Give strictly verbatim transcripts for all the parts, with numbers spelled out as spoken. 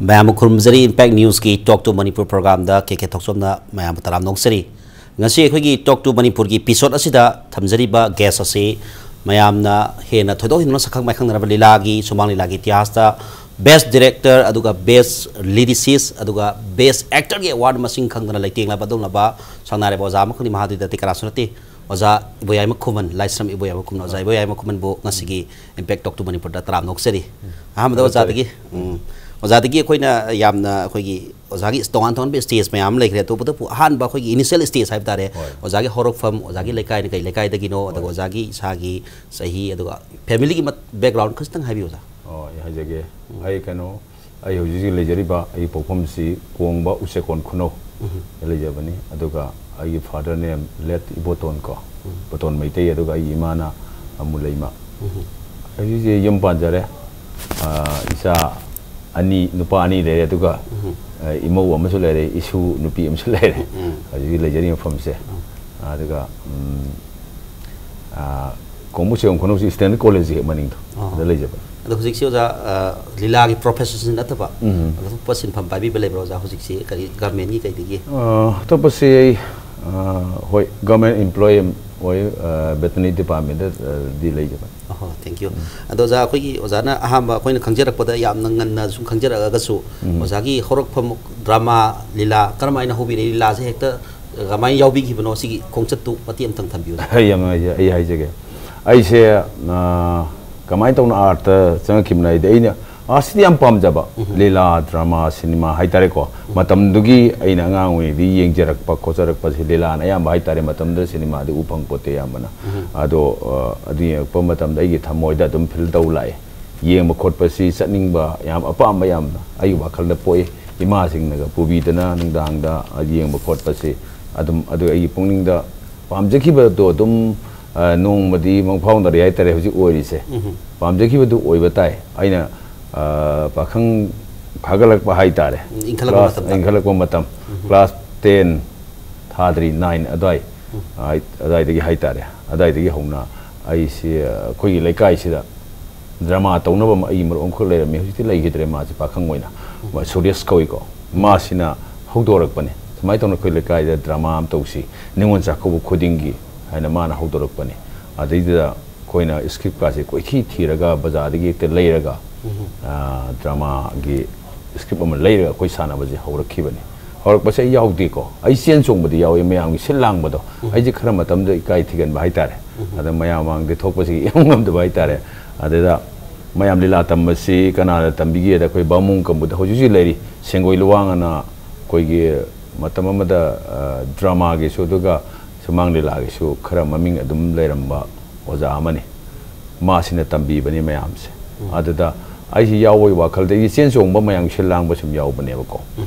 ꯃꯌꯥꯝꯕꯨ ꯈꯨꯔꯨꯝꯖꯔꯤ꯫ Impact Newsꯀꯤ Talk to Manipur programꯗ ꯀꯦ ꯀꯦ ꯊꯣꯛꯆꯣꯝꯅ ꯃꯌꯥꯝꯕꯨ ꯇꯔꯥꯝꯅ ꯑꯣꯛꯆꯔꯤ꯫ ꯉꯁꯤ ꯑꯩꯈꯣꯏꯒꯤ Talk to Manipurꯒꯤ episode ꯑꯁꯤꯗ ꯊꯝꯖꯔꯤꯕ guest ꯑꯁꯤ ꯃꯌꯥꯝꯅ ꯍꯦꯟꯅ ꯊꯣꯏꯗꯣꯛ ꯍꯦꯟꯗꯣꯛꯅ ꯁꯛꯈꯪ ꯃꯥꯏꯈꯪꯅꯔꯕ ꯂꯤꯂꯥꯒꯤ, ꯁꯨꯃꯥꯡ ꯂꯤꯂꯥꯒꯤ ꯏꯇꯤꯍꯥꯁꯇ best director, ꯑꯗꯨꯒ best lyricist, ꯑꯗꯨꯒ best actorꯒꯤ award ꯃꯁꯤꯡ ꯈꯪꯗꯅ ꯂꯩꯇꯦꯡꯂꯕ ꯑꯗꯨꯒꯨꯝꯂꯕ ꯁꯛꯅꯥꯏꯔꯕ ꯑꯣꯖꯥ ꯑꯃꯈꯛꯅꯤ꯫ ꯃꯍꯥꯛꯇꯤ ꯑꯇꯩ ꯀꯅꯥꯁꯨ ꯅꯠꯇꯦ, ꯑꯣꯖꯥ ꯏꯕꯣꯌꯥꯏꯃ ꯈꯨꯃꯟ, ꯂꯥꯏꯁ꯭ꯔꯝ ꯏꯕꯣꯌꯥꯏꯃ ꯈꯨꯃꯟ꯫ ꯑꯣꯖꯥ ꯏꯕꯣꯌꯥꯏꯃ ꯈꯨꯃꯟꯕꯨ ꯉꯁꯤꯒꯤ Impact Talk to Manipurꯗ ꯇꯔꯥꯝꯅ ꯑꯣꯛꯆꯔꯤ꯫ ꯑꯍꯥꯟꯕꯗ ꯐꯔꯦ, ꯐꯔꯦ꯫ ꯑꯣꯖꯥꯗꯒꯤ, ꯎꯝ, ꯑꯣꯖꯥꯗꯒꯤ ꯑꯩꯈꯣꯏꯅ ꯌꯥꯝꯅ ꯑꯩꯈꯣꯏꯒꯤ ꯑꯣꯖꯥꯒꯤ ꯇꯣꯉꯥꯟ ꯇꯣꯉꯥꯟꯕ stage ꯃꯌꯥꯝ ꯑꯃ ꯂꯩꯈ꯭ꯔꯦ꯫ ꯑꯇꯣꯞꯄꯗꯕꯨ ꯑꯍꯥꯟꯕ ꯑꯩꯈꯣꯏꯒꯤ initial stage ꯍꯥꯏꯕ ꯇꯥꯔꯦ꯫ ꯍꯣꯏ꯫ ꯑꯣꯖꯥꯒꯤ ꯍꯧꯔꯛꯐꯝ, ꯑꯣꯖꯥꯒꯤ ꯂꯩꯀꯥꯏꯅ ꯀꯩ ꯂꯩꯀꯥꯏꯗꯒꯤꯅꯣ, ꯑꯗꯨꯒ ꯍꯣꯏ꯫ ꯑꯣꯖꯥꯒꯤ ꯏꯁꯥꯒꯤ ꯆꯍꯤ, ꯑꯗꯨꯒ familyꯒꯤ ꯃꯠ-, background ꯈꯖꯤꯛꯇꯪ ꯍꯥꯏꯕꯤꯌꯨ, ꯑꯣꯖꯥ꯫ ꯑꯣ, ꯑꯩ ꯍꯥꯏꯖꯒꯦ꯫ ꯎꯝ꯫ ꯑꯩ ꯀꯩꯅꯣ, ꯑꯩ ꯍꯧꯖꯤꯛ ꯍꯧꯖꯤꯛ ꯂꯩꯖꯔꯤꯕ ꯑꯩꯒꯤ ꯄꯣꯛꯐꯝꯁꯤ ꯀꯣꯡꯕ ꯎꯆꯦꯛꯀꯣꯟ ꯈꯨꯅꯧ ꯎꯝ꯫ ꯂꯩꯖꯕꯅꯤ꯫ ꯑꯗꯨꯒ ꯑꯩꯒꯤ father name late ꯏꯕꯣꯇꯣꯟ ꯀꯣ, ꯎꯝ꯫ ꯏꯕꯣꯇꯣꯟ ꯃꯩꯇꯩ, ꯑꯗꯨꯒ ꯑꯩꯒꯤ ꯏꯃꯥꯅ ꯑꯃꯨꯂꯩꯃ꯫ ꯎꯝ꯫ ꯑꯩ ꯍꯧꯖꯤꯛ ꯍꯧꯖꯤꯛ ꯌꯨꯝ ꯄꯥꯟꯖꯔꯦ꯫ ꯑꯥ, ꯏꯆꯥ ꯑꯅꯤ, ꯅꯨꯄꯥ ꯑꯅꯤ ꯂꯩꯔꯦ, ꯑꯗꯨꯒ, ꯎꯝ꯫ ꯑꯥ, ꯏꯃꯧ ꯑꯃꯁꯨ ꯂꯩꯔꯦ, ꯏꯁꯨ ꯅꯨꯄꯤ ꯑꯃꯁꯨ ꯂꯩꯔꯦ꯫ ꯎꯝ꯫ ꯍꯧꯖꯤꯛ ꯍꯧꯖꯤꯛ ꯂꯩꯖꯔꯤꯕ ꯃꯐꯝꯁꯦ꯫ ꯎꯝ꯫ ꯑꯗꯨꯒ, ꯎꯝ, ꯑꯥ, ꯀꯣꯡꯕ ꯎꯆꯦꯛꯀꯣꯟ ꯈꯨꯅꯧꯁꯤ Standard Collegeꯀꯤ ꯍꯦꯛ ꯃꯅꯤꯡꯗꯣ, ꯑꯣ꯫ ꯑꯗꯨꯗ ꯂꯩꯖꯕꯅꯤ꯫ ꯑꯗꯣ ꯍꯧꯖꯤꯛꯁꯤ ꯑꯣꯖꯥ, ꯑꯥ, ꯂꯤꯂꯥꯒꯤ professionꯁꯤ ꯅꯠꯇꯕ ꯎꯝ꯫ ꯑꯇꯣꯞꯄ ꯁꯤꯟꯐꯝ ꯄꯥꯏꯕꯤꯕ ꯂꯩꯕ꯭ꯔꯣ ꯑꯣꯖꯥ? ꯍꯧꯖꯤꯛꯁꯤ ꯀꯔꯤ governmentꯀꯤ ꯀꯩꯗꯒꯤ? ꯑꯥ, ꯑꯇꯣꯞꯄꯁꯤ ꯑꯩ, ꯑꯥ, ꯍꯣꯏ, government employee ꯑꯃ ꯑꯣꯏ, ꯑꯥ, veterinary departmentꯇ, ꯑꯥ, ꯗꯤ ꯂꯩꯖꯕꯅꯤ꯫ ꯑꯍꯣ, thank you꯫ ꯎꯝ꯫ ꯑꯗꯣ ꯑꯣꯖꯥ, ꯑꯩꯈꯣꯏꯒꯤ ꯑꯣꯖꯥꯅ ꯑꯍꯥꯟꯕ ꯑꯩꯈꯣꯏꯅ ꯈꯪꯖꯔꯛꯄꯗ, ꯌꯥꯝꯅ ꯉꯟꯅ ꯁꯨꯝ ꯈꯪꯖꯔꯛꯑꯒꯁꯨ, ꯎꯝ꯫ ꯑꯣꯖꯥꯒꯤ ꯍꯧꯔꯛꯐꯝ drama, ꯂꯤꯂꯥ ꯀꯔꯝꯍꯥꯏꯅ ꯍꯧꯕꯤꯔꯛꯏ? ꯂꯤꯂꯥꯁꯦ ꯍꯦꯛꯇ ꯀꯃꯥꯏꯅ ꯌꯥꯎꯕꯤꯈꯤꯕꯅꯣ? ꯁꯤꯒꯤ ꯈꯣꯡꯆꯠꯇꯨ ꯃꯇꯦꯛ ꯑꯃꯇꯪ ꯊꯝꯕꯤꯌꯨ꯫ ꯑꯩ ꯌꯥꯝ ꯅꯨꯡꯉꯥꯏꯖꯩ, ꯑꯩ ꯍꯥꯏꯖꯒꯦ꯫ ꯑꯩꯁꯦ, ꯑꯥ, ꯀꯃꯥꯏꯅ ꯇꯧꯅ artꯇ ꯆꯪꯉꯛꯈꯤꯕꯅꯣ ꯍꯥꯏꯗꯤ, ꯑꯩꯅ artꯁꯤꯗꯤ ꯌꯥꯝ ꯄꯥꯝꯖꯕ, ꯎꯝ꯫ ꯂꯤꯂꯥ, drama, cinema ꯍꯥꯏꯇꯥꯔꯦꯀꯣ꯫ ꯎꯝ꯫ ꯃꯇꯝꯗꯨꯒꯤ ꯑꯩꯅ ꯑꯉꯥꯡ ꯑꯣꯏꯔꯤꯉꯩꯗꯒꯤ ꯌꯦꯡꯖꯔꯛꯄ ꯈꯣꯠꯆꯔꯛꯄꯁꯦ, ꯂꯤꯂꯥꯅ ꯑꯌꯥꯝꯕ ꯍꯥꯏꯇꯥꯔꯦ꯫ ꯃꯇꯝꯗꯨꯗ cinemaꯗꯤ ꯎ ꯐꯪ ꯄꯣꯠꯇꯦ ꯑꯌꯥꯝꯕꯅ꯫ ꯎꯝ꯫ ꯑꯗꯣ, ꯑꯥ, ꯑꯗꯨ ꯌꯦꯡꯉꯛꯄ ꯃꯇꯝꯗ ꯑꯩꯒꯤ ꯊꯃꯣꯏꯗ ꯑꯗꯨꯝ feel ꯇꯧ ꯂꯥꯛꯑꯦ꯫ ꯌꯦꯡꯕ ꯈꯣꯠꯄꯁꯤ ꯆꯠꯅꯤꯡꯕ, ꯌꯥꯝ ꯑꯄꯥꯝꯕ, ꯌꯥꯝꯅ ꯑꯩꯒꯤ ꯋꯥꯈꯜꯗ ꯄꯣꯛꯏ꯫ ꯏꯃꯥꯁꯤꯡꯅꯒ ꯄꯨꯕꯤꯗꯅ ꯅꯨꯡꯗꯥꯡꯗ ꯌꯦꯡꯕ ꯈꯣꯠꯄꯁꯤ ꯑꯗꯨꯝ, ꯑꯗꯨ ꯑꯩꯒꯤ ꯄꯨꯛꯅꯤꯡꯗ ꯄꯥꯝꯖꯈꯤꯕꯗꯣ ꯑꯗꯨꯝ, ꯑ, ꯅꯣꯡꯃꯗꯤ ꯃꯪꯐꯥꯎꯅꯔꯦ ꯍꯥꯏꯇꯥꯔꯦ ꯍꯧꯖꯤꯛ ꯑꯣꯏꯔꯤꯁꯦ꯫ ꯎꯝ꯫ ꯄꯥꯝꯖꯈꯤꯕꯗꯨ ꯑꯣꯏꯕ ꯇꯥꯏ꯫ ꯑꯩꯅ, ꯑ, ꯄꯥꯈꯪ ꯐꯥꯒꯠꯂꯛꯄ ꯍꯥꯏꯇꯥꯔꯦ꯫ ꯎꯝ, ꯏꯟꯈꯠꯂꯛꯄ class ꯃꯇꯝꯗ꯫ ꯏꯟꯈꯠꯂꯛꯄ ꯃꯇꯝ, ꯎꯝ꯫ Class ten ꯊꯥꯗ꯭ꯔꯤ, nine ꯑꯗꯨꯋꯥꯏ, ꯎꯝ꯫ ꯑ, ꯑꯗꯨꯋꯥꯏꯗꯒꯤ ꯍꯥꯏꯇꯥꯔꯦ꯫ ꯑꯗꯨꯋꯥꯏꯗꯒꯤ ꯍꯧꯅ ꯑꯩꯁꯤ, ꯑ, ꯑꯩꯈꯣꯏꯒꯤ ꯂꯩꯀꯥꯏꯁꯤꯗ drama ꯇꯧꯅꯕ ꯑꯃ ꯑꯩꯒꯤ ꯃꯔꯨꯞ ꯑꯃꯈꯛ ꯂꯩꯔꯝꯃꯤ꯫ ꯍꯧꯖꯤꯛꯇꯤ ꯂꯩꯈꯤꯗ꯭ꯔꯦ ꯃꯥꯁꯦ, ꯄꯥꯈꯪ ꯑꯣꯏꯅ꯫ ꯁꯨꯔꯦꯁ ꯀꯧꯏꯀꯣ, ꯃꯥꯁꯤꯅ ꯍꯧꯗꯣꯔꯛꯄꯅꯤ, ꯁꯨꯃꯥꯏꯅ ꯇꯧꯅ ꯑꯩꯈꯣꯏ ꯂꯩꯀꯥꯏꯗ ꯗ꯭ꯔꯃꯥ ꯑꯃ ꯇꯧꯁꯤ ꯅꯤꯉꯣꯜ ꯆꯥꯛꯀꯧꯕ ꯈꯨꯗꯤꯡꯒꯤ ꯍꯥꯏꯅ ꯃꯥꯅ ꯍꯧꯗꯣꯔꯛꯄꯅꯤ꯫ ꯑꯗꯩꯗꯨꯗ ꯑꯩꯈꯣꯏꯅ ꯁ꯭ꯀ꯭ꯔꯤꯞꯀꯥꯁꯦ ꯀꯣꯏꯊꯤ ꯊꯤꯔꯒ ꯕꯖꯥꯔꯗꯒꯤ ꯍꯦꯛꯇ ꯂꯩꯔꯒ, ꯗ꯭ꯔꯃꯥꯒꯤ ꯁ꯭ꯀ꯭ꯔꯤꯞ ꯑꯃ ꯂꯩꯔꯒ ꯑꯩꯈꯣꯏ ꯁꯥꯟꯅꯕꯁꯦ ꯍꯧꯔꯛꯈꯤꯕꯅꯤ꯫ ꯍꯧꯔꯛꯄꯁꯦ ꯑꯩ ꯌꯥꯎꯗꯦꯀꯣ, ꯑꯩ ꯆꯦꯟ ꯆꯣꯡꯕꯗꯤ ꯌꯥꯎꯋꯤ, ꯃꯌꯥꯝꯒꯤ ꯁꯤꯜ ꯂꯥꯡꯕꯗꯣ꯫ ꯑꯩꯁꯦ ꯈꯔ ꯃꯇꯝꯗ ꯏꯀꯥꯏ ꯊꯤꯒꯟꯕ ꯍꯥꯏꯇꯥꯔꯦ꯫ ꯑꯗ ꯃꯌꯥꯝ ꯃꯥꯡꯗ ꯊꯣꯛꯄꯁꯤꯒꯤ ꯏꯉꯝ ꯉꯝꯗꯕ ꯍꯥꯏꯇꯥꯔꯦ꯫ ꯑꯗꯨꯗ ꯃꯌꯥꯝ ꯂꯤꯂꯥ ꯇꯝꯕꯁꯤ ꯀꯅꯥꯅ ꯇꯝꯕꯤꯒꯦꯗ, ꯑꯩꯈꯣꯏ ꯕꯥꯃꯨꯡ ꯀꯝꯕꯨꯗ ꯍꯧꯖꯤꯛ ꯍꯧꯖꯤꯛ ꯂꯩꯔꯤ, ꯁꯦꯡꯒꯣꯏ ꯂꯨꯋꯥꯡ ꯑꯅ ꯑꯩꯈꯣꯏꯒꯤ ꯃꯇꯝ ꯑꯃꯗ, ꯑ, ꯗ꯭ꯔꯃꯥꯒꯤꯁꯨ ꯑꯗꯨꯒ ꯁꯨꯃꯥꯡ ꯂꯤꯂꯥꯒꯤꯁꯨ ꯈꯔ ꯃꯃꯤꯡ ꯑꯗꯨꯝ ꯂꯩꯔꯝꯕ ꯑꯣꯖꯥ ꯑꯃꯅꯤ꯫ ꯃꯥꯁꯤꯅ ꯇꯝꯕꯤꯕꯅꯤ ꯃꯌꯥꯝꯁꯦ꯫ ꯑꯗꯨꯗ ꯑꯩꯁꯤ ꯌꯥꯎꯕꯒꯤ ꯋꯥꯈꯜꯗ ꯑꯩꯒꯤ ꯆꯦꯟ ꯆꯣꯡꯕ ꯃꯌꯥꯝꯒꯤ ꯁꯤꯜ ꯂꯥꯡꯕ ꯁꯨꯝ ꯌꯥꯎꯕꯅꯦꯕꯀꯣ꯫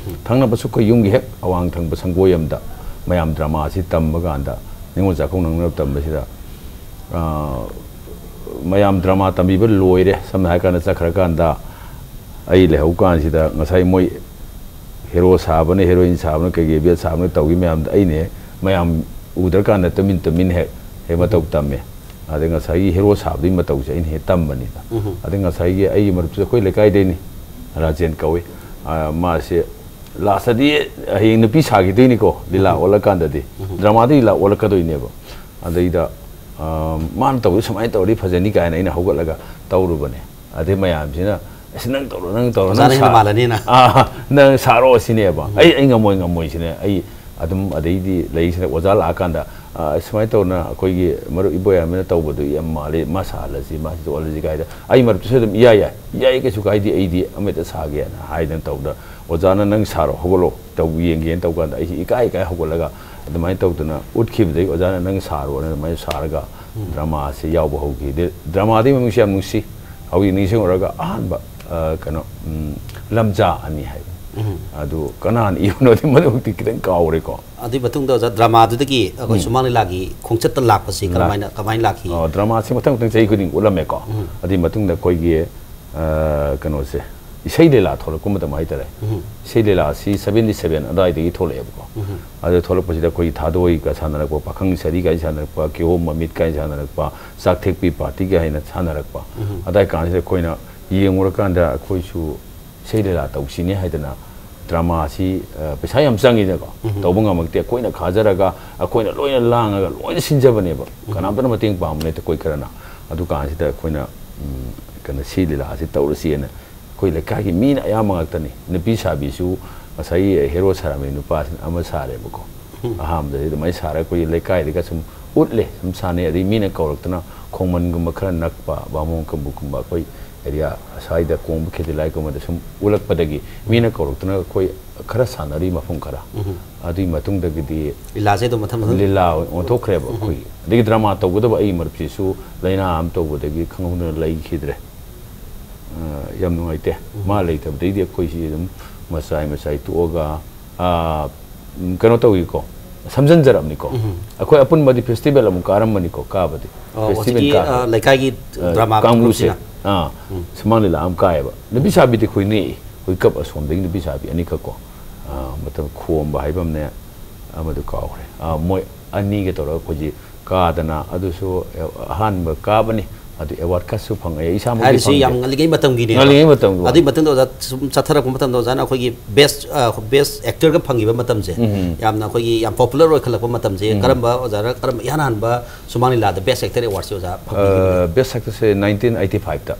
ꯊꯪꯅꯕꯁꯨ ꯑꯩꯈꯣꯏ ꯌꯨꯝꯒꯤ ꯍꯦꯛ ꯑꯋꯥꯡ ꯊꯪꯕ ꯁꯪꯒꯣꯏ ꯑꯃꯗ ꯃꯌꯥꯝ ꯗ꯭ꯔꯃꯥꯁꯤ ꯇꯝꯕ ꯀꯥꯟꯗ, ꯅꯤꯉꯣꯜ ꯆꯥꯛꯀꯧ ꯅꯪꯅꯕ ꯇꯝꯕꯁꯤꯗ, ꯑ, ꯃꯌꯥꯝ ꯗ꯭ꯔꯃꯥ ꯇꯝꯕꯤꯕ ꯂꯣꯏꯔꯦ, ꯁꯝꯅ ꯍꯥꯏꯔ ꯀꯥꯟꯗ ꯆꯠꯈ꯭ꯔꯀꯥꯟꯗ ꯑꯩ ꯂꯩꯍꯧ ꯀꯥꯟꯁꯤꯗ ꯉꯁꯥꯏ ꯃꯣꯏ ꯍꯦꯔꯣ ꯁꯥꯕꯅ, ꯍꯦꯔꯣꯏꯟ ꯁꯥꯕꯅ, ꯀꯩꯀꯩ ꯕꯦꯠ ꯁꯥꯕꯅ ꯇꯧꯈꯤ ꯃꯌꯥꯝꯗꯣ ꯑꯩꯅ ꯍꯦꯛ ꯃꯌꯥꯝ ꯎꯗ꯭ꯔꯀꯥꯟꯗ ꯇꯨꯃꯤꯟ ꯇꯨꯃꯤꯟ ꯍꯦꯛ ꯍꯦꯛ ꯃꯇꯧ ꯇꯝꯃꯦ꯫ ꯑꯗꯩ ꯉꯁꯥꯏꯒꯤ ꯍꯦꯔꯣ ꯁꯥꯕꯗꯨꯒꯤ ꯃꯇꯧꯁꯦ ꯑꯩꯅ ꯍꯦꯛ ꯇꯝꯕꯅꯤꯗ꯫ ꯑꯗꯩ ꯉꯁꯥꯏꯒꯤ ꯑꯩꯒꯤ ꯃꯔꯨꯞꯁꯦ ꯑꯩꯈꯣꯏ ꯂꯩꯀꯥꯏꯗꯩꯅꯤ, ꯔꯥꯖꯦꯟ ꯀꯧꯏ꯫ ꯑ, ꯃꯥꯁꯦ ꯂꯥꯁꯇꯗꯤ ꯍꯌꯦꯡ ꯅꯨꯄꯤ ꯁꯥꯈꯤꯗꯣꯏꯅꯤꯀꯣ, ꯂꯤꯂꯥ ꯑꯣꯜꯂꯀꯥꯟꯗꯗꯤ꯫ ꯗ꯭ꯔꯃꯥꯗ ꯂꯤꯂꯥ ꯑꯣꯜꯂꯛꯀꯗꯣꯏꯅꯦꯕ꯫ ꯑꯗꯩꯗ, ꯑ, ꯃꯥꯅ ꯇꯧꯕꯗ ꯁꯨꯃꯥꯏꯅ ꯇꯧꯔꯗꯤ ꯐꯖꯅꯤ ꯀꯥꯏꯅ ꯑꯩꯅ ꯍꯧꯒꯠꯂꯒ ꯇꯧꯔꯨꯕꯅꯦ꯫ ꯑꯗꯩ ꯃꯌꯥꯝꯁꯤꯅ, "ꯑꯁ, ꯅꯪ ꯇꯧꯔꯣ, ꯅꯪ ꯇꯧꯔꯣ, ꯅꯪ ꯑꯣꯖꯥꯅ ꯍꯦꯟꯅ ꯁꯥꯔꯣ꯫ ꯃꯥꯜꯂꯅꯤꯅ꯫ ꯑꯥ, ꯅꯪ ꯁꯥꯔꯣ," ꯁꯤꯅꯦꯕ꯫ ꯑꯩ, "ꯑꯩ ꯉꯝꯃꯣꯏ, ꯉꯝꯃꯣꯏ," ꯁꯤꯅꯦ꯫ ꯑꯩ ꯑꯗꯨꯝ, ꯑꯗꯩꯗꯤ ꯂꯩꯔꯤꯁꯤꯅ ꯑꯣꯖꯥ ꯂꯥꯛꯑꯀꯥꯟꯗ, "ꯑ, ꯁꯨꯃꯥꯏꯅ ꯇꯧꯅ ꯑꯩꯈꯣꯏꯒꯤ ꯃꯔꯨꯞ ꯏꯕꯣꯌꯥꯏꯃꯅ ꯇꯧꯕꯗꯨ ꯌꯥꯝ ꯃꯥꯜꯂꯤ, ꯃꯥ ꯁꯥꯍꯜꯂꯁꯤ, ꯃꯥꯁꯤ ꯑꯣꯜꯂꯁꯤ" ꯀꯥꯏꯗ꯫ ꯑꯩ ꯃꯔꯨꯞꯇꯨꯁꯨ ꯑꯗꯨꯝ, "ꯏꯌꯥ ꯌꯥꯏ, ꯌꯥꯏ, ꯀꯩꯁꯨ ꯀꯥꯏꯗꯦ, ꯑꯩꯗꯤ ꯑꯃꯍꯦꯛꯇ ꯁꯥꯒꯦꯅ" ꯍꯥꯏꯗꯅ ꯇꯧꯕꯗ, ꯑꯣꯖꯥꯅ "ꯅꯪ ꯁꯥꯔꯣ, ꯍꯧꯒꯠꯂꯣ, ꯇꯧ ꯌꯦꯡꯒꯦꯅ" ꯇꯧ ꯀꯥꯟꯗ ꯑꯩꯁꯤ ꯏꯀꯥꯏ ꯏꯀꯥꯏ ꯍꯧꯒꯠꯂꯒ ꯑꯗꯨꯃꯥꯏꯅ ꯇꯧꯗꯅ ꯎꯠꯈꯤꯕꯗꯒꯤ ꯑꯣꯖꯥꯅ "ꯅꯪ ꯁꯥꯔꯣꯅ" ꯑꯗꯨꯃꯥꯏꯅ ꯁꯥꯔꯒ ꯗ꯭ꯔꯃꯥꯁꯤ ꯌꯥꯎꯕ ꯍꯧꯈꯤ꯫ ꯗ-, ꯗ꯭ꯔꯃꯥꯗꯤ ꯃꯃꯤꯡꯁꯤ ꯌꯥꯝ ꯅꯨꯡꯁꯤ꯫ ꯍꯧꯖꯤꯛ ꯅꯤꯡꯁꯤꯡꯉꯨꯔꯒ ꯑꯍꯥꯟꯕ, ꯑ, ꯀꯩꯅꯣ, ꯎꯝ, ꯂꯝꯖꯥ ꯑꯅꯤ ꯍꯥꯏꯕ꯫ ꯑꯗꯨ ꯀꯅꯥꯅ ꯏꯕꯅꯣꯗꯤ ꯃꯗꯨꯃꯛꯇꯤ ꯈꯤꯇꯪ ꯀꯥꯎꯔꯦꯀꯣ꯫ ꯑꯗꯨꯒꯤ ꯃꯇꯨꯡꯗ ꯑꯣꯖꯥ ꯗ꯭ꯔꯃꯥꯗꯨꯗꯒꯤ ꯑꯩꯈꯣꯏ ꯁꯨꯃꯥꯡ ꯂꯤꯂꯥꯒꯤ ꯈꯣꯡꯆꯠꯇ ꯂꯥꯛꯄꯁꯤ ꯂꯥꯛ-, ꯀꯔꯝꯍꯥꯏꯅ, ꯀꯃꯥꯏꯅ ꯂꯥꯛꯈꯤ? ꯑ, ꯗ꯭ꯔꯃꯥꯁꯤ ꯃꯊꯪ ꯃꯊꯪ ꯆꯍꯤ ꯈꯨꯗꯤꯡ ꯎꯠꯂꯝꯃꯦꯀꯣ꯫ ꯑꯗꯨꯒꯤ ꯃꯇꯨꯡꯗ ꯑꯩꯈꯣꯏꯒꯤ, ꯑ, ꯀꯩꯅꯣꯁꯦ, ꯏꯁꯩ ꯂꯤꯂꯥ ꯊꯣꯛꯂꯛꯄ ꯃꯇꯝ ꯍꯥꯏꯇꯥꯔꯦ꯫ ꯏꯁꯩ ꯂꯤꯂꯥꯁꯤ seventy seven ꯑꯗꯨꯋꯥꯏꯗꯒꯤ ꯊꯣꯛꯂꯛꯑꯦꯕꯀꯣ꯫ ꯑꯗꯨ ꯊꯣꯛꯂꯛꯄꯁꯤꯗ ꯑꯩꯈꯣꯏꯒꯤ ꯊꯥꯗꯣꯏꯒ ꯁꯥꯟꯅꯔꯛꯄ, ꯄꯥꯈꯪ ꯁꯥꯔꯤ ꯀꯥꯏꯅ ꯁꯥꯟꯅꯔꯛꯄ, ꯀꯤꯍꯣꯝ ꯃꯃꯤꯠ ꯀꯥꯏꯅ ꯁꯥꯟꯅꯔꯛꯄ, ꯆꯥꯛ ꯊꯦꯛꯄꯤ ꯄꯥꯔꯇꯤ ꯀꯥꯏꯅ ꯁꯥꯟꯅꯔꯛꯄ꯫ ꯑꯗꯥꯏ ꯀꯥꯟꯁꯤꯗ ꯑꯩꯈꯣꯏꯅ ꯌꯦꯡꯉꯨꯔꯀꯥꯟꯗ ꯑꯩꯈꯣꯏꯁꯨ ꯏꯁꯩ ꯂꯤꯂꯥ ꯇꯧꯁꯤꯅꯦ ꯍꯥꯏꯗꯅ ꯗ꯭ꯔꯃꯥꯁꯤ, ꯑ, ꯄꯩꯁꯥ ꯌꯥꯝ ꯆꯪꯉꯤꯗꯅꯀꯣ, ꯎꯝ꯫ ꯇꯧꯕ ꯉꯝꯃꯛꯇꯦ꯫ ꯑꯩꯈꯣꯏꯅ ꯈꯥꯖꯔꯒ, ꯑꯩꯈꯣꯏꯅ ꯂꯣꯏꯅ ꯂꯥꯡꯉꯒ, ꯂꯣꯏꯅ ꯁꯤꯟꯖꯕꯅꯦꯕ꯫ ꯎꯝ꯫ ꯀꯅꯥꯝꯇꯅ ꯃꯇꯦꯡ ꯄꯥꯡꯕ ꯅꯠꯇꯦ, ꯑꯩꯈꯣꯏ ꯈꯔꯅ꯫ ꯑꯗꯨꯀꯥꯟꯁꯤꯗ ꯑꯩꯈꯣꯏꯅ, ꯎꯝ, ꯀꯩꯅꯣ, ꯁꯤ ꯂꯤꯂꯥꯁꯤ ꯇꯧꯔꯁꯤꯅ ꯑꯩꯈꯣꯏ ꯂꯩꯀꯥꯏꯒꯤ ꯃꯤꯅ ꯑꯌꯥꯝꯕ ꯉꯥꯛꯇꯅꯤ꯫ ꯅꯨꯄꯤ ꯁꯥꯕꯤꯁꯨ ꯉꯁꯥꯏꯒꯤ ꯍꯦꯔꯣ ꯁꯥꯔꯝꯃꯤ ꯅꯨꯄꯥꯁꯤꯅ ꯑꯃ ꯁꯥꯔꯦꯕꯀꯣ꯫ ꯎꯝ꯫ ꯑꯍꯥꯟꯕꯗꯗꯤ ꯑꯗꯨꯃꯥꯏꯅ ꯁꯥꯔꯒ ꯑꯩꯈꯣꯏꯒꯤ ꯂꯩꯀꯥꯏꯗꯒ ꯁꯨꯝ ꯎꯠꯂꯦ, ꯁꯨꯝ ꯁꯥꯟꯅꯩ꯫ ꯑꯗꯩ ꯃꯤꯅ ꯀꯧꯔꯛꯇꯅ ꯈꯣꯡꯃꯟꯒꯨꯝꯕ ꯈꯔ ꯅꯛꯄ, ꯕꯥꯃꯣꯟ ꯀꯝꯕꯨꯛꯀꯨꯝꯕ ꯑꯩꯈꯣꯏ ꯑꯦꯔꯤꯌꯥ ꯑꯁ꯭ꯋꯥꯏꯗ ꯀꯣꯡꯕ ꯈꯦꯇꯤꯂꯥꯏꯒꯨꯝꯕꯗ ꯁꯨꯝ ꯎꯠꯂꯛꯄꯗꯒꯤ ꯃꯤꯅ ꯀꯧꯔꯛꯇꯅ ꯑꯩꯈꯣꯏ ꯈꯔ ꯁꯥꯟꯅꯔꯤ ꯃꯐꯝ ꯈꯔ꯫ ꯎꯝ꯫ ꯑꯗꯨꯒꯤ ꯃꯇꯨꯡꯗꯒꯤꯗꯤ ꯂꯤꯂꯥꯁꯦ ꯑꯗꯨꯝ ꯃꯊꯪ ꯃꯊꯪ ꯂꯤꯂꯥ ꯑꯣꯏꯅ ꯑꯣꯟꯊꯣꯛꯈ꯭ꯔꯦꯕ ꯎꯝ꯫ ꯑꯩꯈꯣꯏꯒꯤ꯫ ꯑꯗꯒꯤ ꯗ꯭ꯔꯃꯥ ꯇꯧꯒꯗꯕ ꯑꯩꯒꯤ ꯃꯔꯨꯞꯁꯤꯁꯨ ꯂꯥꯏꯅꯥ ꯑꯃ ꯇꯧꯕꯗꯒꯤ ꯈꯪꯍꯧꯗꯅ ꯂꯩꯈꯤꯗ꯭ꯔꯦ꯫ ꯑ, ꯌꯥꯝ ꯅꯨꯡꯉꯥꯏꯇꯦ꯫ ꯎꯝ꯫ ꯃꯥ ꯂꯩꯇꯕꯗꯒꯤꯗꯤ ꯑꯩꯈꯣꯏꯁꯤ ꯑꯗꯨꯝ ꯃꯆꯥꯏ ꯃꯆꯥꯏ ꯇꯣꯛꯑꯒ, ꯑ, ꯎꯝ, ꯀꯩꯅꯣ ꯇꯧꯏꯀꯣ, ꯁꯝꯖꯟꯖꯔꯕꯅꯤꯀꯣ꯫ ꯎꯝ꯫ ꯑꯩꯈꯣꯏ ꯑꯄꯨꯟꯕꯗꯤ ꯐꯦꯁꯇꯤꯚꯦꯜ ꯑꯃꯨꯛ ꯀꯥꯔꯝꯕꯅꯤꯀꯣ, ꯀꯥꯕꯗꯤ꯫ ꯑꯣ, ꯐꯦꯁꯇꯤꯚꯦꯜ ꯍꯧꯖꯤꯛꯀꯤ, ꯀꯥ-, ꯑ, ꯂꯩꯀꯥꯏꯒꯤ ꯑ, ꯗ꯭ꯔꯃꯥ ꯀꯥꯡꯕꯨꯁꯦ꯫ ꯀꯥꯡꯕꯨꯁꯤꯅ? ꯑꯥ, ꯎꯝ꯫ ꯁꯨꯃꯥꯡ ꯂꯤꯂꯥ ꯑꯃ ꯀꯥꯏꯌꯦꯕ꯫ ꯅꯨꯄꯤ ꯁꯥꯕꯤꯗꯤ ꯑꯩꯈꯣꯏ ꯅꯦꯛꯏ꯫ ꯑꯩꯈꯣꯏ ꯀꯞ ꯑꯁꯣꯝꯗꯒꯤ ꯅꯨꯄꯤ ꯁꯥꯕꯤ ꯑꯅꯤꯈꯛ ꯀꯣ꯫ ꯑ, ꯃꯇꯝ ꯈꯣꯝꯕ ꯍꯥꯏꯕ ꯑꯃꯅꯦ, ꯑꯃꯗꯨ ꯀꯥꯎꯈ꯭ꯔꯦ꯫ ꯑ, ꯃꯣꯏ ꯑꯅꯤꯒ ꯇꯧꯔꯒ ꯑꯩꯈꯣꯏꯁꯤ ꯀꯥꯗꯅ, ꯑꯗꯨꯁꯨ ꯑꯍꯥꯟꯕ ꯀꯥꯕꯅꯤ꯫ ꯑꯗꯨ ꯑꯦꯋꯥꯔꯗꯀꯁꯨ ꯐꯪꯉꯛꯑꯦ꯫ ꯏꯁꯥꯃꯛꯇꯤ ꯍꯥꯏꯔꯤꯁꯤ ꯐꯪꯗꯦ꯫ ꯌꯥꯝ ꯉꯜꯂꯤꯉꯩ ꯃꯇꯝꯒꯤꯅꯦꯕ꯫ ꯉꯜꯂꯤꯉꯩ ꯃꯇꯝꯒꯤ ꯋꯥꯅꯤ꯫ ꯑꯗꯨꯒꯤ ꯃꯇꯨꯡꯗ ꯑꯣꯖꯥ ꯁꯨꯝ ꯆꯠꯊꯔꯛꯄ ꯃꯇꯝꯗ ꯑꯣꯖꯥꯅ ꯑꯩꯈꯣꯏꯒꯤ best, ꯑ, best actorꯒ ꯐꯪꯈꯤꯕ ꯃꯇꯝꯁꯦ ꯎꯝ꯫ ꯌꯥꯝꯅ ꯑꯩꯈꯣꯏꯒꯤ ꯌꯥꯝ popular ꯑꯣꯏꯈꯠꯂꯛꯄ ꯃꯇꯝꯁꯦ ꯎꯝ꯫ ꯀꯔꯝꯕ ꯑꯣꯖꯥꯅ ꯀꯔꯝꯕ ꯏꯍꯥꯟ ꯍꯥꯟꯕ ꯁꯨꯃꯥꯡ ꯂꯤꯂꯥꯗ best actor awardꯁꯦ ꯑꯣꯖꯥ ꯐꯪꯕꯤꯈꯤꯕꯒꯦ? ꯑ, best actorꯁꯦ nineteen eighty fiveꯇ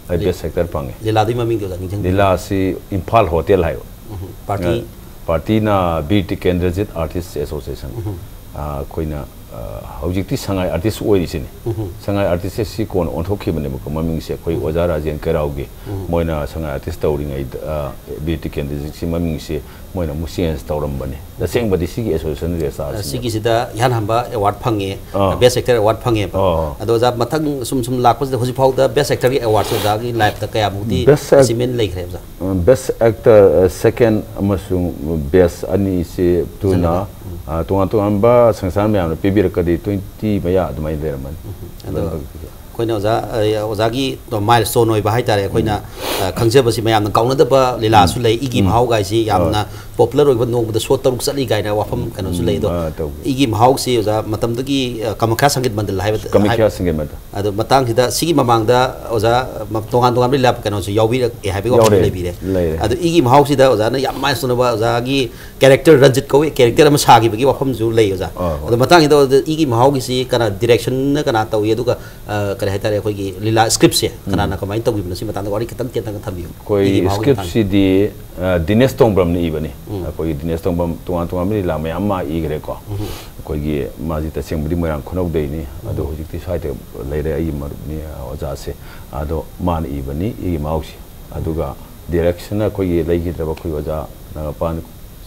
ꯑꯩ ꯑꯗꯨ best actor ꯐꯪꯉꯦ꯫ ꯂꯤꯂꯥꯗꯨꯒꯤ ꯃꯃꯤꯡꯗꯤ ꯑꯣꯖꯥ ꯅꯤꯡꯁꯤꯡꯕꯤꯕ꯭ꯔꯥ? ꯂꯤꯂꯥꯁꯤ ꯏꯝꯐꯥꯜ ꯍꯣꯇꯦꯜ ꯍꯥꯏꯕ꯫ ꯎꯝ꯫ ꯄꯥꯔꯇꯤ? ꯑ, ꯄꯥꯔꯇꯤꯅ ꯕꯤꯔ ꯇꯤꯀꯦꯟꯗ꯭ꯔꯖꯤꯠ Artist Association꯫ ꯎꯝ꯫ ꯑ, ꯑꯩꯈꯣꯏꯅ ꯑ, ꯍꯧꯖꯤꯛꯇꯤ ꯁꯉꯥꯏ ꯑꯥꯔꯇꯤꯁ ꯑꯣꯏꯔꯤꯁꯤꯅꯤ꯫ ꯎꯝ꯫ ꯁꯉꯥꯏ ꯑꯥꯔꯇꯤꯁꯁꯦ ꯁꯤ ꯀꯣꯟꯅ ꯑꯣꯟꯊꯣꯛꯈꯤꯕꯅꯦꯕꯀꯣ, ꯃꯃꯤꯡꯁꯦ ꯑꯩꯈꯣꯏ ꯎꯝ꯫ ꯑꯣꯖꯥ ꯔꯥꯖꯦꯟ ꯀꯩꯔꯥꯎꯒꯤ ꯎꯝ꯫ ꯃꯣꯏꯅ ꯁꯉꯥꯏ ꯑꯥꯔꯇꯤꯁ ꯇꯧꯔꯤꯉꯩꯗ, ꯑ, ꯕꯤꯔ ꯇꯤꯀꯦꯟꯗ꯭ꯔꯖꯤꯠꯁꯤ ꯃꯃꯤꯡꯁꯦ ꯃꯣꯏꯅ ꯑꯃꯨꯛ change ꯇꯧꯔꯝꯕꯅꯤ꯫ ꯑꯁꯦꯡꯕꯗꯤ ꯁꯤꯒꯤ association ꯔꯦꯁꯥꯁꯤꯅꯦꯕ꯫ ꯁꯤꯒꯤꯁꯤꯗ ꯏꯍꯥꯟ ꯍꯥꯟꯕ award ꯐꯪꯉꯦ, ꯑꯥ꯫ Best Actor award ꯐꯪꯉꯦꯕ꯫ ꯑꯥ, ꯑꯥ꯫ ꯑꯗꯣ ꯑꯣꯖꯥ ꯃꯊꯪ ꯁꯨꯝ ꯁꯨꯝ ꯂꯥꯛꯄꯁꯤꯗ ꯍꯧꯖꯤꯛ ꯐꯥꯎꯗ Best Actorꯒꯤ awardꯁꯦ ꯑꯣꯖꯥꯒꯤ lifeꯇ ꯀꯌꯥꯃꯨꯛꯇꯤ Best Act-, achievement ꯂꯩꯈ꯭ꯔꯦ ꯑꯣꯖꯥ? ꯎꯝ, Best Actor, ꯑ, second ꯑꯃꯁꯨꯡ best ꯑꯅꯤꯁꯤ ꯇꯨꯅ, ꯎꯝ꯫ ꯑ, ꯇꯣꯉꯥꯟ ꯇꯣꯉꯥꯟꯕ ꯁꯪꯁꯊꯥꯟ ꯃꯌꯥꯝꯅ ꯄꯤꯕꯤꯔꯛꯀꯗꯤ twenty ꯃꯌꯥ ꯑꯗꯨꯃꯥꯏꯅ ꯂꯩꯔꯝꯃꯅꯤ꯫ ꯎꯝ, ꯑꯗꯣ ꯂꯣꯏꯅꯃꯛꯀꯤ꯫ ꯑꯩꯈꯣꯏꯅ ꯑꯣꯖꯥ ꯑ, ꯑꯣꯖꯥꯒꯤ ꯃꯥꯏꯜ ꯁ꯭ꯇꯣꯟ ꯑꯣꯏꯕ ꯍꯥꯏꯇꯥꯔꯦ, ꯑꯩꯈꯣꯏꯅ ꯑ, ꯈꯪꯖꯕꯁꯤ ꯃꯌꯥꯝꯅ ꯀꯥꯎꯅꯗꯕ ꯂꯤꯂꯥꯁꯨ ꯂꯩ꯫ ꯏꯒꯤ ꯃꯍꯥꯎ ꯀꯥꯏꯁꯤ ꯌꯥꯝꯅ ꯄꯣꯄꯨꯂꯔ ꯑꯣꯏꯕ, ꯅꯣꯡꯃꯗ ꯁꯣ ꯇꯔꯨꯛ ꯆꯠꯂꯤ ꯀꯥꯏꯅ ꯋꯥꯐꯝ ꯀꯩꯅꯣꯁꯨ ꯂꯩ꯫ ꯑꯗꯣ ꯑ, ꯇꯧꯏ꯫ ꯏꯒꯤ ꯃꯍꯥꯎꯁꯤ ꯑꯣꯖꯥ ꯃꯇꯝꯗꯨꯒꯤ ꯑ, ꯀꯥꯃꯈ꯭ꯌꯥ ꯁꯪꯒꯤꯠ ꯃꯟꯗꯜ ꯍꯥꯏꯕ ꯀꯥꯃꯈ꯭ꯌꯥ ꯍꯥꯏ-, ꯁꯪꯒꯤꯠ ꯃꯟꯗꯜ꯫ ꯑꯗꯣ ꯃꯇꯥꯡꯁꯤꯗ ꯁꯤꯒꯤ ꯃꯃꯥꯡꯗ ꯑꯣꯖꯥ ꯃ-, ꯇꯣꯉꯥꯟ ꯇꯣꯉꯥꯟꯕ ꯂꯤꯂꯥ ꯀꯩꯅꯣꯁꯨ ꯌꯥꯎꯕꯤꯔꯛꯑꯦ ꯍꯥꯏꯕꯒꯤ ꯋꯥꯐꯝꯁꯨ ꯌꯥꯎꯔꯦ, ꯂꯩꯕꯤꯔꯦ꯫ ꯂꯩꯔꯦ꯫ ꯑꯗꯣ ꯏꯒꯤ ꯃꯍꯥꯎꯁꯤꯗ ꯑꯣꯖꯥꯅ ꯌꯥꯝ ꯃꯥꯏꯜ ꯁ꯭ꯇꯣꯟ ꯑꯣꯏꯕ ꯑꯣꯖꯥꯒꯤ ꯀꯦꯔꯦꯛꯇꯔ ꯔꯟꯖꯤꯠ ꯀꯧꯏ, ꯀꯦꯔꯦꯛꯇꯔ ꯑꯃ ꯁꯥꯈꯤꯕꯒꯤ ꯋꯥꯐꯝꯁꯨ ꯂꯩ ꯑꯣꯖꯥ꯫ ꯑ, ꯍꯣꯏ꯫ ꯑꯗꯣ ꯃꯇꯥꯡꯁꯤꯗ ꯑꯣꯖꯥ ꯏꯒꯤ ꯃꯍꯥꯎꯒꯤꯁꯤ ꯀꯅꯥ, ꯗꯤꯔꯦꯛꯁꯟꯅ ꯀꯅꯥ ꯇꯧꯏ, ꯑꯗꯨꯒ ꯑ, ꯀꯔꯤ ꯍꯥꯏꯇꯥꯔꯦ, ꯑꯩꯈꯣꯏꯒꯤ ꯂꯤꯂꯥ ꯁ꯭ꯀ꯭ꯔꯤꯞꯁꯦ ꯀꯅꯥꯅ ꯀꯃꯥꯏꯅ ꯇꯧꯕꯤꯕꯅꯣ, ꯁꯤ ꯃꯇꯥꯡꯗ ꯋꯥꯔꯤ ꯈꯤꯇꯪ ꯇꯦꯟꯇꯛꯅ ꯊꯝꯕꯤꯌꯨ꯫ ꯑꯩꯈꯣꯏ ꯏꯒꯤ ꯃꯍꯥꯎꯒꯤ ꯃꯇꯥꯡꯗ꯫ ꯁ꯭ꯀ꯭ꯔꯤꯞꯁꯤꯗꯤ, ꯑ, ꯗꯤꯅꯦꯁ ꯇꯣꯡꯕ꯭ꯔꯝꯅ ꯏꯕꯅꯤ꯫ ꯎꯝ꯫ ꯑꯩꯈꯣꯏꯒꯤ ꯗꯤꯅꯦꯁ ꯇꯣꯡꯕ꯭ꯔꯝ ꯇꯣꯉꯥꯟ ꯇꯣꯉꯥꯟꯕ ꯂꯤꯂꯥ ꯃꯌꯥꯝ ꯑꯃ ꯏꯈ꯭ꯔꯦꯀꯣ꯫ ꯎꯝ꯫ ꯑꯩꯈꯣꯏꯒꯤ ꯃꯥꯁꯤ ꯇꯁꯦꯡꯕꯗꯤ ꯃꯣꯏꯔꯥꯡ ꯈꯨꯅꯧꯗꯩꯅꯤ, ꯑꯗꯣ ꯎꯝ꯫ ꯍꯧꯖꯤꯛꯇꯤ ꯁ꯭ꯋꯥꯏꯗ ꯂꯩꯔꯦ ꯑꯩꯒꯤ ꯃꯔꯨꯞꯅꯤ, ꯑ, ꯑꯣꯖꯥꯁꯦ꯫ ꯑꯗꯣ ꯃꯥꯅ ꯏꯕꯅꯤ ꯏꯒꯤ ꯃꯍꯥꯎꯁꯤ꯫ ꯑꯗꯨꯒ ꯗꯤꯔꯦꯛꯁꯟꯅ ꯑꯩꯈꯣꯏꯒꯤ ꯂꯩꯈꯤꯗ꯭ꯔꯕ ꯑꯩꯈꯣꯏ ꯑꯣꯖꯥ ꯅꯒꯥꯃꯄꯥꯟ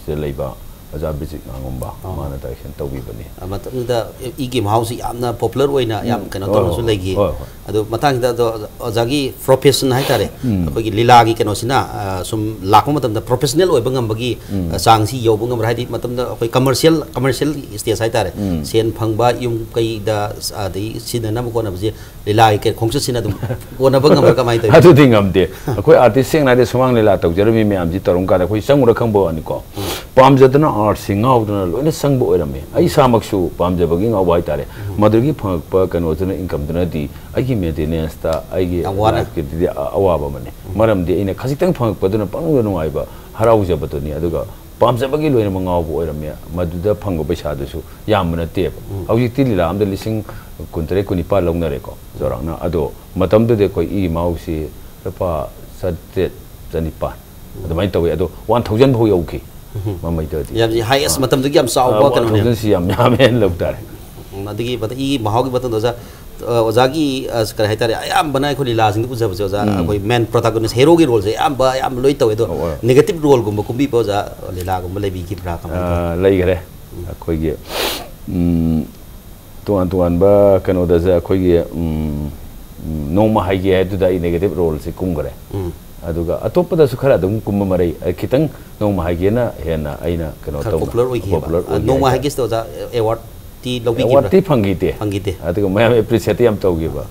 ꯁꯤꯗ ꯂꯩꯕ ꯑꯣꯖꯥ ꯕꯤꯖꯤꯠ ꯉꯥꯉꯣꯝꯕ, ꯑꯣ꯫ ꯃꯥꯅ ꯗꯥꯏꯔꯦꯛꯁꯟ ꯇꯧꯕꯤꯕꯅꯤ꯫ ꯑ, ꯃꯇꯝꯗꯨꯗ ꯏꯒꯤ ꯃꯍꯥꯎꯁꯤ ꯌꯥꯝꯅ ꯄꯣꯄꯨꯂꯔ ꯑꯣꯏꯅ ꯌꯥꯝ ꯎꯝ, ꯀꯩꯅꯣ ꯍꯣꯏ, ꯇꯧꯅꯁꯨ ꯍꯣꯏ, ꯂꯩꯈꯤ꯫ ꯍꯣꯏ, ꯍꯣꯏ꯫ ꯑꯗꯣ ꯃꯇꯥꯡꯁꯤꯗ ꯑꯗꯣ ꯑꯣꯖꯥꯒꯤ ꯄ꯭ꯔꯣꯐꯦꯁꯟ ꯍꯥꯏꯇꯥꯔꯦ, ꯎꯝ꯫ ꯑꯩꯈꯣꯏꯒꯤ ꯂꯤꯂꯥꯒꯤ ꯀꯩꯅꯣꯁꯤꯅ, ꯑ, ꯁꯨꯝ ꯂꯥꯛꯄ ꯃꯇꯝꯗ ꯄ꯭ꯔꯣꯐꯦꯁꯅꯦꯜ ꯑꯣꯏꯕ ꯉꯝꯕꯒꯤ, ꯎꯝ꯫ ꯑ, ꯆꯥꯡꯁꯤ ꯌꯧꯕ ꯉꯝꯕ꯭ꯔꯥ? ꯍꯥꯏꯗꯤ ꯃꯇꯝꯗ ꯑꯩꯈꯣꯏ ꯀꯃꯔꯁꯤꯌꯦꯜ, ꯀꯃꯔꯁꯤꯌꯦꯜ ꯁ꯭ꯇꯦꯖ ꯍꯥꯏꯇꯥꯔꯦ, ꯎꯝ꯫ ꯁꯦꯟ ꯐꯪꯕ, ꯌꯨꯝ ꯀꯩꯗ, ꯑꯗꯒꯤ ꯁꯤꯖꯤꯟꯅꯅꯕ ꯈꯣꯠꯅꯕꯁꯦ ꯂꯤꯂꯥꯒꯤ ꯀꯩ-, ꯈꯣꯡꯆꯠꯁꯤꯅ ꯑꯗꯨꯝ ꯀꯣꯟꯅꯕ ꯉꯝꯕ꯭ꯔꯥ, ꯀꯃꯥꯏꯅ ꯇꯧꯋꯤ? ꯑꯗꯨꯗꯤ ꯉꯝꯗꯦ꯫ ꯑꯩꯈꯣꯏ ꯑꯥꯔꯇꯤꯁ ꯁꯦꯡꯅ ꯍꯥꯏꯔꯗꯤ ꯁꯨꯃꯥꯡ ꯂꯤꯂꯥ ꯇꯧꯖꯔꯝꯃꯤ ꯃꯌꯥꯝꯁꯤ ꯇꯧꯔꯝ ꯀꯥꯟꯗ ꯑꯩꯈꯣꯏ ꯆꯪꯉꯨꯔ ꯈꯪꯕ ꯋꯥꯅꯤꯀꯣ꯫ ꯎꯝ꯫ ꯄꯥꯝꯖꯗꯅ, ꯑꯥꯔꯠꯁꯤ ꯉꯥꯎꯗꯅ ꯂꯣꯏꯅ ꯆꯪꯕ ꯑꯣꯏꯔꯝꯃꯤ꯫ ꯑꯩ ꯏꯁꯥꯃꯛꯁꯨ ꯄꯥꯝꯖꯕꯒꯤ ꯉꯥꯎꯕ ꯍꯥꯏꯇꯥꯔꯦ꯫ ꯎꯝ꯫ ꯃꯗꯨꯗꯒꯤ ꯐꯪꯉꯛꯄ ꯀꯩꯅꯣꯗꯨꯅ, ꯏꯟꯀꯝꯗꯨꯅꯗꯤ ꯑꯩꯒꯤ ꯃꯦꯟꯇꯦꯅꯦꯟꯁꯇ, ꯑꯩꯒꯤ ꯌꯥꯝ ꯋꯥꯅ꯫ ꯂꯥꯏꯐꯀꯤꯗꯤ ꯑ-, ꯑꯋꯥꯕ ꯑꯃꯅꯤ꯫ ꯎꯝ꯫ ꯃꯔꯝꯗꯤ ꯑꯩꯅ ꯈꯖꯤꯛꯇꯪ ꯐꯪꯉꯛꯄꯗꯨꯅ ꯄꯪꯅꯨꯡꯗ ꯅꯨꯡꯉꯥꯏꯕ, ꯍꯔꯥꯎꯖꯕꯗꯨꯅꯤ꯫ ꯑꯗꯨꯒ ꯄꯥꯝꯖꯕꯒꯤ ꯂꯣꯏꯅꯃꯛ ꯉꯥꯎꯕ ꯑꯣꯏꯔꯝꯃꯦ꯫ ꯃꯗꯨꯗ ꯐꯪꯕ ꯄꯩꯁꯥꯗꯨꯁꯨ ꯌꯥꯝꯕ ꯅꯠꯇꯦꯕ꯫ ꯎꯝ꯫ ꯍꯧꯖꯤꯛꯇꯤ ꯂꯤꯂꯥ ꯑꯃꯗ ꯂꯤꯁꯤꯡ ꯀꯨꯟꯇꯔꯦꯠ, ꯀꯨꯟꯅꯤꯄꯥꯜ ꯂꯧꯅꯔꯦꯀꯣ, ꯆꯥꯎꯔꯥꯛꯅ꯫ ꯑꯗꯣ ꯃꯇꯝꯗꯨꯗꯤ ꯑꯩꯈꯣꯏ ꯏꯒꯤ ꯃꯍꯥꯎꯁꯤ ꯂꯨꯄꯥ ꯆꯥꯇ꯭ꯔꯦꯠ, ꯆꯅꯤꯄꯥꯟ ꯎꯝ꯫ ꯑꯗꯨꯃꯥꯏꯅ ꯇꯧꯋꯤ꯫ ꯑꯗꯣ ꯋꯥꯟ ꯊꯥꯎꯖꯟ ꯐꯥꯎ ꯌꯧꯈꯤ꯫ ꯎꯝ꯫ ꯃꯃꯩꯗꯗꯤ꯫ ꯌꯥꯝ ꯍꯥꯏꯌꯦꯁ ꯑꯥ꯫ ꯃꯇꯝꯗꯨꯒꯤ ꯌꯥꯝ ꯆꯥꯎꯕ ꯑꯥ, ꯀꯩꯅꯣꯅꯦ꯫ ꯋꯥꯟ ꯊꯥꯎꯖꯟꯁꯤ ꯌꯥꯝ ꯌꯥꯝꯃꯦꯅ ꯂꯧ ꯇꯥꯔꯦ꯫ ꯎꯝ, ꯑꯗꯒꯤ ꯃꯊꯪ ꯏꯒꯤ ꯃꯍꯥꯎꯒꯤ ꯃꯇꯨꯡꯗ ꯑꯣꯖꯥ, ꯑ, ꯑꯣꯖꯥꯒꯤ, ꯑ, ꯀꯔꯤ ꯍꯥꯏꯇꯥꯔꯦ, ꯑꯌꯥꯝꯕꯅ ꯑꯩꯈꯣꯏ ꯂꯤꯂꯥꯁꯤꯡꯗ ꯎꯖꯕꯁꯦ ꯑꯣꯖꯥ, ꯎꯝ꯫ ꯑꯩꯈꯣꯏ ꯃꯦꯟ ꯄ꯭ꯔꯣꯇꯥꯒꯣꯅꯤꯁ, ꯍꯦꯔꯣꯒꯤ ꯔꯣꯜꯁꯦ ꯑꯌꯥꯝꯕ, ꯑꯌꯥꯝꯕ ꯂꯣꯏ ꯇꯧꯋꯦ꯫ ꯑꯗꯣ ꯑꯧ, ꯑꯧ꯫ ꯅꯦꯒꯦꯇꯤꯚ ꯔꯣꯜꯒꯨꯝꯕ ꯀꯨꯝꯕꯤꯕ ꯑꯣꯖꯥ ꯂꯤꯂꯥꯒꯨꯝꯕ ꯂꯩꯕꯤꯈꯤꯕ꯭ꯔꯥ? ꯀꯃꯥꯏꯅ ꯇꯧꯋꯤ? ꯑ, ꯂꯩꯈꯔꯦ꯫ ꯎꯝ꯫ ꯑꯩꯈꯣꯏꯒꯤ, ꯎꯝ, ꯇꯣꯉꯥꯟ ꯇꯣꯉꯥꯟꯕ ꯀꯩꯅꯣꯗꯁꯨ ꯑꯩꯈꯣꯏꯒꯤ, ꯎꯝ, ꯎꯝ, ꯅꯣꯡꯃ ꯍꯥꯏꯒꯦ ꯍꯥꯏꯗꯨꯗ ꯑꯩ ꯅꯦꯒꯦꯇꯤꯚ ꯔꯣꯜꯁꯦ ꯀꯨꯝꯈꯔꯦ꯫ ꯎꯝ꯫ ꯑꯗꯨꯒ ꯑꯇꯣꯞꯄꯗꯁꯨ ꯈꯔ ꯑꯗꯨꯝ ꯀꯨꯝꯕ ꯃꯔꯩ, ꯑ, ꯈꯤꯇꯪ ꯅꯣꯡꯃ ꯍꯥꯏꯒꯦꯅ ꯍꯦꯟꯅ ꯑꯩꯅ ꯀꯩꯅꯣ ꯈꯔ ꯇꯧꯕ, ꯄꯣꯄꯨꯂꯔ ꯑꯣꯏꯈꯤꯑꯕ꯫ ꯄꯣꯄꯨꯂꯔ ꯑ, ꯑꯣꯏꯈꯤ ꯅꯣꯡꯃ ꯍꯥꯏꯇꯥꯔꯦ꯫ ꯍꯥꯏꯒꯦꯁꯤꯗ ꯑꯣꯖꯥ ꯑꯦꯋꯥꯔꯗꯇꯤ ꯂꯧꯕꯤꯈꯤꯕ꯭ꯔꯥ? ꯑꯦꯋꯥꯔꯗꯇꯤ ꯐꯪꯈꯤꯗꯦ꯫ ꯐꯪꯈꯤꯗꯦ꯫ ꯑꯗꯨꯒ ꯃꯌꯥꯝ ꯑꯦꯄ꯭ꯔꯤꯁꯤꯌꯦꯠꯇꯤ ꯌꯥꯝ ꯇꯧꯈꯤꯕ꯫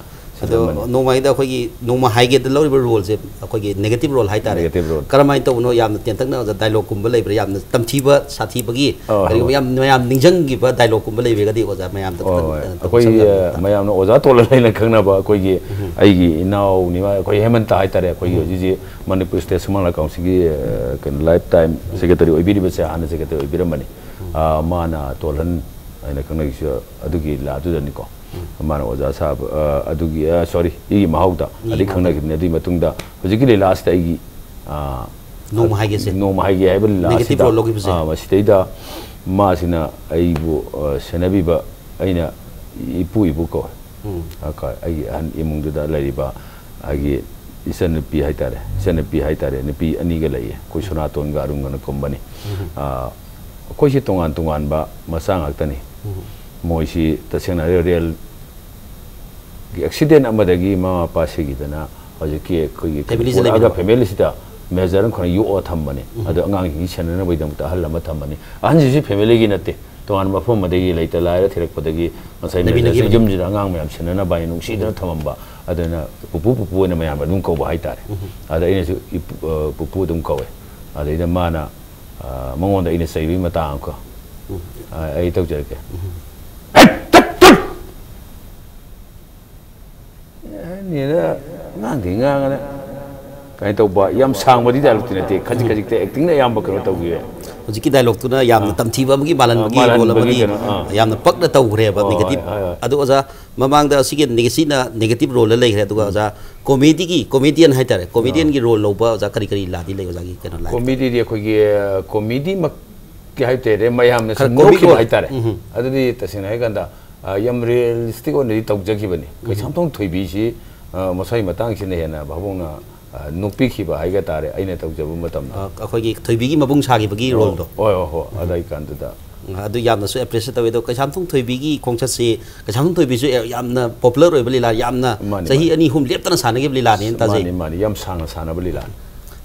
ꯑꯗꯣ ꯅꯣꯡꯃꯩꯗ ꯑꯩꯈꯣꯏꯒꯤ ꯅꯣꯡꯃ ꯍꯥꯏꯒꯦꯗ ꯂꯧꯔꯤꯕ ꯔꯣꯜꯁꯦ ꯑꯩꯈꯣꯏꯒꯤ ꯅꯦꯒꯦꯇꯤꯚ ꯔꯣꯜ ꯍꯥꯏꯇꯥꯔꯦ꯫ Negative role. ꯀꯔꯝꯍꯥꯏꯅ ꯇꯧꯕꯅꯣ? ꯌꯥꯝꯅ ꯇꯦꯟꯇꯛꯅ ꯑꯣꯖꯥ, ꯗꯥꯏꯂꯣꯒꯀꯨꯝꯕ ꯂꯩꯕ꯭ꯔꯥ? ꯌꯥꯝꯅ ꯇꯝꯊꯤꯕ ꯁꯥꯊꯤꯕꯒꯤ ꯑꯣ, ꯀꯔꯤꯒꯨꯝꯕ ꯍꯣꯏ꯫ ꯌꯥꯝ ꯃꯌꯥꯝ ꯅꯤꯡꯁꯤꯡꯈꯤꯕ ꯗꯥꯏꯂꯣꯒꯀꯨꯝꯕ ꯂꯩꯔꯒꯗꯤ ꯑꯣꯖꯥ ꯃꯌꯥꯝꯗ ꯍꯣꯏ, ꯈꯤꯇꯪ, ꯍꯣꯏ꯫ ꯑ, ꯑꯩꯈꯣꯏ, ꯁꯝꯂꯞꯅ ꯑ, ꯇꯥꯛꯄꯤꯌꯨ꯫ ꯃꯌꯥꯝꯅ ꯑꯣꯖꯥ ꯇꯣꯜꯂ ꯍꯥꯏꯅ ꯈꯪꯅꯕ ꯑꯩꯈꯣꯏꯒꯤ ꯎꯝ꯫ ꯑꯩꯒꯤ ꯏꯅꯥꯎꯅꯤ ꯃꯥ, ꯑꯩꯈꯣꯏ ꯍꯦꯃꯟꯇ ꯍꯥꯏꯇꯥꯔꯦ꯫ ꯑꯩꯈꯣꯏꯒꯤ ꯎꯝ꯫ ꯍꯧꯖꯤꯛ ꯍꯧꯖꯤꯛ ꯃꯅꯤꯄꯨꯔ ꯁ꯭ꯇꯦꯠ ꯁꯨꯃꯥꯡ ꯂꯥꯏ ꯀꯥꯎꯟꯁꯤꯜꯒꯤ, ꯑ, ꯀꯩꯅꯣ, ꯂꯥꯏꯐ ꯇꯥꯏꯝ ꯁꯦꯀ꯭ꯔꯦꯇꯔꯤ ꯑꯣꯏꯕꯤꯔꯤꯕꯁꯦ, ꯍꯥꯟꯅ ꯁꯦꯀ꯭ꯔꯦꯇꯔꯤ ꯑꯣꯏꯕꯤꯔꯝꯕꯅꯤ꯫ ꯎꯝ꯫ ꯑ, ꯃꯥꯅ ꯇꯣꯜꯍꯟ ꯍꯥꯏꯅ ꯈꯪꯅꯔꯤꯁꯦ ꯑꯗꯨꯒꯤ ꯂꯥꯗꯨꯗꯅꯤꯀꯣ꯫ ꯎꯝ꯫ ꯃꯥꯅ ꯑꯣꯖꯥ ꯁꯥꯕ, ꯑ, ꯑꯗꯨꯒꯤ, ꯑ, ꯁꯣꯔꯤ, ꯏꯒꯤ ꯃꯍꯥꯎꯗ ꯃꯤꯒꯤ ꯑꯗꯩ ꯃꯍꯥꯎꯗ꯫ ꯈꯪꯅꯈꯤꯕꯅꯤ꯫ ꯑꯗꯨꯒꯤ ꯃꯇꯨꯡꯗ ꯍꯧꯖꯤꯛꯀꯤ ꯂꯤꯂꯥ ꯑꯁꯤꯗ ꯑꯩꯒꯤ, ꯑ, ꯅꯣꯡꯃ ꯍꯥꯏꯒꯦꯁꯦ꯫ ꯅꯣꯡꯃ ꯍꯥꯏꯒꯦ ꯍꯥꯏꯕ ꯂꯤꯂꯥ ꯅꯦꯒꯦꯇꯤꯚ ꯑꯁꯤꯗ, ꯔꯣꯜ ꯂꯧꯈꯤꯕꯁꯦ꯫ ꯑ, ꯃꯁꯤꯗꯩꯗ ꯃꯥꯁꯤꯅ ꯑꯩꯕꯨ, ꯑ, ꯁꯦꯟꯅꯕꯤꯕ, ꯑꯩꯅ ꯏꯄꯨ ꯏꯕꯣꯛ ꯀꯧꯋꯦ꯫ ꯎꯝ꯫ ꯑ, ꯀ-, ꯑꯩꯒꯤ ꯑꯍꯟ ꯏꯃꯨꯡꯗꯨꯗ ꯂꯩꯔꯤꯕ ꯑꯩꯒꯤ ꯏꯆꯟꯅꯨꯄꯤ ꯍꯥꯏꯇꯥꯔꯦ, ꯏꯆꯟꯅꯨꯄꯤ ꯍꯥꯏꯇꯥꯔꯦ, ꯅꯨꯄꯤ ꯑꯅꯤꯒ ꯂꯩꯌꯦ꯫ ꯑꯩꯈꯣꯏ ꯁꯣꯅꯥꯇꯣꯟꯒ ꯑꯔꯨꯟꯒꯅ ꯀꯨꯝꯕꯅꯤ꯫ ꯎꯝ꯫ ꯑ, ꯑꯩꯈꯣꯏꯁꯤ ꯇꯣꯉꯥꯟ ꯇꯣꯉꯥꯟꯕ ꯃꯆꯥ ꯉꯥꯛꯇꯅꯤ꯫ ꯎꯝ꯫ ꯃꯣꯏꯁꯤ ꯇꯁꯦꯡꯅ ꯍꯥꯏꯔꯒ ꯔꯦꯜꯒꯤ ꯑꯦꯛꯁꯤꯗꯦꯟ ꯑꯃꯗꯒꯤ ꯃꯃꯥ ꯃꯄꯥ ꯁꯤꯈꯤꯗꯅ ꯍꯧꯖꯤꯛꯀꯤ ꯑꯩꯈꯣꯏꯒꯤ ꯐꯦꯃꯤꯂꯤꯁꯦ ꯄꯣꯛꯂꯛꯑꯒ ꯂꯩꯃꯤꯟꯅꯕ꯫ ꯐꯦꯃꯤꯂꯤꯁꯤꯗ ꯃꯦꯖꯔ ꯑꯃ ꯈꯔ ꯌꯣꯛꯑ ꯊꯝꯕꯅꯤ꯫ ꯎꯝ꯫ ꯑꯗꯣ ꯑꯉꯥꯡꯁꯤꯡꯁꯤ ꯁꯦꯟꯅꯅꯕꯒꯤꯗꯃꯛꯇ ꯑꯍꯜ ꯑꯃ ꯊꯝꯕꯅꯤ꯫ ꯑꯍꯟꯁꯤꯁꯨ ꯐꯦꯃꯤꯂꯤꯒꯤ ꯅꯠꯇꯦ, ꯇꯣꯉꯥꯟꯕ ꯃꯐꯝ ꯑꯃꯗꯒꯤ ꯂꯩꯇ ꯂꯥꯏꯔ ꯊꯤꯔꯛꯄꯗꯒꯤ ꯉꯁꯥꯏ ꯂꯩꯃꯤꯟꯅꯈꯤꯕꯅꯤ꯫ ꯃꯦꯖꯔꯁꯤ ꯌꯨꯝꯁꯤꯗ ꯑꯉꯥꯡ ꯃꯌꯥꯝ ꯁꯦꯟꯅꯅꯕ ꯍꯥꯏꯅ ꯅꯨꯡꯁꯤꯗꯅ ꯊꯝꯃꯝꯕ꯫ ꯑꯗꯨꯅ ꯄꯨꯄꯨ, ꯄꯨꯄꯨ ꯑꯣꯏꯅ ꯃꯌꯥꯝꯅ ꯑꯗꯨꯝ ꯀꯧꯕ ꯍꯥꯏꯇꯥꯔꯦ꯫ ꯎꯝ꯫ ꯑꯗ ꯑꯩꯅꯁꯨ ꯏꯄꯨ-, ꯑ, ꯄꯨꯄꯨ ꯑꯗꯨꯝ ꯀꯧꯋꯦ꯫ ꯑꯗꯩꯗ ꯃꯥꯅ, ꯑ, ꯃꯉꯣꯟꯗ ꯑꯩꯅ ꯆꯩꯕꯒꯤ ꯃꯇꯥꯡ ꯑꯃꯈꯛ, ꯎꯝ꯫ ꯑ, ꯑꯩ ꯇꯧꯖꯔꯛꯀꯦ꯫ ꯎꯝ꯫ ꯑꯦ, ꯅꯦꯅ ꯑꯉꯥꯡꯗꯤ ꯉꯥꯡꯉꯅ ꯀꯃꯥꯏꯅ ꯇꯧꯕ, ꯌꯥꯝ ꯁꯥꯡꯕꯗꯤ ꯗꯥꯏꯂꯣꯛꯇꯤ ꯅꯠꯇꯦ, ꯈꯖꯤꯛ ꯈꯖꯤꯛꯇ ꯑꯦꯛꯇꯤꯡꯅ ꯑꯌꯥꯝꯕ ꯀꯩꯅꯣ ꯇꯧꯈꯤꯌꯦ꯫ ꯍꯧꯖꯤꯛꯀꯤ ꯗꯥꯏꯂꯣꯛꯇꯨꯅ ꯌꯥꯝꯅ ꯑꯥ꯫ ꯇꯝꯊꯤꯕ ꯑꯃꯒꯤ ꯑꯥ, ꯃꯥꯜꯍꯟꯕꯒꯤ ꯔꯣꯜ ꯃꯥꯜꯍꯟꯕꯒꯤ ꯑꯃꯅꯤ꯫ ꯀꯩꯅꯣ, ꯑꯥ꯫ ꯌꯥꯝꯅ ꯄꯛꯅ ꯇꯧꯈ꯭ꯔꯦꯕ, ꯍꯣꯏ, ꯍꯣꯏ, ꯅꯦꯒꯦꯇꯤꯚ꯫ ꯍꯣꯏ, ꯍꯣꯏ꯫ ꯑꯗꯣ ꯑꯣꯖꯥ, ꯃꯃꯥꯡꯗ ꯑꯁꯤꯒꯤ ꯅꯦꯒꯦꯁꯤꯅ ꯅꯦꯒꯦꯇꯤꯚ ꯔꯣꯜꯗ ꯂꯩꯈ꯭ꯔꯦ, ꯑꯗꯨꯒ ꯎꯝ꯫ ꯑꯣꯖꯥ, ꯀꯣꯃꯦꯗꯤꯒꯤ, ꯀꯣꯃꯦꯗꯤꯌꯟ ꯍꯥꯏꯇꯥꯔꯦ, ꯀꯣꯃꯦꯗꯤꯌꯟꯒꯤ ꯑꯥ꯫ ꯔꯣꯜ ꯂꯧꯕ ꯑꯣꯖꯥ ꯀꯔꯤ ꯀꯔꯤ ꯂꯥꯗꯤ ꯂꯩ ꯑꯣꯖꯥꯒꯤ ꯀꯩꯅꯣ ꯂꯥꯏꯟꯗ? ꯀꯣꯃꯦꯗꯤꯗꯤ ꯑꯩꯈꯣꯏꯒꯤ, ꯑ, ꯀꯣꯃꯦꯗꯤꯃꯛꯇꯤ ꯍꯥꯏꯇꯥꯔꯦ, ꯃꯌꯥꯝꯅ ꯈꯔ ꯁꯨꯝ ꯀꯣꯃꯤꯛ ꯅꯣꯛꯈꯤꯕ ꯔꯣꯜ꯫ ꯍꯥꯏꯇꯥꯔꯦ꯫ ꯎꯝ ꯍꯝ꯫ ꯑꯗꯨꯗꯤ ꯇꯁꯦꯡꯅ ꯍꯥꯏꯔꯀꯥꯟꯗ, ꯑ, ꯌꯥꯝ ꯔꯤꯌꯦꯂꯤꯁꯇꯤꯛ ꯑꯣꯏꯅꯗꯤ ꯇꯧꯖꯈꯤꯕꯅꯤ꯫ ꯎꯝ꯫ ꯀꯩꯁꯥꯝꯊꯣꯡ ꯊꯣꯏꯕꯤꯁꯤ, ꯑ, ꯃꯁꯥꯒꯤ ꯃꯇꯥꯡꯁꯤꯅ ꯍꯦꯟꯅ ꯚꯥꯕꯣꯛꯅ, ꯑ, ꯅꯣꯛꯄꯤꯈꯤꯕ ꯍꯥꯏꯒ ꯇꯥꯔꯦ, ꯑꯩꯅ ꯇꯧꯖꯕ ꯃꯇꯝꯗ꯫ ꯑ, ꯑꯩꯈꯣꯏꯒꯤ ꯊꯣꯏꯕꯤꯒꯤ ꯃꯕꯨꯡ ꯁꯥꯈꯤꯕꯒꯤ ꯑꯣ, ꯔꯣꯜꯗꯣ꯫ ꯍꯣꯏ, ꯍꯣꯏ, ꯍꯣꯏ, ꯎꯝ꯫ ꯑꯗꯥꯏ ꯀꯥꯟꯗꯨꯗ꯫ ꯎꯝ, ꯑꯗꯨ ꯌꯥꯝꯅꯁꯨ ꯑꯦꯄ꯭ꯔꯤꯁꯤꯌꯦꯠ ꯇꯧꯋꯤ꯫ ꯑꯗꯣ ꯀꯩꯁꯥꯝꯊꯣꯡ ꯊꯣꯏꯕꯤꯒꯤ ꯈꯣꯡꯆꯠꯁꯤ, ꯀꯩꯁꯥꯝꯊꯣꯡ ꯊꯣꯏꯕꯤꯁꯨ ꯌꯥꯝꯅ ꯄꯣꯄꯨꯂꯔ ꯑꯣꯏꯕ ꯂꯤꯂꯥ, ꯌꯥꯝꯅ ꯃꯥꯅꯤ, ꯆꯍꯤ ꯃꯥꯅꯤ꯫ ꯑꯅꯤ ꯑꯍꯨꯝ ꯂꯦꯞꯇꯅ ꯁꯥꯟꯅꯈꯤꯕ ꯂꯤꯂꯥꯅꯦꯅ ꯇꯥꯖꯩ꯫ ꯃꯥꯅꯤ, ꯃꯥꯅꯤ, ꯌꯥꯝ ꯁꯥꯡꯅ ꯁꯥꯟꯅꯕ ꯂꯤꯂꯥꯅꯤ꯫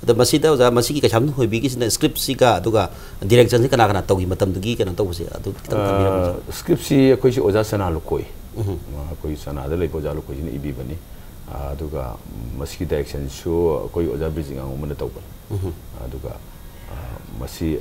ꯑꯗꯣ ꯃꯁꯤꯗ ꯑꯣꯖꯥ, ꯃꯁꯤꯒꯤ ꯀꯩꯁꯥꯝꯊꯣꯡ ꯊꯣꯏꯕꯤꯒꯤꯁꯤꯅ ꯁ꯭ꯀ꯭ꯔꯤꯞꯁꯤꯒ ꯑꯗꯨꯒ ꯗꯤꯔꯦꯛꯁꯟꯁꯤ ꯀꯅꯥ ꯀꯅꯥ ꯇꯧꯈꯤ ꯃꯇꯝꯗꯨꯒꯤ ꯀꯩꯅꯣ ꯇꯧꯕꯁꯦ ꯑꯗꯨ ꯈꯤꯇꯪ ꯊꯝꯕꯤꯔꯝꯃꯨ꯫ ꯑ, ꯁ꯭ꯀ꯭ꯔꯤꯞꯁꯤ ꯑꯩꯈꯣꯏꯁꯤ ꯑꯣꯖꯥ ꯁꯅꯥ ꯂꯨꯀꯣꯏ꯫ ꯎꯝ꯫ ꯑꯩꯈꯣꯏ ꯆꯅꯥꯗ ꯂꯩꯕ ꯑꯣꯖꯥ ꯂꯨꯈꯣꯏꯁꯤꯅ ꯏꯕꯤꯕꯅꯤ꯫ ꯑ, ꯑꯗꯨꯒ ꯃꯁꯤꯒꯤ ꯗꯥꯏꯔꯦꯛꯁꯟꯁꯨ ꯑꯩꯈꯣꯏ ꯑꯣꯖꯥ ꯕꯤꯔꯖꯤꯠ ꯉꯥꯉꯣꯝꯕꯅ ꯇꯧꯕꯅꯤ꯫ ꯎꯝ꯫ ꯑꯗꯨꯒ, ꯑ, ꯃꯁꯤ,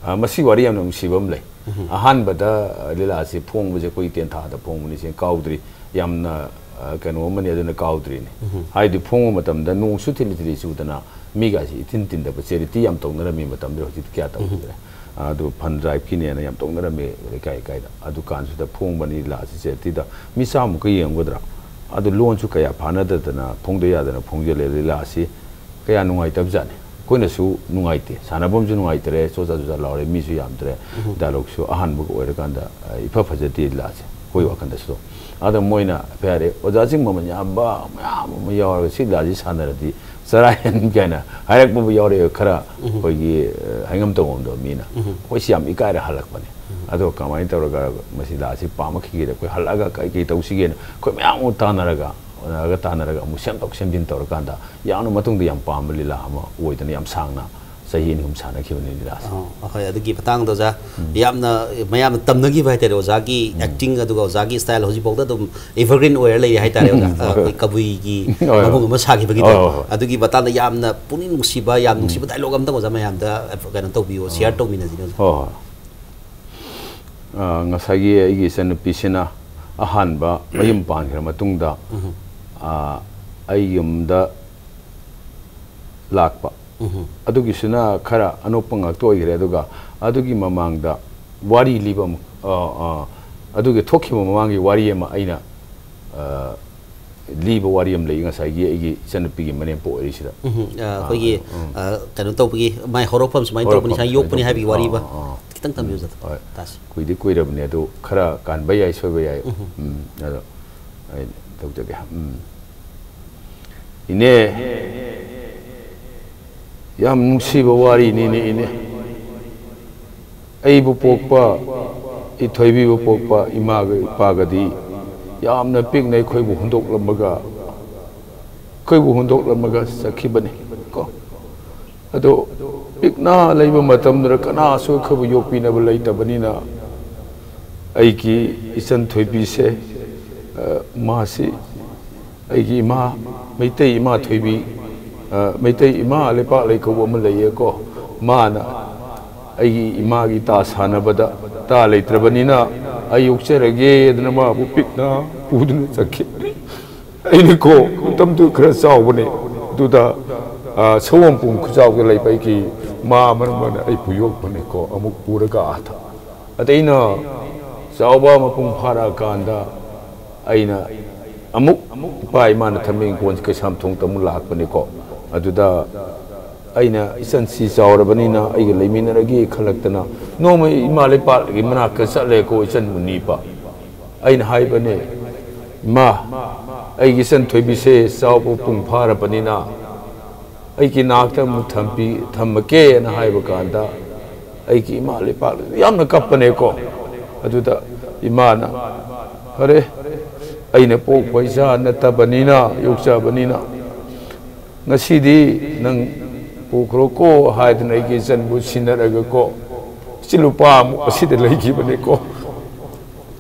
ꯑ, ꯃꯁꯤ ꯋꯥꯔꯤ ꯌꯥꯝꯅ ꯅꯨꯡꯁꯤꯕ ꯑꯃ ꯂꯩ꯫ ꯎꯝ꯫ ꯑꯍꯥꯟꯕꯗ, ꯑ, ꯂꯤꯂꯥꯁꯤ ꯐꯣꯡꯕꯁꯦ ꯑꯩꯈꯣꯏ ꯇꯦꯟꯊꯥꯗ ꯐꯣꯡꯕꯅꯤ, ꯁꯤ ꯀꯥꯎꯗ꯭ꯔꯤ꯫ ꯌꯥꯝꯅ, ꯑ, ꯀꯩꯅꯣ ꯑꯃꯅꯤ, ꯑꯗꯨꯅ ꯀꯥꯎꯗ꯭ꯔꯤꯅꯤ꯫ ꯎꯝ꯫ ꯍꯥꯏꯗꯤ ꯐꯣꯡꯕ ꯃꯇꯝꯗ ꯅꯣꯡꯁꯨ ꯊꯤꯂꯤ ꯊꯤꯂꯤ ꯆꯨꯗꯅ ꯃꯤꯒꯥꯁꯤ ꯏꯊꯤꯟ ꯇꯤꯟꯗꯕ, ꯆꯦꯔꯤꯇꯤ ꯌꯥꯝ ꯇꯧꯅꯔꯝꯃꯤ ꯃꯇꯝꯗꯨꯗ, ꯍꯧꯖꯤꯛꯇꯤ ꯀꯌꯥ ꯇꯧꯈꯤꯗ꯭ꯔꯦ꯫ ꯑꯗꯨ ꯐꯟ ꯗ꯭ꯔꯥꯏꯚꯀꯤꯅꯦꯅ ꯌꯥꯝ ꯇꯧꯅꯔꯝꯃꯤ ꯂꯩꯀꯥꯏ ꯂꯩꯀꯥꯏꯗ꯫ ꯑꯗꯨꯀꯥꯟꯁꯤꯗ ꯐꯣꯡꯕꯅꯤ ꯂꯤꯂꯥꯁꯤ ꯆꯦꯔꯤꯇꯤꯗ꯫ ꯃꯤ ꯆꯥꯝꯃꯨꯛꯀ ꯌꯦꯡꯒꯗ꯭ꯔꯥ? ꯑꯗꯨ ꯂꯣꯟꯁꯨ ꯀꯌꯥ ꯐꯥꯅꯗꯗꯅ ꯐꯣꯡꯗ ꯌꯥꯗꯅ ꯐꯣꯡꯖꯜꯂꯦ ꯂꯤꯂꯥꯁꯤ꯫ ꯀꯌꯥ ꯅꯨꯡꯉꯥꯏꯇꯕꯖꯥꯠꯅꯤ꯫ ꯑꯩꯈꯣꯏꯅꯁꯨ ꯅꯨꯡꯉꯥꯏꯇꯦ, ꯁꯥꯟꯅꯐꯝꯁꯨ ꯅꯨꯡꯉꯥꯏꯇꯔꯦ, ꯆꯣꯆꯥ ꯆꯣꯆꯥ ꯂꯥꯎꯔꯦ, ꯃꯤꯁꯨ ꯌꯥꯝꯗ꯭ꯔꯦ꯫ ꯎꯝ꯫ ꯗꯥꯏꯂꯣꯛꯁꯨ ꯑꯍꯥꯟꯕꯒ ꯑꯣꯏꯔꯀꯥꯟꯗ, ꯑ, ꯏꯐ ꯐꯖꯗꯦ ꯂꯤꯂꯥꯁꯦ ꯑꯩꯈꯣꯏ ꯋꯥꯈꯜꯗꯁꯨ꯫ ꯑꯗ ꯃꯣꯏꯅ ꯍꯥꯏꯔꯦ, "ꯑꯣꯖꯥꯁꯤꯡ ꯃꯃꯜ ꯌꯥꯝꯕ ꯃꯌꯥꯝ ꯑꯃ ꯌꯥꯎꯔꯒ ꯁꯤ ꯂꯤꯂꯥꯁꯤ ꯁꯥꯟꯅꯔꯗꯤ ꯆꯔꯥ ꯍꯦꯟ" ꯀꯥꯏꯅ ꯍꯥꯏꯔꯛꯄꯕꯨ ꯌꯥꯎꯔꯛꯑꯦ ꯈꯔ꯫ ꯎꯝ꯫ ꯑꯩꯈꯣꯏꯒꯤ, ꯑ, ꯍꯥꯏꯉꯝ ꯇꯧꯉꯝꯗꯕ ꯃꯤꯅ꯫ ꯎꯝ꯫ ꯑꯩꯈꯣꯏꯁꯤ ꯌꯥꯝ ꯏꯀꯥꯏꯔ ꯍꯜꯂꯛꯄꯅꯦ꯫ ꯎꯝ꯫ ꯑꯗꯣ ꯀꯃꯥꯏꯅ ꯇꯧꯔꯒ ꯃꯁꯤ ꯂꯤꯂꯥꯁꯤ ꯄꯥꯝꯃꯛꯈꯤꯒꯦꯗ ꯑꯩꯈꯣꯏ ꯍꯜꯂꯛꯑꯒ ꯀꯔꯤ ꯀꯔꯤ ꯇꯧꯁꯤꯒꯦꯅ ꯑꯩꯈꯣꯏ ꯃꯌꯥꯝ ꯑꯃꯨꯛ ꯇꯥꯟꯅꯔꯒ, ꯑꯣꯖꯥꯒ ꯇꯥꯟꯅꯔꯒ ꯑꯃꯨꯛ ꯁꯦꯝꯗꯣꯛ ꯁꯦꯝꯖꯤꯟ ꯇꯧꯔꯀꯥꯟꯗ ꯌꯥꯝꯅ ꯃꯇꯨꯡꯗ ꯌꯥꯝ ꯄꯥꯝꯕ ꯂꯤꯂꯥ ꯑꯃ ꯑꯣꯏꯗꯅ ꯌꯥꯝ ꯁꯥꯡꯅ ꯆꯍꯤ ꯑꯅꯤ ꯑꯍꯨꯝ ꯁꯥꯟꯅꯈꯤꯕꯅꯤ ꯂꯤꯂꯥꯁꯦ꯫ ꯑꯣ, ꯍꯣꯏ, ꯑꯗꯨꯒꯤ ꯃꯇꯥꯡꯗ ꯑꯣꯖꯥ, ꯎꯝ꯫ ꯌꯥꯝꯅ ꯃꯌꯥꯝꯅ ꯇꯝꯅꯈꯤꯕ ꯍꯥꯏꯇꯥꯔꯦ, ꯑꯣꯖꯥꯒꯤ ꯎꯝ꯫ ꯑꯦꯛꯇꯤꯡ ꯑꯗꯨꯒ ꯑꯣꯖꯥꯒꯤ ꯁ꯭ꯇꯥꯏꯜ ꯍꯧꯖꯤꯛꯐꯥꯎꯗ ꯑꯗꯨꯝ ꯑꯦꯚꯔꯒ꯭ꯔꯤꯟ ꯑꯣꯏꯔ ꯂꯩꯔꯤ ꯍꯥꯏꯇꯥꯔꯦ, ꯑꯣꯖꯥ꯫ ꯎꯝ, ꯑ, ꯍꯣꯏ꯫ ꯑꯩꯈꯣꯏ ꯀꯕꯨꯏꯒꯤ ꯍꯣꯏ, ꯍꯣꯏ꯫ ꯃꯕꯨꯡ ꯑꯃ ꯁꯥꯈꯤꯕꯒꯤꯗꯣ꯫ ꯍꯣꯏ, ꯍꯣꯏ, ꯍꯣꯏ꯫ ꯑꯗꯨꯒꯤ ꯃꯇꯥꯡꯗ ꯌꯥꯝꯅ ꯄꯨꯛꯅꯤꯡ ꯅꯨꯡꯁꯤꯕ, ꯌꯥꯝ ꯎꯝ꯫ ꯅꯨꯡꯁꯤꯕ ꯗꯥꯏꯂꯣꯛ ꯑꯝꯇꯪ ꯑꯣꯖꯥ ꯃꯌꯥꯝꯗ, ꯑ, ꯀꯩꯅꯣ ꯇꯧꯕꯤꯌꯣ, ꯁꯤꯌꯥꯔ ꯇꯧꯃꯤꯟꯅꯁꯤꯅꯦ, ꯑꯣꯖꯥ꯫ ꯍꯣꯏ, ꯍꯣꯏ꯫ ꯑ, ꯉꯁꯥꯏꯒꯤ ꯑꯩꯒꯤ ꯏꯆꯟꯅꯨꯄꯤꯁꯤꯅ ꯑꯍꯥꯟꯕ ꯃꯌꯨꯝ ꯄꯥꯟꯈ꯭ꯔ ꯃꯇꯨꯡꯗ, ꯎꯝ꯫ ꯑ, ꯑꯩ ꯌꯨꯝꯗ ꯂꯥꯛꯄ꯫ ꯎꯝ꯫ ꯑꯗꯨꯒꯤꯁꯨꯅ ꯈꯔ ꯑꯅꯣꯞꯄ ꯉꯥꯛꯇ ꯑꯣꯏꯈ꯭ꯔꯦ꯫ ꯑꯗꯨꯒ ꯑꯗꯨꯒꯤ ꯃꯃꯥꯡꯗ ꯋꯥꯔꯤ ꯂꯤꯕ ꯑꯃ, ꯑ, ꯑ, ꯑꯗꯨꯒꯤ ꯊꯣꯛꯈꯤꯕ ꯃꯃꯥꯡꯒꯤ ꯋꯥꯔꯤ ꯑꯃ ꯑꯩꯅ, ꯑ, ꯂꯤꯕ ꯋꯥꯔꯤ ꯑꯃ ꯂꯩ, ꯉꯁꯥꯏꯒꯤ ꯑꯩꯒꯤ ꯏꯆꯟꯅꯨꯄꯤꯒꯤ ꯃꯅꯦꯝꯄꯣꯛ ꯑꯣꯏꯔꯤꯁꯤꯗ꯫ ꯎꯝ, ꯑ, ꯑꯩꯈꯣꯏꯒꯤ, ꯑꯥ, ꯎꯝ꯫ ꯑ, ꯀꯩꯅꯣ ꯇꯧꯕꯒꯤ, ꯃꯥꯏ ꯍꯧꯔꯛꯐꯝ ꯁꯨꯃꯥꯏꯅ ꯇꯧꯕꯅꯤ, ꯍꯧꯔꯛꯐꯝ ꯁꯨꯃꯥꯏꯅ ꯌꯣꯛꯄꯅꯤ ꯁꯨꯃꯥꯏꯅ ꯍꯥꯏꯕꯒꯤ ꯇꯧꯕꯅꯤ꯫ ꯋꯥꯔꯤꯕ꯫ ꯑꯥ, ꯑꯥ, ꯑꯥ꯫ ꯈꯤꯇꯪ ꯇꯝꯕꯤꯌꯨ, ꯎꯝ, ꯑꯣꯖꯥ꯫ ꯍꯣꯏ꯫ ꯇꯥꯁꯤ꯫ ꯀꯨꯏꯗꯤ ꯀꯨꯏꯔꯕꯅꯦ, ꯑꯗꯨ ꯈꯔ ꯀꯥꯟꯕ ꯌꯥꯏ, ꯁꯣꯏꯕ ꯌꯥꯏ꯫ ꯎꯝ꯫ ꯎꯝ, ꯑꯗꯣ ꯑꯩ ꯇꯧꯖꯒꯦ꯫ ꯎꯝ꯫ ꯏꯅꯦ, ꯌꯥꯝ ꯅꯨꯡꯁꯤꯕ ꯋꯥꯔꯤꯅꯤꯅꯦ, ꯏꯅꯦ꯫ ꯑꯩꯕꯨ ꯄꯣꯛꯄ, ꯏꯊꯣꯏꯕꯤꯕꯨ ꯄꯣꯛꯄ ꯏꯃꯥꯒ ꯏꯄꯥꯒꯗꯤ ꯌꯥꯝꯅ ꯄꯤꯛꯅ ꯑꯩꯈꯣꯏꯕꯨ ꯍꯨꯟꯗꯣꯛꯂꯝꯃꯒ, ꯑꯩꯈꯣꯏꯕꯨ ꯍꯨꯟꯗꯣꯛꯂꯝꯃꯒ ꯆꯠꯈꯤꯕꯅꯤ ꯀꯣ꯫ ꯑꯗꯣ ꯄꯤꯛꯅ ꯂꯩꯕ ꯃꯇꯝꯗꯨꯗ ꯀꯅꯥꯁꯨ ꯑꯩꯈꯣꯏꯕꯨ ꯌꯣꯛꯄꯤꯅꯕ ꯂꯩꯇꯕꯅꯤꯅ, ꯑꯩꯒꯤ ꯏꯆꯟ ꯊꯣꯏꯕꯤꯁꯦ ꯃꯥꯁꯤ ꯑꯩꯒꯤ ꯏꯃꯥ, ꯃꯩꯇꯩ ꯏꯃꯥ ꯊꯣꯏꯕꯤ, ꯑ, ꯃꯩꯇꯩ ꯏꯃꯥ ꯂꯩꯄꯥꯛ ꯂꯩ ꯀꯧꯕ ꯑꯃ ꯂꯩꯌꯦꯀꯣ꯫ ꯃꯥꯅ ꯑꯩꯒꯤ ꯏꯃꯥꯒꯤ ꯇꯥ ꯁꯥꯟꯅꯕꯗ ꯇꯥ ꯂꯩꯇ꯭ꯔꯕꯅꯤꯅ ꯑꯩ ꯌꯣꯛꯆꯔꯒꯦ ꯑꯗꯨꯅ ꯃꯥꯕꯨ ꯄꯤꯛꯅ ꯄꯨꯗꯨꯅ ꯆꯠꯈꯤ꯫ ꯑꯩꯅꯀꯣ ꯃꯇꯝꯗꯨ ꯈꯔ ꯆꯥꯎꯕꯅꯦ꯫ ꯑꯗꯨꯗ, ꯑ, ꯁꯑꯣꯝꯄꯨꯡ ꯈꯨꯆꯥꯎꯗ ꯂꯩꯕ ꯑꯩꯒꯤ ꯃꯥ ꯑꯃꯅ ꯑꯩꯕꯨ ꯌꯣꯛꯄꯅꯦꯀꯣ꯫ ꯑꯃꯨꯛ ꯄꯨꯔꯒ ꯑꯥꯗ꯫ ꯑꯗ ꯑꯩꯅ ꯆꯥꯎꯕ ꯃꯄꯨꯡ ꯐꯥꯔꯛꯑꯀꯥꯟꯗ ꯑꯩꯅ ꯑꯃꯨꯛ ꯏꯄꯥ ꯏꯃꯥꯅ ꯊꯝꯕ ꯏꯪꯈꯣꯜꯁꯤ ꯀꯩꯁꯥꯝꯊꯣꯡꯗ ꯑꯃꯨꯛ ꯂꯥꯛꯄꯅꯤꯀꯣ꯫ ꯑꯗꯨꯗ ꯑꯩꯅ ꯏꯆꯟꯁꯤ ꯆꯥꯎꯔꯕꯅꯤꯅ ꯑꯩꯒ ꯂꯩꯃꯤꯟꯅꯔꯒꯦ ꯈꯜꯂꯛꯇꯅ ꯅꯣꯡꯃ ꯏꯃꯥ ꯂꯩꯄꯥꯛꯀꯤ ꯃꯅꯥꯛꯇ ꯆꯠꯂꯦꯀꯣ, ꯏꯆꯟꯕꯨ ꯅꯤꯕ꯫ ꯑꯩꯅ ꯍꯥꯏꯕꯅꯦ, "ꯏꯃꯥ, ꯑꯩꯒꯤ ꯏꯆꯟ ꯊꯣꯏꯕꯤꯁꯦ ꯆꯥꯎꯕ ꯃꯄꯨꯡ ꯐꯥꯔꯕꯅꯤꯅ ꯑꯩꯒꯤ ꯅꯥꯛꯇ ꯑꯃꯨꯛ ꯊꯝꯕꯤ-, ꯊꯝꯃꯒꯦꯅ" ꯍꯥꯏꯕ ꯀꯥꯟꯗ ꯑꯩꯒꯤ ꯏꯃꯥ ꯂꯩꯄꯥꯛ ꯌꯥꯝꯅ ꯀꯞꯄꯅꯦꯀꯣ꯫ ꯑꯗꯨꯗ ꯏꯃꯥꯅ, "ꯐꯔꯦ, ꯑꯩꯅ ꯄꯣꯛꯄ ꯏꯆꯥ ꯅꯠꯇꯕꯅꯤꯅ, ꯌꯣꯛꯆꯕꯅꯤꯅ, ꯉꯁꯤꯗꯤ ꯅꯪ ꯄꯨꯈ꯭ꯔꯣꯀꯣ" ꯍꯥꯏꯗꯅ ꯑꯩꯒꯤ ꯏꯆꯟꯕꯨ ꯁꯤꯟꯅꯔꯒꯀꯣ, ꯏꯆꯤꯜ ꯅꯨꯄꯥ ꯑꯃꯨꯛ ꯑꯁꯤꯗ ꯂꯩꯈꯤꯕꯅꯦꯀꯣ꯫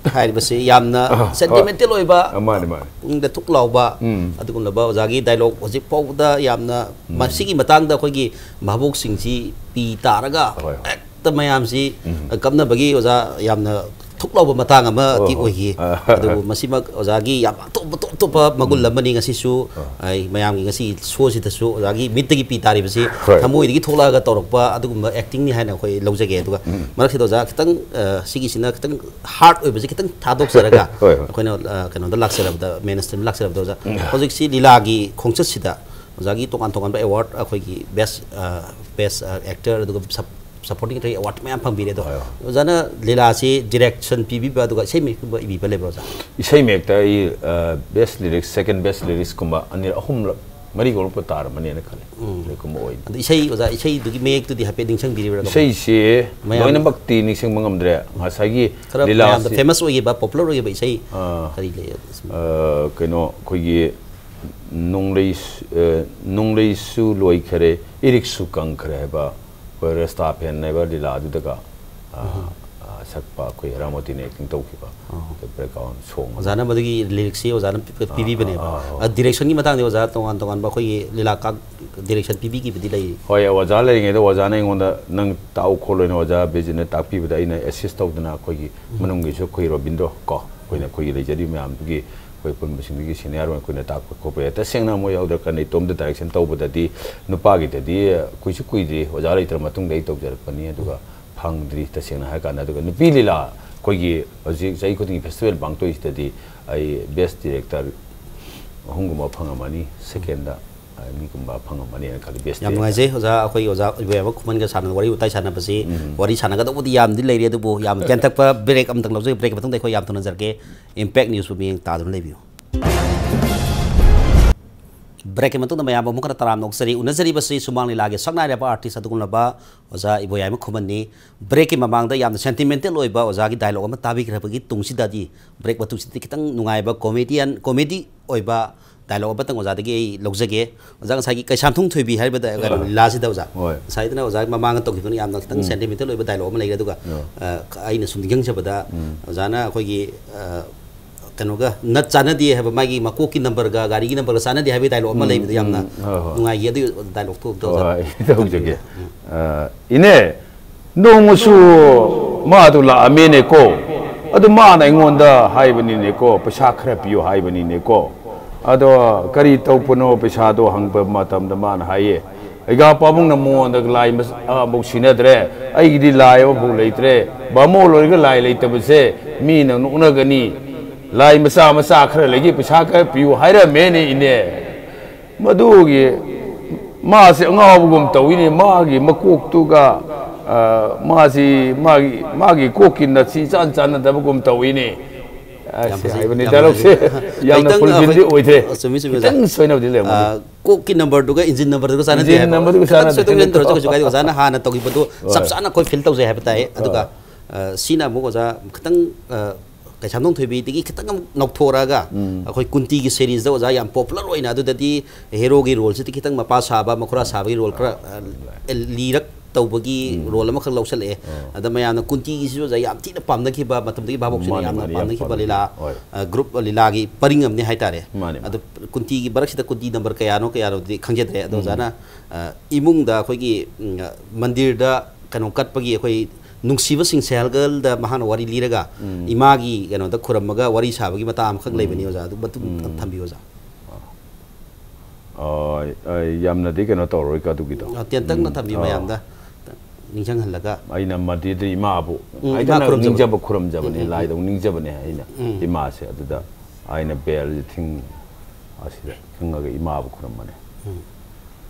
ꯍꯥꯏꯔꯤꯕꯁꯤ ꯌꯥꯝꯅ ꯑ, ꯍꯣꯏ꯫ ꯁꯦꯟꯇꯤꯃꯦꯟꯇꯦꯜ ꯑꯣꯏꯕ, ꯑ, ꯃꯥꯅꯦ, ꯃꯥꯅꯦ꯫ ꯄꯨꯛꯅꯤꯡꯗ ꯊꯨꯛ ꯂꯥꯎꯕ, ꯎꯝ꯫ ꯑꯗꯨꯒꯨꯝꯂꯕ ꯑꯣꯖꯥꯒꯤ ꯗꯥꯏꯂꯣꯛ ꯍꯧꯖꯤꯛ ꯐꯥꯎꯕꯗ ꯌꯥꯝꯅ ꯃꯁꯤꯒꯤ ꯃꯇꯥꯡꯗ ꯑꯩꯈꯣꯏꯒꯤ ꯚꯥꯕꯣꯛꯁꯤꯡꯁꯤ ꯄꯤ ꯇꯥꯔꯒ ꯍꯣꯏ, ꯍꯣꯏ꯫ ꯍꯦꯛꯇ ꯃꯌꯥꯝꯁꯤ ꯎꯝ꯫ ꯀꯞꯅꯕꯒꯤ ꯑꯣꯖꯥ ꯌꯥꯝꯅ ꯊꯨꯛ ꯂꯥꯎꯕ ꯃꯇꯥꯡ ꯑꯃꯗꯤ ꯑꯣ꯫ ꯑꯣꯏꯈꯤ꯫ ꯑ꯫ ꯑꯗꯨꯕꯨ ꯃꯁꯤꯃꯛ ꯑꯣꯖꯥꯒꯤ ꯌꯥꯝ ꯑꯇꯣꯞ ꯑꯇꯣꯞ ꯑꯇꯣꯞꯄ ꯃꯒꯨꯟ ꯑꯃꯅꯤ꯫ ꯉꯁꯤꯁꯨ ꯑꯩ ꯃꯌꯥꯝꯒꯤ ꯉꯁꯤ ꯁꯣꯁꯤꯗꯁꯨ ꯑꯣꯖꯥꯒꯤ ꯃꯤꯠꯇꯒꯤ ꯄꯤ ꯇꯥꯔꯤꯕꯁꯤ ꯍꯣꯏ꯫ ꯊꯃꯣꯏꯗꯒꯤ ꯊꯣꯛꯂꯛꯑꯒ ꯇꯧꯔꯛꯄ ꯑꯗꯨꯒꯨꯝꯕ ꯑꯦꯛꯇꯤꯡꯅꯤ ꯍꯥꯏꯅ ꯑꯩꯈꯣꯏ ꯂꯧꯖꯒꯦ꯫ ꯑꯗꯨꯒ ꯃꯔꯛꯁꯤꯗ ꯑꯣꯖꯥ ꯈꯤꯇꯪ, ꯑ, ꯁꯤꯒꯤꯁꯤꯅ ꯈꯤꯇꯪ ꯍꯥꯔꯠ ꯑꯣꯏꯕꯁꯤ ꯈꯤꯇꯪ ꯊꯥꯗꯣꯛꯆꯔꯒ ꯍꯣꯏ, ꯍꯣꯏ꯫ ꯑꯩꯈꯣꯏꯅ, ꯑ, ꯀꯩꯅꯣꯗ ꯂꯥꯛꯆꯔꯕꯗ, ꯃꯦꯟ ꯁ꯭ꯇ꯭ꯔꯤꯝ ꯂꯥꯛꯆꯔꯕꯗ ꯑꯣꯖꯥ, ꯍꯧꯖꯤꯛꯁꯤ ꯂꯤꯂꯥꯒꯤ ꯈꯣꯡꯆꯠꯁꯤꯗ ꯑꯣꯖꯥꯒꯤ ꯇꯣꯉꯥꯟ ꯇꯣꯉꯥꯟꯕ ꯑꯦꯋꯥꯔꯗ, ꯑꯩꯈꯣꯏꯒꯤ ꯕꯦꯁ, ꯑ, ꯕꯦꯁ, ꯑ, ꯑꯦꯛꯇꯔ, ꯑꯗꯨꯒ ꯁꯞ-, ꯁꯞꯄꯣꯔꯇꯤꯡ ꯑꯦꯛꯇꯔꯒꯤ ꯑꯦꯋꯥꯔꯗ ꯃꯌꯥꯝ ꯐꯪꯕꯤꯔꯦ꯫ ꯑꯗꯣ ꯍꯣꯏ, ꯍꯣꯏ꯫ ꯑꯣꯖꯥꯅ ꯂꯤꯂꯥꯁꯤ ꯗꯤꯔꯦꯛꯁꯟ ꯄꯤꯕꯤꯕ ꯑꯗꯨꯒ ꯏꯁꯩ ꯃꯌꯦꯛꯀꯨꯝꯕ ꯏꯕꯤꯕ ꯂꯩꯕ꯭ꯔꯣ ꯑꯣꯖꯥ? ꯏꯁꯩ ꯃꯌꯦꯛꯇ ꯑꯩ, ꯑ, ꯕꯦꯁ ꯂꯤꯔꯤꯛꯁ, ꯁꯦꯀꯦꯟ ꯕꯦꯁ ꯂꯤꯔꯤꯛꯁꯀꯨꯝꯕ ꯑꯅꯤꯔꯛ, ꯑꯍꯨꯝꯂꯛ, ꯃꯔꯤꯒꯨꯝꯕ ꯇꯥꯔꯝꯃꯅꯤꯅ ꯈꯜꯂꯤ꯫ ꯎꯝ꯫ ꯑꯗꯨꯒꯨꯝꯕ ꯑꯣꯏꯅ꯫ ꯑꯗꯣ ꯏꯁꯩ ꯑꯣꯖꯥ, ꯏꯁꯩꯗꯨꯒꯤ ꯃꯌꯦꯛꯇꯨꯗꯤ ꯍꯥꯏꯐꯦꯠ ꯅꯤꯡꯁꯤꯡꯕꯤꯔꯤꯕ꯭ꯔꯥ? ꯏꯁꯩꯁꯦ ꯃꯌꯥꯝ ꯂꯣꯏꯅꯃꯛꯇꯤ ꯅꯤꯡꯁꯤꯡꯕ ꯉꯝꯗ꯭ꯔꯦ꯫ ꯉꯁꯥꯏꯒꯤ ꯈꯔ ꯂꯤꯂꯥꯁꯤ ꯃꯌꯥꯝꯗ ꯐꯦꯃꯁ ꯑꯣꯏꯈꯤꯕ, ꯄꯣꯄꯨꯂꯔ ꯑꯣꯏꯈꯤꯕ ꯏꯁꯩ ꯑꯥ꯫ ꯀꯔꯤ ꯂꯩ? ꯑ, ꯀꯩꯅꯣ, ꯑꯩꯈꯣꯏꯒꯤ ꯅꯣꯡꯂꯩ, ꯑ, "ꯅꯣꯡꯂꯩꯁꯨ ꯂꯣꯏꯈꯔꯦ, ꯏꯔꯤꯛꯁꯨ ꯀꯪꯈꯔꯦ" ꯍꯥꯏꯕ, ꯑꯩꯈꯣꯏ ꯔꯦꯁꯇꯥꯐꯦꯟ ꯍꯥꯏꯕ ꯂꯤꯂꯥꯗꯨꯗꯒ, ꯑ, ꯑ, ꯁꯛꯄ ꯑꯩꯈꯣꯏ ꯍꯦꯔꯥꯃꯣꯇꯤꯅ ꯑꯦꯛꯇꯤꯡ ꯇꯧꯈꯤꯕ ꯑꯣ꯫ ꯕ꯭ꯔꯦꯛꯒ꯭ꯔꯥꯎꯟ ꯁꯣꯡ ꯑꯣꯖꯥꯅ ꯃꯗꯨꯒꯤ ꯂꯤꯔꯤꯛꯁꯤ ꯑꯣꯖꯥꯅ ꯄꯤ- ꯄꯤꯕꯤꯕꯅꯦꯕ꯫ ꯑꯥ, ꯑꯥ, ꯑꯥ꯫ ꯑ, ꯗꯤꯔꯦꯛꯁꯟꯒꯤ ꯃꯇꯥꯡꯗ ꯑꯣꯖꯥ ꯇꯣꯉꯥꯟ ꯇꯣꯉꯥꯟꯕ ꯑꯩꯈꯣꯏꯒꯤ ꯂꯤꯂꯥ ꯀꯥꯛ ꯗꯤꯔꯦꯛꯁꯟ ꯄꯤꯕꯤꯈꯤꯕꯗꯤ ꯂꯩ꯫ ꯍꯣꯏ, ꯑꯣꯖꯥ ꯂꯩꯔꯤꯉꯩꯗ ꯑꯣꯖꯥꯅ ꯑꯩꯉꯣꯟꯗ "ꯅꯪ ꯇꯥꯛꯎ ꯈꯣꯠꯂꯨꯅ" ꯑꯣꯖꯥ ꯕꯤꯖꯤꯠꯅ ꯇꯥꯛꯄꯤꯕꯗ ꯑꯩꯅ ꯑꯦꯁꯤꯁ ꯇꯧꯗꯅ ꯑꯩꯈꯣꯏꯒꯤ ꯃꯅꯨꯡꯒꯤꯁꯨ ꯑꯩꯈꯣꯏ ꯔꯣꯕꯤꯟꯗ꯭ꯔꯣ ꯀꯣ, ꯑꯩꯈꯣꯏꯅ ꯑꯩꯈꯣꯏꯒꯤ ꯂꯩꯖꯔꯤꯕ ꯃꯌꯥꯝꯗꯨꯒꯤ ꯑꯩꯈꯣꯏ ꯄꯨꯟꯕꯁꯤꯡꯗꯨꯒꯤ ꯁꯤꯅꯤꯌꯔ ꯑꯣꯏꯅ ꯑꯩꯈꯣꯏꯅ ꯇꯥꯛꯄ ꯈꯣꯠꯄ ꯌꯥꯏ꯫ ꯇꯁꯦꯡꯅ ꯃꯣꯏ ꯌꯥꯎꯗ꯭ꯔꯀꯥꯟꯗ ꯏꯇꯣꯝꯇ ꯗꯥꯏꯔꯦꯛꯁꯟ ꯇꯧꯕꯗꯗꯤ ꯅꯨꯄꯥꯒꯤꯗꯗꯤ ꯀꯨꯏꯁꯨ ꯀꯨꯏꯗ꯭ꯔꯤ, ꯑꯣꯖꯥ ꯂꯩꯇ꯭ꯔ ꯃꯇꯨꯡꯗ ꯑꯩ ꯇꯧꯖꯔꯛꯄꯅꯤ꯫ ꯑꯗꯨꯒ ꯐꯪꯗ꯭ꯔꯤ, ꯇꯁꯦꯡꯅ ꯍꯥꯏ ꯀꯥꯟꯗ꯫ ꯑꯗꯨꯒ ꯅꯨꯄꯤ ꯂꯤꯂꯥ ꯑꯩꯈꯣꯏꯒꯤ ꯍꯧꯖꯤꯛ ꯆꯍꯤ ꯈꯨꯗꯤꯡꯒꯤ ꯐꯦꯁꯇꯤꯚꯦꯜ ꯄꯥꯡꯊꯣꯛꯏꯁꯤꯗꯗꯤ ꯑꯩ ꯕꯦꯁ ꯗꯤꯔꯦꯛꯇꯔ ꯑꯍꯨꯝꯒꯨꯝꯕ ꯐꯪꯉꯝꯃꯅꯤ, ꯁꯦꯀꯦꯟꯗ ꯑꯅꯤꯒꯨꯝꯕ ꯐꯪꯉꯝꯃꯅꯤꯅ ꯈꯜꯂꯤ꯫ ꯕꯦꯁ ꯌꯥꯝ ꯗꯤꯔꯦꯛꯇꯔ꯫ ꯅꯨꯡꯉꯥꯏꯖꯩ ꯑꯣꯖꯥ, ꯑꯩꯈꯣꯏꯒꯤ ꯑꯣꯖꯥ ꯏꯕꯣꯌꯥꯏꯃ ꯈꯨꯃꯟꯒ ꯁꯥꯟꯅ ꯋꯥꯔꯤ ꯋꯥꯇꯥꯏ ꯁꯥꯟꯅꯕꯁꯤ꯫ ꯎꯝ꯫ ꯋꯥꯔꯤ ꯁꯥꯟꯅꯒꯗꯧꯕꯗꯤ ꯌꯥꯝꯗꯤ ꯂꯩꯔꯤ, ꯑꯗꯨꯕꯨ ꯌꯥꯝ ꯇꯦꯟꯊꯛꯄ ꯕ꯭ꯔꯦꯛ ꯑꯃꯇꯪ ꯂꯧꯖꯒꯦ꯫ ꯕ꯭ꯔꯦꯛꯀꯤ ꯃꯇꯨꯡꯗ ꯑꯩꯈꯣꯏ ꯌꯥꯝ ꯊꯨꯅ ꯍꯟꯖꯔꯛꯀꯦ꯫ ꯏꯝꯄꯦꯛ ꯅ꯭ꯌꯨꯁꯄꯨ ꯃꯤꯠꯌꯦꯡ ꯇꯥꯗꯨꯅ ꯂꯩꯕꯤꯌꯨ꯫ ꯕ꯭ꯔꯦꯛꯀꯤ ꯃꯇꯨꯡꯗ ꯃꯌꯥꯝꯕꯨ ꯑꯃꯨꯛ ꯍꯟꯅ ꯇꯔꯥꯝꯅ ꯑꯣꯛꯆꯔꯤ꯫ ꯎꯅꯖꯔꯤꯕꯁꯤ ꯁꯨꯃꯥꯡ ꯂꯤꯂꯥꯒꯤ ꯁꯛꯅꯥꯏꯔꯕ ꯑꯥꯔꯇꯤꯁ ꯑꯗꯨꯒꯨꯝꯂꯕ ꯑꯣꯖꯥ ꯏꯕꯣꯌꯥꯏꯃ ꯈꯨꯃꯟꯅꯤ꯫ ꯕ꯭ꯔꯦꯛꯀꯤ ꯃꯃꯥꯡꯗ ꯌꯥꯝꯅ ꯁꯦꯟꯇꯤꯃꯦꯟꯇꯦꯜ ꯑꯣꯏꯕ ꯑꯣꯖꯥꯒꯤ ꯗꯥꯏꯂꯣꯛ ꯑꯃ ꯇꯥꯕꯤꯈ꯭ꯔꯕꯒꯤ ꯇꯨꯡꯁꯤꯗꯗꯤ, ꯕ꯭ꯔꯦꯛ ꯃꯇꯨꯡꯁꯤꯗꯗꯤ ꯈꯤꯇꯪ ꯅꯨꯡꯉꯥꯏꯕ ꯀꯣꯃꯦꯗꯤꯌꯟ, ꯀꯣꯃꯦꯗꯤ ꯑꯣꯏꯕ ꯗꯥꯏꯂꯣꯛ ꯑꯃꯇꯪ ꯑꯣꯖꯥꯗꯒꯤ ꯑꯩ ꯂꯧꯖꯒꯦ꯫ ꯑꯣꯖꯥ, ꯉꯁꯥꯏꯒꯤ ꯀꯩꯁꯥꯝꯊꯣꯡ ꯊꯣꯏꯕꯤ ꯍꯥꯏꯔꯤꯕꯗ ꯑꯥ꯫ ꯂꯤꯂꯥꯁꯤꯗ ꯑꯣꯖꯥ, ꯍꯣꯏ꯫ ꯉꯁꯥꯏꯗꯅ ꯑꯣꯖꯥ ꯃꯃꯥꯡꯗ ꯇꯧꯈꯤꯕꯅ ꯌꯥꯝꯅ ꯈꯤꯇꯪ ꯎꯝ꯫ ꯁꯦꯟꯇꯤꯃꯦꯟꯇꯦꯜ ꯑꯣꯏꯕ ꯗꯥꯏꯂꯣꯛ ꯑꯃ ꯂꯩꯔꯦ꯫ ꯑꯗꯨꯒ ꯑꯥ꯫ ꯑ, ꯑꯩꯅ ꯁꯨꯝ ꯅꯤꯡꯁꯤꯡꯖꯕꯗ, ꯑꯣꯖꯥꯅ ꯑꯩꯈꯣꯏꯒꯤ, ꯑ, ꯀꯩꯅꯣꯒ ꯅꯠ ꯆꯥꯟꯅꯗꯦ ꯍꯥꯏꯕ, ꯃꯥꯒꯤ ꯃꯀꯣꯛꯀꯤ ꯅꯝꯕꯔꯒ ꯒꯥꯔꯤꯒꯤ ꯅꯝꯕꯔꯒ ꯆꯥꯟꯅꯗꯦ ꯍꯥꯏꯕꯒꯤ ꯗꯥꯏꯂꯣꯛ ꯑꯃ ꯎꯝ, ꯂꯩꯕꯗꯣ ꯌꯥꯝꯅ ꯎꯝ, ꯍꯣꯏ, ꯍꯣꯏ꯫ ꯅꯨꯡꯉꯥꯏꯈꯤ꯫ ꯑꯗꯨꯒꯤ ꯗꯥꯏꯂꯣꯛꯇꯣ ꯑꯝꯇ ꯍꯣꯏ, ꯑꯣꯖꯥ꯫ ꯍꯣꯏ, ꯇꯧꯖꯒꯦ꯫ ꯑ, ꯏꯅꯦ, ꯅꯣꯡꯃꯁꯨ ꯃꯥꯗꯨ ꯂꯥꯛꯑꯝꯃꯦꯅꯦꯀꯣ꯫ ꯑꯗꯨ ꯃꯥꯅ ꯑꯩꯉꯣꯟꯗ ꯍꯥꯏꯕꯅꯤꯅꯦꯀꯣ, "ꯄꯩꯁꯥ ꯈꯔ ꯄꯤꯌꯨ" ꯍꯥꯏꯕꯅꯤꯅꯦꯀꯣ꯫ ꯑꯗꯣ ꯀꯔꯤ ꯇꯧꯕꯅꯣ ꯄꯩꯁꯥꯗꯣ ꯍꯪꯕ ꯃꯇꯝꯗ ꯃꯥꯅ ꯍꯥꯏꯌꯦ, "ꯑꯩꯒꯥ ꯄꯥꯕꯨꯡꯅ ꯃꯉꯣꯟꯗ ꯂꯥꯏ ꯃꯆꯥ ꯑꯃꯐꯥꯎ ꯁꯤꯟꯅꯗ꯭ꯔꯦ, ꯑꯩꯒꯤꯗꯤ ꯂꯥꯏ ꯑꯃꯐꯥꯎ ꯂꯩꯇ꯭ꯔꯦ, ꯕꯥꯃꯣꯟ ꯑꯣꯏꯔꯒ ꯂꯥꯏ ꯂꯩꯇꯕꯁꯦ ꯃꯤꯅ ꯅꯣꯛꯅꯒꯅꯤ, ꯂꯥꯏ ꯃꯆꯥ ꯃꯆꯥ ꯈꯔ ꯂꯩꯒꯤ ꯄꯩꯁꯥ ꯈꯔ ꯄꯤꯌꯨ ꯍꯥꯏꯔꯝꯃꯦꯅꯦ ꯏꯅꯦ"꯫ ꯃꯗꯨꯒꯤ ꯃꯥꯁꯦ ꯑꯉꯥꯎꯕꯒꯨꯝ ꯇꯧꯏꯅꯦ, ꯃꯥꯒꯤ ꯃꯀꯣꯛꯇꯨꯒ, ꯑ, ꯃꯥꯁꯤ ꯃꯥꯒꯤ, ꯃꯥꯒꯤ ꯀꯣꯛꯀꯤ ꯅꯠꯁꯤ ꯏꯆꯥꯟ ꯆꯥꯟꯅꯗꯕꯒꯨꯝ ꯇꯧꯏꯅꯦ꯫ ꯑ, ꯌꯥꯝ ꯁꯤ ꯐꯖꯩ, ꯍꯥꯏꯕꯅꯤ, ꯌꯥꯝ ꯗꯥꯏꯂꯣꯛꯁꯦ ꯌꯥꯝꯅ ꯈꯤꯇꯪ ꯐꯨꯜꯐꯤꯜꯗꯤ ꯑꯩꯈꯣꯏ ꯑꯣꯏꯗ꯭ꯔꯦ꯫ ꯆꯨꯝꯃꯤ, ꯆꯨꯝꯃꯤ, ꯑꯣꯖꯥ꯫ ꯈꯤꯇꯪ ꯁꯣꯏꯅꯕꯗꯤ ꯂꯩꯔꯝꯒꯅꯤ꯫ ꯑ, ꯀꯣꯛꯀꯤ ꯅꯝꯕꯔꯗꯨꯒ ꯏꯟꯖꯤꯟ ꯅꯝꯕꯔꯗꯨꯒ ꯆꯥꯟꯅꯗꯦ ꯏꯟꯖꯤꯟ ꯍꯥꯏꯕ꯫ ꯅꯝꯕꯔꯗꯨꯒ ꯈꯤꯇꯪ ꯆꯥꯟꯅꯗꯦ꯫ ꯁꯣꯏꯗꯣꯛ ꯁꯣꯏꯖꯤꯟ ꯇꯧꯔꯁꯨ ꯀꯩꯁꯨ ꯀꯥꯏꯗꯦ꯫ ꯑꯣꯖꯥꯅ ꯍꯥꯟꯅ ꯇꯧꯈꯤꯕꯗꯨ ꯆꯞ ꯍꯣꯏ꯫ ꯆꯥꯅ ꯑꯩꯈꯣꯏ ꯐꯤꯜ ꯇꯧꯖꯩ ꯍꯥꯏꯕ ꯇꯥꯏ꯫ ꯑꯗꯨꯒ, ꯍꯣꯏ꯫ ꯑ, ꯁꯤꯅ ꯑꯃꯨꯛ ꯑꯣꯖꯥ ꯈꯤꯇꯪ, ꯑ, ꯀꯩꯁꯥꯝꯊꯣꯡ ꯊꯣꯏꯕꯤꯗꯒꯤ ꯈꯤꯇꯪ ꯑꯃꯨꯛ ꯅꯧꯊꯣꯔꯛꯑꯒ ꯎꯝ꯫ ꯑꯩꯈꯣꯏ ꯀꯨꯟꯇꯤꯒꯤ ꯁꯦꯔꯤꯁꯇ ꯑꯣꯖꯥ ꯌꯥꯝ ꯄꯣꯄꯨꯂꯔ ꯑꯣꯏꯅ, ꯑꯗꯨꯗꯗꯤ ꯍꯦꯔꯣꯒꯤ ꯔꯣꯜꯁꯤꯗꯤ ꯈꯤꯇꯪ ꯃꯄꯥ ꯁꯥꯕ, ꯃꯈꯨꯔꯥ ꯁꯥꯕꯒꯤ ꯔꯣꯜ ꯈꯔ, ꯑ, ꯂꯤꯔꯛ ꯇꯧꯕꯒꯤ ꯔꯣꯜ ꯑꯃꯈꯛ ꯂꯧꯁꯜꯂꯛꯑꯦ꯫ ꯑꯗ ꯃꯌꯥꯝꯅ ꯀꯨꯟꯇꯤꯒꯤꯁꯤꯁꯨ ꯑꯣꯖꯥ ꯌꯥꯝ ꯊꯤꯅ ꯄꯥꯝꯅꯈꯤꯕ, ꯃꯇꯝꯗꯨꯒꯤ ꯚꯥꯕꯣꯛꯁꯤꯅ ꯃꯥꯅꯦ, ꯌꯥꯝꯅ ꯃꯥꯅꯦ, ꯌꯥꯝ ꯄꯥꯝꯅꯈꯤꯕ ꯄꯥꯝꯅꯈꯤ꯫ ꯂꯤꯂꯥ, ꯍꯣꯏ꯫ ꯑ, ꯒ꯭ꯔꯨꯞ ꯂꯤꯂꯥꯒꯤ ꯄꯔꯤꯡ ꯑꯃꯅꯤ ꯍꯥꯏꯇꯥꯔꯦ꯫ ꯃꯥꯅꯦ, ꯑꯗꯣ ꯃꯥꯅꯦ꯫ ꯀꯨꯟꯇꯤꯒꯤ ꯃꯔꯛꯁꯤꯗ ꯀꯨꯟꯇꯤ ꯅꯝꯕꯔ ꯀꯌꯥꯅꯣ ꯀꯌꯥꯅꯣꯗꯤ ꯈꯪꯖꯗ꯭ꯔꯦ꯫ ꯑꯗꯣ ꯎꯝ꯫ ꯑꯣꯖꯥꯅ, ꯑ, ꯏꯃꯨꯡꯗ ꯑꯩꯈꯣꯏꯒꯤ, ꯎꯝ, ꯑ, ꯃꯟꯗꯤꯔꯗ ꯀꯩꯅꯣ ꯀꯠꯄꯒꯤ ꯑꯩꯈꯣꯏ ꯅꯨꯡꯁꯤꯕꯁꯤꯡ ꯁꯦꯍꯜꯒꯜꯗ ꯃꯍꯥꯛꯅ ꯋꯥꯔꯤ ꯂꯤꯔꯒ ꯎꯝ꯫ ꯏꯃꯥꯒꯤ ꯀꯩꯅꯣꯗ ꯈꯨꯔꯝꯃꯒ ꯋꯥꯔꯤ ꯁꯥꯕꯒꯤ ꯃꯇꯥꯡ ꯑꯃꯈꯛ ꯎꯝ꯫ ꯂꯩꯕꯅꯤ ꯑꯣꯖꯥ꯫ ꯑꯗꯨ ꯃꯇꯨꯡ ꯎꯝ꯫ ꯊꯝꯕꯤꯌꯨ ꯑꯣꯖꯥ꯫ ꯑ, ꯑ, ꯌꯥꯝꯅꯗꯤ ꯀꯩꯅꯣ ꯇꯧꯔꯣꯏꯀꯣ ꯑꯗꯨꯒꯤꯗꯣ꯫ ꯑ, ꯇꯦꯟꯇꯛꯅ ꯎꯝ, ꯊꯝꯕꯤꯌꯨ ꯑ꯫ ꯃꯌꯥꯝꯗ ꯅꯤꯡꯁꯤꯡꯍꯜꯂꯒ꯫ ꯑꯩꯅ ꯃꯗꯤꯗ ꯏꯃꯥꯕꯨ ꯎꯝ, ꯍꯥꯏꯗꯅ ꯏꯃꯥ ꯈꯨꯔꯨꯝꯖꯕ꯫ ꯅꯤꯡꯖꯕ ꯈꯨꯔꯨꯝꯖꯕꯅꯤ, ꯎꯝ, ꯎꯝ, ꯎꯝ꯫ ꯂꯥꯏꯗꯧ ꯅꯤꯡꯖꯕꯅꯦ ꯑꯩꯅ ꯎꯝ, ꯎꯝ꯫ ꯏꯃꯥꯁꯦ꯫ ꯑꯗꯨꯗ ꯑꯩꯅ ꯕꯦꯜꯁꯦ ꯊꯤꯡ-, ꯑꯁꯤꯗ ꯈꯤꯡꯉꯒ ꯏꯃꯥꯕꯨ ꯈꯨꯔꯨꯝꯕꯅꯦ꯫ ꯎꯝ꯫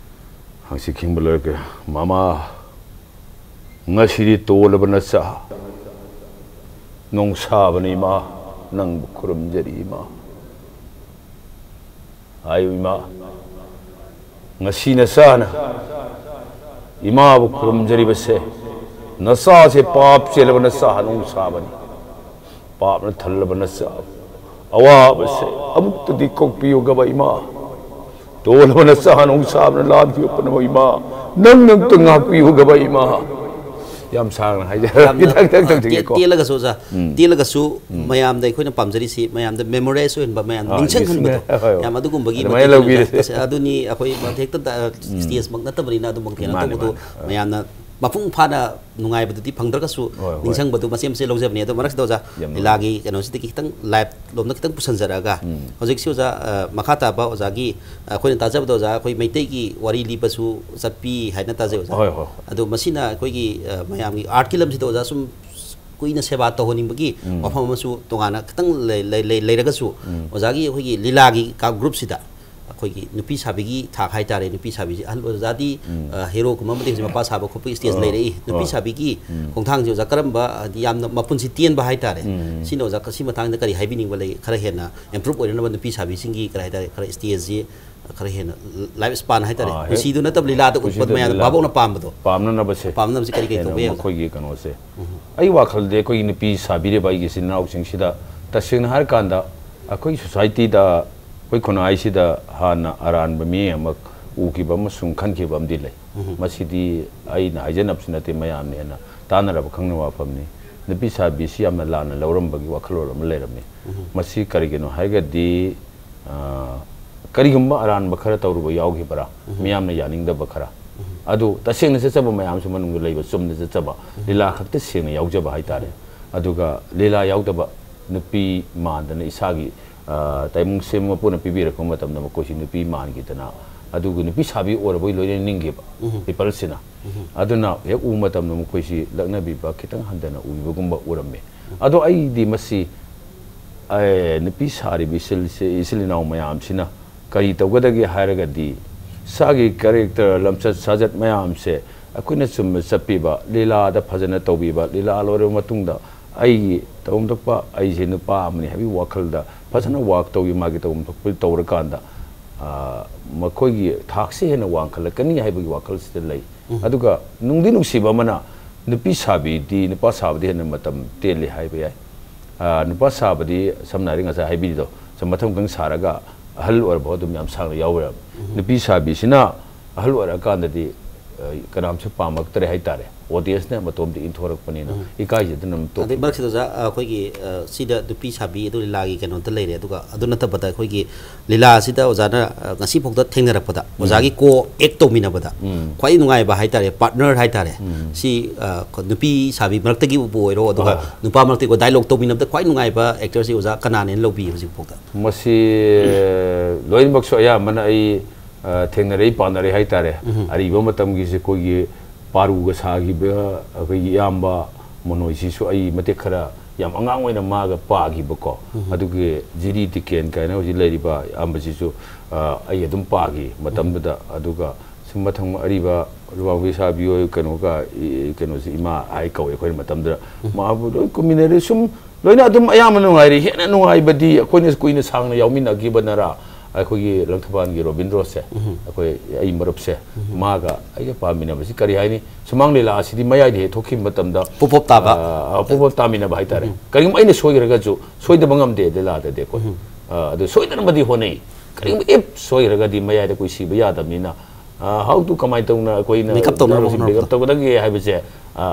ꯍꯪꯆꯤꯠ ꯈꯤꯡꯕ ꯂꯣꯏꯔꯒ, "ꯃꯃꯥ, ꯉꯁꯤꯗꯤ ꯇꯣꯜꯂꯕ ꯅꯆꯥ ꯅꯣꯡꯁꯥꯕꯅ ꯏꯃꯥ, ꯅꯪꯕꯨ ꯈꯨꯔꯨꯝꯖꯔꯤ ꯏꯃꯥ꯫ ꯍꯥꯏꯌꯨ ꯏꯃꯥ, ꯉꯁꯤ ꯅꯆꯥꯅ ꯏꯃꯥꯕꯨ ꯈꯨꯔꯨꯝꯖꯔꯤꯕꯁꯦ, ꯅꯆꯥꯁꯦ ꯄꯥꯞ ꯆꯦꯜꯂꯕ ꯅꯆꯥ ꯅꯣꯡꯁꯥꯕꯅꯤ꯫ ꯄꯥꯞꯅ ꯊꯜꯂꯕ ꯅꯆꯥ ꯑꯋꯥꯕꯁꯦ ꯑꯃꯨꯛꯇꯗꯤ ꯀꯣꯛꯄꯤꯌꯨꯒꯕ ꯏꯃꯥ꯫ ꯇꯣꯜꯂꯕ ꯅꯆꯥ ꯅꯣꯡꯁꯥꯕꯅ ꯂꯥꯟꯈꯤꯕ ꯄꯨꯝꯅꯃꯛ ꯏꯃꯥ, ꯅꯪ ꯅꯪꯇ ꯉꯥꯛꯄꯤꯌꯨꯒꯕ ꯏꯃꯥ꯫" ꯌꯥꯝ ꯁꯥꯡꯅ ꯍꯥꯏꯖꯔꯦ꯫ ꯌꯥꯝꯅ, ꯈꯤꯇꯪ, ꯈꯤꯇꯪ ꯑ, ꯇꯦ-, ꯊꯝꯖꯒꯦꯀꯣ꯫ ꯇꯦꯜꯂꯒꯁꯨ ꯑꯣꯖꯥ, ꯎꯝ꯫ ꯇꯦꯜꯂꯒꯁꯨ ꯎꯝ꯫ ꯃꯌꯥꯝꯗ ꯑꯩꯈꯣꯏꯅ ꯄꯥꯝꯖꯔꯤꯁꯤ ꯃꯌꯥꯝꯗ ꯃꯦꯃꯣꯔꯥꯏꯁ ꯑꯣꯏꯍꯟꯕ, ꯃꯌꯥꯝ ꯑ, ꯅꯤꯡꯁꯤꯡꯍꯟꯕꯗꯣ, ꯅꯤꯡꯁꯤꯡ-, ꯍꯣꯏ, ꯍꯣꯏ꯫ ꯌꯥꯝ ꯑꯗꯨꯒꯨꯝꯕꯒꯤ ꯑꯗꯨꯃꯥꯏꯅ ꯃꯇꯦꯡ ꯂꯧꯕꯤꯔꯁꯦ꯫ ꯇꯧꯖꯔꯛꯄꯁꯦ꯫ ꯑꯗꯨꯅꯤ ꯑꯩꯈꯣꯏ ꯍꯦꯛꯇ ꯗ-, ꯎꯝ꯫ ꯁ꯭ꯇꯦꯖꯃꯛ ꯅꯠꯇꯕꯅꯤꯅ ꯑꯗꯨꯃꯛꯇꯤ ꯀꯩꯅꯣ ꯃꯥꯅꯦ, ꯇꯧꯕꯗꯣ ꯃꯥꯅꯦ꯫ ꯑ꯫ ꯃꯌꯥꯝꯅ ꯃꯄꯨꯡ ꯐꯥꯅ ꯅꯨꯡꯉꯥꯏꯕꯗꯨꯗꯤ ꯐꯪꯗ꯭ꯔꯒꯁꯨ ꯍꯣꯏ, ꯍꯣꯏ꯫ ꯅꯤꯡꯁꯤꯡꯕꯗꯨ ꯃꯆꯦꯠ ꯃꯆꯦꯠ ꯂꯧꯖꯕꯅꯤ꯫ ꯑꯗꯣ ꯃꯔꯛꯁꯤꯗ ꯑꯣꯖꯥ, ꯌꯥꯝ ꯅꯨꯡꯉꯥꯏ꯫ ꯂꯤꯂꯥꯒꯤ ꯀꯩꯅꯣꯁꯤꯗꯒꯤ ꯈꯤꯇꯪ ꯂꯥꯏꯐ ꯂꯣꯝꯗ ꯈꯤꯇꯪ ꯄꯨꯁꯟꯖꯔꯛꯑꯒ, ꯎꯝ꯫ ꯍꯧꯖꯤꯛꯁꯤ ꯑꯣꯖꯥ, ꯑ, ꯃꯈꯥ ꯇꯥꯕ ꯑꯣꯖꯥꯒꯤ, ꯑ, ꯑꯩꯈꯣꯏꯅ ꯇꯥꯖꯕꯗ ꯑꯣꯖꯥ, ꯑꯩꯈꯣꯏ ꯃꯩꯇꯩꯒꯤ ꯋꯥꯔꯤ ꯂꯤꯕꯁꯨ ꯆꯠꯄꯤ ꯍꯥꯏꯅ ꯇꯥꯖꯩ ꯑꯣꯖꯥ꯫ ꯍꯣꯏ, ꯍꯣꯏ, ꯍꯣꯏ꯫ ꯑꯗꯣ ꯃꯁꯤꯅ ꯑꯩꯈꯣꯏꯒꯤ, ꯑ, ꯃꯌꯥꯝꯒꯤ ꯑꯥꯔꯠꯀꯤ ꯂꯝꯁꯤꯗ ꯑꯣꯖꯥ ꯁꯨꯝ ꯀꯨꯏꯅ ꯁꯦꯕꯥ ꯇꯧꯍꯟꯅꯤꯡꯕꯒꯤ ꯎꯝ꯫ ꯋꯥꯐꯝ ꯑꯃꯁꯨ ꯇꯣꯉꯥꯟꯅ ꯈꯤꯇꯪ ꯂꯩ-, ꯂꯩ-, ꯂꯩ-, ꯂꯩꯔꯒꯁꯨ, ꯎꯝ꯫ ꯑꯣꯖꯥꯒꯤ ꯑꯩꯈꯣꯏꯒꯤ ꯂꯤꯂꯥꯒꯤ ꯀ-, ꯒ꯭ꯔꯨꯞꯁꯤꯗ ꯑꯩꯈꯣꯏꯒꯤ ꯅꯨꯄꯤ ꯁꯥꯕꯤꯒꯤ ꯊꯥꯛ ꯍꯥꯏꯇꯥꯔꯦ, ꯅꯨꯄꯤ ꯁꯥꯕꯤꯁꯤ ꯑꯍꯜ ꯑꯣꯖꯥꯗꯤ, ꯎꯝ꯫ ꯑ, ꯍꯦꯔꯣꯒꯨꯝꯕ ꯑꯃꯗꯤ ꯍꯧꯖꯤꯛ ꯃꯄꯥ ꯁꯥꯕ ꯈꯣꯠꯄꯒꯤ ꯁ꯭ꯇꯦꯖ ꯑ, ꯂꯩꯔꯛꯏ꯫ ꯅꯨꯄꯤ ꯑ꯫ ꯁꯥꯕꯤꯒꯤ ꯎꯝ꯫ ꯈꯣꯡꯊꯥꯡꯁꯤ ꯑꯣꯖꯥ ꯀꯔꯝꯕ, ꯍꯥꯏꯗꯤ ꯌꯥꯝꯅ ꯃꯄꯨꯟꯁꯤ ꯇꯦꯟꯕ ꯍꯥꯏꯇꯥꯔꯦ꯫ ꯎꯝ꯫ ꯁꯤꯅ ꯑꯣꯖꯥ ꯁꯤ ꯃꯇꯥꯡꯗ ꯀꯔꯤ ꯍꯥꯏꯕꯤꯅꯤꯡꯕ ꯂꯩ? ꯈꯔ ꯍꯦꯟꯅ ꯏꯝꯄ꯭ꯔꯨꯞ ꯑꯣꯏꯅꯅꯕ ꯅꯨꯄꯤ ꯁꯥꯕꯤꯁꯤꯡꯒꯤ ꯀꯔꯤ ꯍꯥꯏꯇꯥꯔꯦ, ꯈꯔ ꯁ꯭ꯇꯦꯖꯁꯤ ꯈꯔ ꯍꯦꯟꯅ ꯂꯥꯏꯐ ꯁ꯭ꯄꯥꯟ ꯍꯥꯏꯇꯥꯔꯦ꯫ ꯑꯥ, ꯍꯦꯛ ꯀꯨꯁꯤꯗꯨ ꯅꯠꯇꯕ ꯂꯤꯂꯥꯗ ꯎꯠꯄ ꯀꯨꯁꯤꯗ ꯃꯌꯥꯝꯗ ꯂꯤꯂꯥ ꯚꯥꯕꯣꯛꯅ ꯄꯥꯝꯕꯗꯣ꯫ ꯄꯥꯝꯅꯅꯕꯁꯦ꯫ ꯄꯥꯝꯅꯕꯁꯦ ꯀꯔꯤ ꯀꯔꯤ ꯍꯦꯟꯅ ꯇꯧꯕ ꯌꯥꯏ ꯑꯣꯖꯥ? ꯃꯈꯣꯏꯒꯤ ꯀꯩꯅꯣꯁꯦ꯫ ꯎꯝ꯫ ꯑꯩ ꯋꯥꯈꯜꯗꯤ ꯑꯩꯈꯣꯏꯒꯤ ꯅꯨꯄꯤ ꯁꯥꯕꯤꯔꯤꯕ ꯑꯩꯒꯤ ꯏꯆꯤꯟ ꯏꯅꯥꯎꯁꯤꯡꯁꯤꯗ ꯇꯁꯦꯡꯅ ꯍꯥꯏꯔꯀꯥꯟꯗ ꯑꯩꯈꯣꯏ ꯁꯣꯁꯥꯏꯇꯤꯗ, ꯑꯩꯈꯣꯏ ꯈꯨꯟꯅꯥꯏꯁꯤꯗ ꯍꯥꯟꯅ ꯑꯔꯥꯟꯕ ꯃꯤꯑꯣꯏ ꯑꯃ ꯎꯈꯤꯕ ꯑꯃꯁꯨꯡ ꯈꯟꯈꯤꯕ ꯑꯃꯗꯤ ꯂꯩ꯫ ꯃꯁꯤꯗꯤ ꯑꯩꯅ ꯍꯥꯏꯖꯅꯕꯁꯨ ꯅꯠꯇꯦ, ꯃꯌꯥꯝꯅ ꯍꯦꯟꯅ ꯇꯥꯟꯅꯔꯕ ꯈꯪꯅꯕ ꯋꯥꯐꯝꯅꯤ꯫ ꯅꯨꯄꯤ ꯁꯥꯕꯤꯁꯤ ꯌꯥꯝꯅ ꯂꯥꯟꯅ ꯂꯧꯔꯝꯕꯒꯤ ꯋꯥꯈꯜꯂꯣꯟ ꯑꯃ ꯂꯩꯔꯝꯃꯤ꯫ ꯃꯁꯤ ꯀꯔꯤꯒꯤꯅꯣ ꯍꯥꯏꯔꯒꯗꯤ, ꯑ, ꯀꯔꯤꯒꯨꯝꯕ ꯑꯔꯥꯟꯕ ꯈꯔ ꯇꯧꯔꯨꯕ ꯌꯥꯎꯈꯤꯕ꯭ꯔꯥ, ꯃꯤꯌꯥꯝꯅ ꯌꯥꯅꯤꯡꯗꯕ ꯈꯔ, ꯑꯗꯨ ꯇꯁꯦꯡꯅ ꯆꯠꯆꯕ ꯃꯌꯥꯝꯁꯨ ꯃꯅꯨꯡꯗ ꯂꯩꯕ, ꯆꯨꯝꯅ ꯆꯠꯆꯕ, ꯂꯤꯂꯥ ꯈꯛꯇ ꯁꯦꯡꯅ ꯌꯥꯎꯖꯕ ꯍꯥꯏꯇꯥꯔꯦ꯫ ꯑꯗꯨꯒ ꯂꯤꯂꯥ ꯌꯥꯎꯗꯕ ꯅꯨꯄꯤ ꯃꯥꯟꯗꯅ ꯏꯁꯥꯒꯤ, ꯑ, ꯇꯥꯏꯕꯪ ꯁꯦꯝꯕ ꯃꯄꯨꯅ ꯄꯤꯕꯤꯔꯛꯄ ꯃꯇꯝꯗ ꯃꯈꯣꯏꯁꯤ ꯅꯨꯄꯤ ꯃꯥꯟꯈꯤꯗꯅ, ꯑꯗꯨꯒ ꯅꯨꯄꯤ ꯁꯥꯕꯤ ꯑꯣꯏꯔꯕꯣꯏ ꯂꯣꯏꯅ ꯅꯤꯡꯈꯤꯕ peopleꯁꯤꯅ꯫ ꯑꯗꯨꯅ ꯍꯦꯛ ꯎꯕ ꯃꯇꯝꯗ ꯃꯈꯣꯏꯁꯤ ꯂꯛꯅꯕꯤꯕ, ꯈꯤꯇꯪ ꯍꯟꯊꯅ ꯎꯕꯤꯕꯒꯨꯝꯕ ꯎꯔꯝꯃꯤ꯫ ꯑꯗꯣ ꯑꯩꯗꯤ ꯃꯁꯤ, ꯑꯦ, ꯅꯨꯄꯤ ꯁꯥꯔꯤꯕ ꯏꯆꯤꯜ, ꯏꯆꯤꯜ ꯏꯅꯥꯎ ꯃꯌꯥꯝꯁꯤꯅ ꯀꯔꯤ ꯇꯧꯒꯗꯒꯦ ꯍꯥꯏꯔꯒꯗꯤ, ꯏꯁꯥꯒꯤ character, ꯂꯝꯆꯠ ꯁꯥꯖꯠ ꯃꯌꯥꯝꯁꯦ ꯑꯩꯈꯣꯏꯅ ꯆꯨꯝꯅ ꯆꯠꯄꯤꯕ, ꯂꯤꯂꯥꯗ ꯐꯖꯅ ꯇꯧꯕꯤꯕ, ꯂꯤꯂꯥ ꯂꯣꯏꯔꯕ ꯃꯇꯨꯡꯗ ꯑꯩꯒꯤ ꯇꯧꯐꯝ ꯊꯣꯛꯄ, ꯑꯩꯁꯦ ꯅꯨꯄꯥ ꯑꯃꯅꯤ ꯍꯥꯏꯕꯒꯤ ꯋꯥꯈꯜꯗ ꯐꯖꯅ work ꯇꯧꯕꯤ, ꯃꯥꯒꯤ ꯇꯧꯐꯝ ꯊꯣꯛꯄ ꯇꯧꯔꯀꯥꯟꯗ, ꯑ, ꯃꯈꯣꯏꯒꯤ ꯊꯥꯛꯁꯦ ꯍꯦꯟꯅ ꯋꯥꯡꯈꯠꯂꯛꯀꯅꯤ ꯍꯥꯏꯕꯒꯤ ꯋꯥꯈꯜꯁꯤꯗ ꯂꯩ꯫ ꯑꯗꯨꯒ ꯅꯨꯡꯗꯤ ꯅꯨꯡꯁꯤꯕ ꯑꯃꯅ, ꯅꯨꯄꯤ ꯁꯥꯕꯤꯗꯤ ꯅꯨꯄꯥ ꯁꯥꯕꯗꯤ ꯍꯦꯟꯅ ꯃꯇꯝ ꯇꯦꯜꯂꯤ ꯍꯥꯏꯕ ꯌꯥꯏ꯫ ꯑ, ꯅꯨꯄꯥ ꯁꯥꯕꯗꯤ ꯁꯝꯅ ꯍꯥꯏꯔꯗꯤ ꯉꯁꯥꯏ ꯍꯥꯏꯕꯤꯔꯤꯗꯣ, ꯁꯨꯝ ꯃꯊꯪ ꯃꯊꯪ ꯁꯥꯔꯒ ꯑꯍꯜ ꯑꯣꯏꯔꯕ ꯑꯗꯨꯝ ꯌꯥꯝ ꯁꯥꯡꯅ ꯌꯥꯎꯕ ꯌꯥꯏ꯫ ꯅꯨꯄꯤ ꯁꯥꯕꯤꯁꯤꯅ ꯑꯍꯜ ꯑꯣꯏꯔꯛꯑꯀꯥꯟꯗꯗꯤ, ꯑ, ꯀꯅꯥꯝꯁꯨ ꯄꯥꯝꯃꯛꯇ꯭ꯔꯦ ꯍꯥꯏꯇꯥꯔꯦ꯫ Audienceꯅ ꯃꯇꯣꯝꯇ ꯏꯟꯊꯣꯔꯛꯄꯅꯤꯅ ꯏꯀꯥꯏꯖꯗꯅ ꯑꯗꯨꯝ ꯑꯗꯩ ꯇꯣꯛꯈꯤ꯫ ꯃꯔꯛꯁꯤꯗ ꯑꯣꯖꯥ, ꯑ, ꯑꯩꯈꯣꯏꯒꯤ, ꯑ, ꯁꯤꯗ ꯅꯨꯄꯤ ꯁꯥꯕꯤ ꯑꯗꯨ ꯂꯤꯂꯥꯒꯤ ꯀꯩꯅꯣꯗ ꯂꯩꯔꯦ, ꯑꯗꯨꯒ ꯑꯗꯨ ꯅꯠꯇꯕꯗ ꯑꯩꯈꯣꯏꯒꯤ ꯂꯤꯂꯥꯁꯤꯗ ꯑꯣꯖꯥꯅ, ꯑ, ꯉꯁꯤ ꯐꯥꯎꯗ ꯊꯦꯡꯅꯔꯛꯄꯗ ꯑꯣꯖꯥꯒꯤ co-act ꯇꯧꯃꯤꯟꯅꯕꯗ ꯈ꯭ꯋꯥꯏ ꯅꯨꯡꯉꯥꯏꯕ ꯍꯥꯏꯇꯥꯔꯦ, partner ꯍꯥꯏꯇꯥꯔꯦ, ꯁꯤ, ꯑ, ꯀ-, ꯅꯨꯄꯤ ꯁꯥꯕꯤ ꯃꯔꯛꯇꯒꯤꯕꯨ ꯑꯣꯏꯔꯣ, ꯑꯗꯨꯒ ꯍꯣꯏ꯫ ꯅꯨꯄꯥ ꯃꯔꯛꯇꯒꯤ dialogue ꯇꯧꯃꯤꯟꯅꯕꯗ ꯈ꯭ꯋꯥꯏ ꯅꯨꯡꯉꯥꯏꯕ actorꯁꯤ ꯑꯣꯖꯥ ꯀꯅꯥꯅꯦꯅ ꯂꯧꯕꯤ ꯍꯧꯖꯤꯛ ꯐꯥꯎꯗ? ꯃꯁꯤ ꯂꯣꯏꯅꯃꯛꯁꯨ ꯑꯌꯥꯝꯕꯅ ꯑꯩ, ꯑ, ꯊꯦꯡꯅꯔꯛꯏ, ꯄꯥꯟꯅꯔꯛꯏ ꯍꯥꯏꯇꯥꯔꯦ꯫ ꯑꯔꯤꯕ ꯃꯇꯝꯒꯤꯁꯦ ꯑꯩꯈꯣꯏꯒꯤ ꯄꯥꯔꯨꯒ ꯁꯥꯈꯤꯕ ꯑꯩꯈꯣꯏꯒꯤ ꯏꯌꯥꯝꯕ ꯃꯅꯣꯏꯁꯤꯁꯨ ꯑꯩ ꯃꯇꯦꯛ ꯈꯔ ꯌꯥꯝ ꯑꯉꯥꯡ ꯑꯣꯏꯅ ꯃꯥꯒ ꯄꯥꯈꯤꯕꯀꯣ꯫ ꯑꯗꯨꯒꯤ ꯖꯤꯔꯤ ꯇꯤꯀꯦꯟ ꯀꯥꯏꯅ ꯍꯧꯖꯤꯛ ꯂꯩꯔꯤꯕ ꯏꯌꯥꯝꯕꯁꯤꯁꯨ, ꯑ, ꯑꯩ ꯑꯗꯨꯝ ꯄꯥꯈꯤ ꯃꯇꯝꯗꯨꯗ꯫ ꯑꯗꯨꯒ ꯁꯨꯝ ꯃꯊꯪ ꯑꯔꯤꯕ ꯂꯨꯋꯥꯡꯕꯤ ꯁꯥꯕꯤ ꯍꯣꯏ, ꯀꯩꯅꯣꯒ, ꯏ-, ꯀꯩꯅꯣꯁꯤ ꯏꯃꯥ ꯍꯥꯏ ꯀꯧꯋꯦ ꯑꯩꯈꯣꯏꯅ ꯃꯇꯝꯗꯨꯗ꯫ ꯃꯥꯕꯨ ꯂꯣꯏ ꯀꯨꯝꯃꯤꯟꯅꯔꯦ꯫ ꯁꯨꯝ ꯂꯣꯏꯅ ꯑꯗꯨꯝ ꯑꯌꯥꯝꯕ ꯅꯨꯡꯉꯥꯏꯔꯤ꯫ ꯍꯦꯟꯅ ꯅꯨꯡꯉꯥꯏꯕꯗꯤ ꯑꯩꯈꯣꯏꯅ ꯀꯨꯏꯅ ꯁꯥꯡꯅ ꯌꯥꯎꯃꯤꯟꯅꯈꯤꯕꯅꯔꯥ, ꯑꯩꯈꯣꯏꯒꯤ ꯂꯪꯊꯕꯥꯜꯒꯤ ꯔꯣꯕꯤꯟꯗ꯭ꯔꯣꯁꯦ, ꯑꯩꯈꯣꯏ, ꯑꯩ ꯃꯔꯨꯞꯁꯦ, ꯃꯥꯒ ꯑꯩꯒ ꯄꯥꯃꯤꯟꯅꯕꯁꯤ ꯀꯔꯤ ꯍꯥꯏꯅꯤ, ꯁꯨꯃꯥꯡ ꯂꯤꯂꯥ ꯑꯁꯤꯗꯤ ꯃꯌꯥꯏꯗ ꯍꯦꯛ ꯊꯣꯛꯈꯤꯕ ꯃꯇꯝꯗ ꯄꯣꯞ ꯄꯣꯞ ꯇꯥꯕ꯫ ꯑ, ꯄꯣꯞ ꯄꯣꯞ ꯇꯥꯃꯤꯟꯅꯕ ꯍꯥꯏꯇꯥꯔꯦ꯫ ꯀꯔꯤꯒꯨꯝꯕ ꯑꯩꯅ ꯁꯣꯏꯈ꯭ꯔꯒꯁꯨ, ꯁꯣꯏꯗꯕ ꯉꯝꯗꯦ ꯂꯤꯂꯥꯗꯗꯤ ꯑꯩꯈꯣꯏ꯫ ꯑ, ꯑꯗꯨ ꯁꯣꯏꯗꯅꯕꯗꯤ ꯍꯣꯠꯅꯩ꯫ ꯀꯔꯤꯒꯨꯝꯕ ꯏꯐ ꯁꯣꯏꯈ꯭ꯔꯒꯗꯤ ꯃꯌꯥꯏꯗ ꯑꯩꯈꯣꯏ ꯁꯤꯕ ꯌꯥꯗꯕꯅꯤꯅ, ꯍꯥꯎ ꯇꯨ ꯀꯃꯥꯏꯅ ꯇꯧꯅ ꯑꯩꯈꯣꯏꯅ Make up ꯇꯧꯅꯕ ꯃꯦꯛ ꯑꯞ ꯇꯧꯒꯗꯒꯦ ꯍꯥꯏꯕꯁꯦ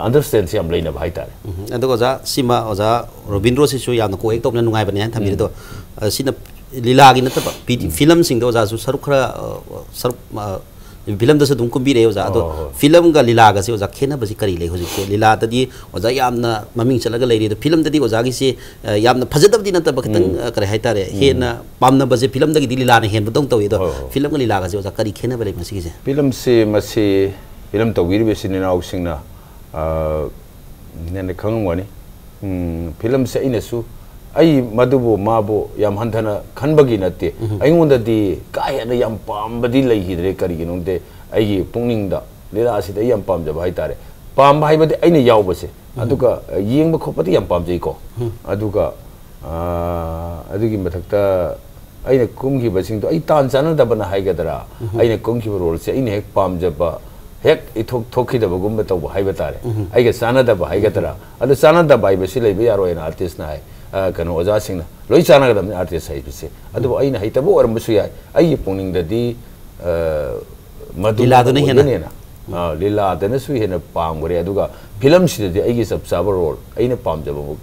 ꯑꯟꯗꯔꯁꯇꯦꯟꯁꯤ ꯌꯥꯝ ꯂꯩꯅꯕ ꯍꯥꯏꯇꯥꯔꯦ꯫ ꯎꯝ, ꯑꯗꯨꯒ ꯑꯣꯖꯥ, ꯁꯤꯃ ꯑꯣꯖꯥ ꯔꯣꯕꯤꯟꯗ꯭ꯔꯣꯁꯤꯁꯨ ꯌꯥꯝꯅ ꯀꯣ ꯑꯦꯛ ꯇꯧꯕꯅ ꯅꯨꯡꯉꯥꯏꯕꯅꯦ ꯍꯥꯏꯅ ꯊꯝꯕꯤꯔꯦ꯫ ꯑꯗꯣ ꯑ, ꯁꯤꯅ ꯂꯤꯂꯥꯒꯤ ꯅꯠꯇꯕ ꯐꯤ- ꯐꯤꯂꯝꯁꯤꯡꯗ ꯑꯣꯖꯥꯁꯨ ꯁꯔꯨꯛ ꯈꯔ ꯑ, ꯁꯔꯨꯛ ꯑ, ꯐꯤꯂꯝꯗꯁꯨ ꯑꯗꯨꯝ ꯀꯨꯝꯕꯤꯔꯛꯑꯦ ꯑꯣꯖꯥ꯫ ꯑꯗꯣ ꯍꯣꯏ, ꯍꯣꯏ꯫ ꯐꯤꯂꯝꯒ ꯂꯤꯂꯥꯒꯁꯦ ꯑꯣꯖꯥ ꯈꯦꯠꯅꯕꯁꯤ ꯀꯔꯤ ꯂꯩ? ꯍꯧꯖꯤꯛꯁꯦ ꯂꯤꯂꯥꯗꯗꯤ ꯑꯣꯖꯥ ꯌꯥꯝꯅ ꯃꯃꯤꯡ ꯆꯠꯂꯒ ꯂꯩꯔꯤ, ꯑꯗꯣ ꯐꯤꯂꯝꯗꯗꯤ ꯑꯣꯖꯥꯒꯤꯁꯤ ꯑ, ꯌꯥꯝꯅ ꯐꯖꯗꯕꯗꯤ ꯅꯠꯇꯕ ꯈꯤꯇꯪ ꯑ, ꯀꯔꯤ ꯍꯥꯏꯇꯥꯔꯦ, ꯍꯦꯟꯅ ꯄꯥꯝꯅꯕꯁꯦ ꯐꯤꯂꯝꯗꯒꯤꯗꯤ ꯂꯤꯂꯥꯅ ꯍꯦꯟꯕꯗꯧꯅ ꯇꯧꯏ꯫ ꯑꯗꯣ ꯍꯣꯏ, ꯍꯣꯏ꯫ ꯐꯤꯂꯝꯒ ꯂꯤꯂꯥꯒꯁꯦ ꯑꯣꯖꯥ ꯀꯔꯤ ꯈꯦꯠꯅꯕ ꯂꯩ ꯃꯁꯤꯒꯤꯁꯦ? ꯐꯤꯂꯝꯁꯤ ꯃꯁꯤ ꯐꯤꯂꯝ ꯇꯧꯕꯤꯔꯤꯕ ꯏꯆꯤꯟ ꯏꯅꯥꯎꯁꯤꯡꯅ ꯑ, ꯍꯦꯟꯅ ꯈꯪꯉꯝꯒꯅꯤ꯫ ꯎꯝ, ꯐꯤꯂꯝꯁꯦ ꯑꯩꯅꯁꯨ ꯑꯩ ꯃꯗꯨꯕꯨ ꯃꯥꯕꯨ ꯌꯥꯝ ꯍꯟꯊꯅ ꯈꯟꯕꯒꯤ ꯅꯠꯇꯦ꯫ ꯑꯩꯉꯣꯟꯗꯗꯤ ꯀꯥ ꯍꯦꯟꯅ ꯌꯥꯝ ꯄꯥꯝꯕꯗꯤ ꯂꯩꯈꯤꯗ꯭ꯔꯦ꯫ ꯀꯔꯤꯒꯤꯅꯣꯗꯤ ꯑꯩꯒꯤ ꯄꯨꯛꯅꯤꯡꯗ ꯂꯤꯂꯥ ꯑꯁꯤꯗ ꯑꯩ ꯌꯥꯝ ꯄꯥꯝꯖꯕ ꯍꯥꯏꯇꯥꯔꯦ꯫ ꯄꯥꯝꯕ ꯍꯥꯏꯕꯗꯤ ꯑꯩꯅ ꯌꯥꯎꯕꯁꯦ, ꯑꯗꯨꯒ ꯑ, ꯌꯦꯡꯕ ꯈꯣꯠꯄꯗꯤ ꯌꯥꯝ ꯄꯥꯝꯖꯩꯀꯣ꯫ ꯑꯗꯨꯒ ꯑ, ꯑꯗꯨꯒꯤ ꯃꯊꯛꯇ ꯑꯩꯅ ꯀꯨꯝꯈꯤꯕꯁꯤꯡꯗꯣ ꯑꯩ ꯇꯥꯟ ꯆꯥꯟꯅꯗꯕꯅ ꯍꯥꯏꯒꯗ꯭ꯔꯥ, ꯑꯩꯅ ꯀꯨꯝꯈꯤꯕ ꯔꯣꯜꯁꯦ ꯑꯩꯅ ꯍꯦꯛ ꯄꯥꯝꯖꯕ ꯍꯦꯛ ꯏꯊꯣꯛ ꯊꯣꯛꯈꯤꯗꯕꯒꯨꯝꯕ ꯇꯧꯕ ꯍꯥꯏꯕ ꯇꯥꯔꯦ꯫ ꯑꯩꯒ ꯆꯥꯟꯅꯗꯕ ꯍꯥꯏꯒꯗ꯭ꯔꯥ, ꯑꯗꯣ ꯆꯥꯟꯅꯗꯕ ꯍꯥꯏꯕꯁꯤ ꯂꯩꯕ ꯌꯥꯔꯣꯏꯅ ꯑꯥꯔꯇꯤꯁꯅ ꯍꯥꯏ꯫ ꯑ, ꯀꯩꯅꯣ, ꯑꯣꯖꯥꯁꯤꯡꯅ ꯂꯣꯏ ꯆꯥꯟꯅꯒꯗꯕꯅꯤ ꯑꯥꯔꯇꯤꯁ ꯍꯥꯏꯕꯁꯦ꯫ ꯑꯗꯨꯕꯨ ꯑꯩꯅ ꯍꯩꯇꯕ ꯑꯣꯏꯔꯝꯕꯁꯨ ꯌꯥꯏ꯫ ꯑꯩꯒꯤ ꯄꯨꯛꯅꯤꯡꯗꯗꯤ ꯑ, ꯃꯗꯨ ꯂꯤꯂꯥꯗꯨꯅ ꯍꯦꯟꯅ? ꯑꯣꯏꯒꯅꯦꯅ, ꯑ, ꯂꯤꯂꯥꯗꯅꯁꯨ ꯍꯦꯟꯅ ꯄꯥꯝꯈ꯭ꯔꯦ꯫ ꯑꯗꯨꯒ ꯐꯤꯂꯝꯁꯤꯗꯗꯤ ꯑꯩꯒꯤ ꯆꯞ ꯆꯥꯕ ꯔꯣꯜ ꯑꯩꯅ ꯄꯥꯝꯖꯕ ꯑꯃ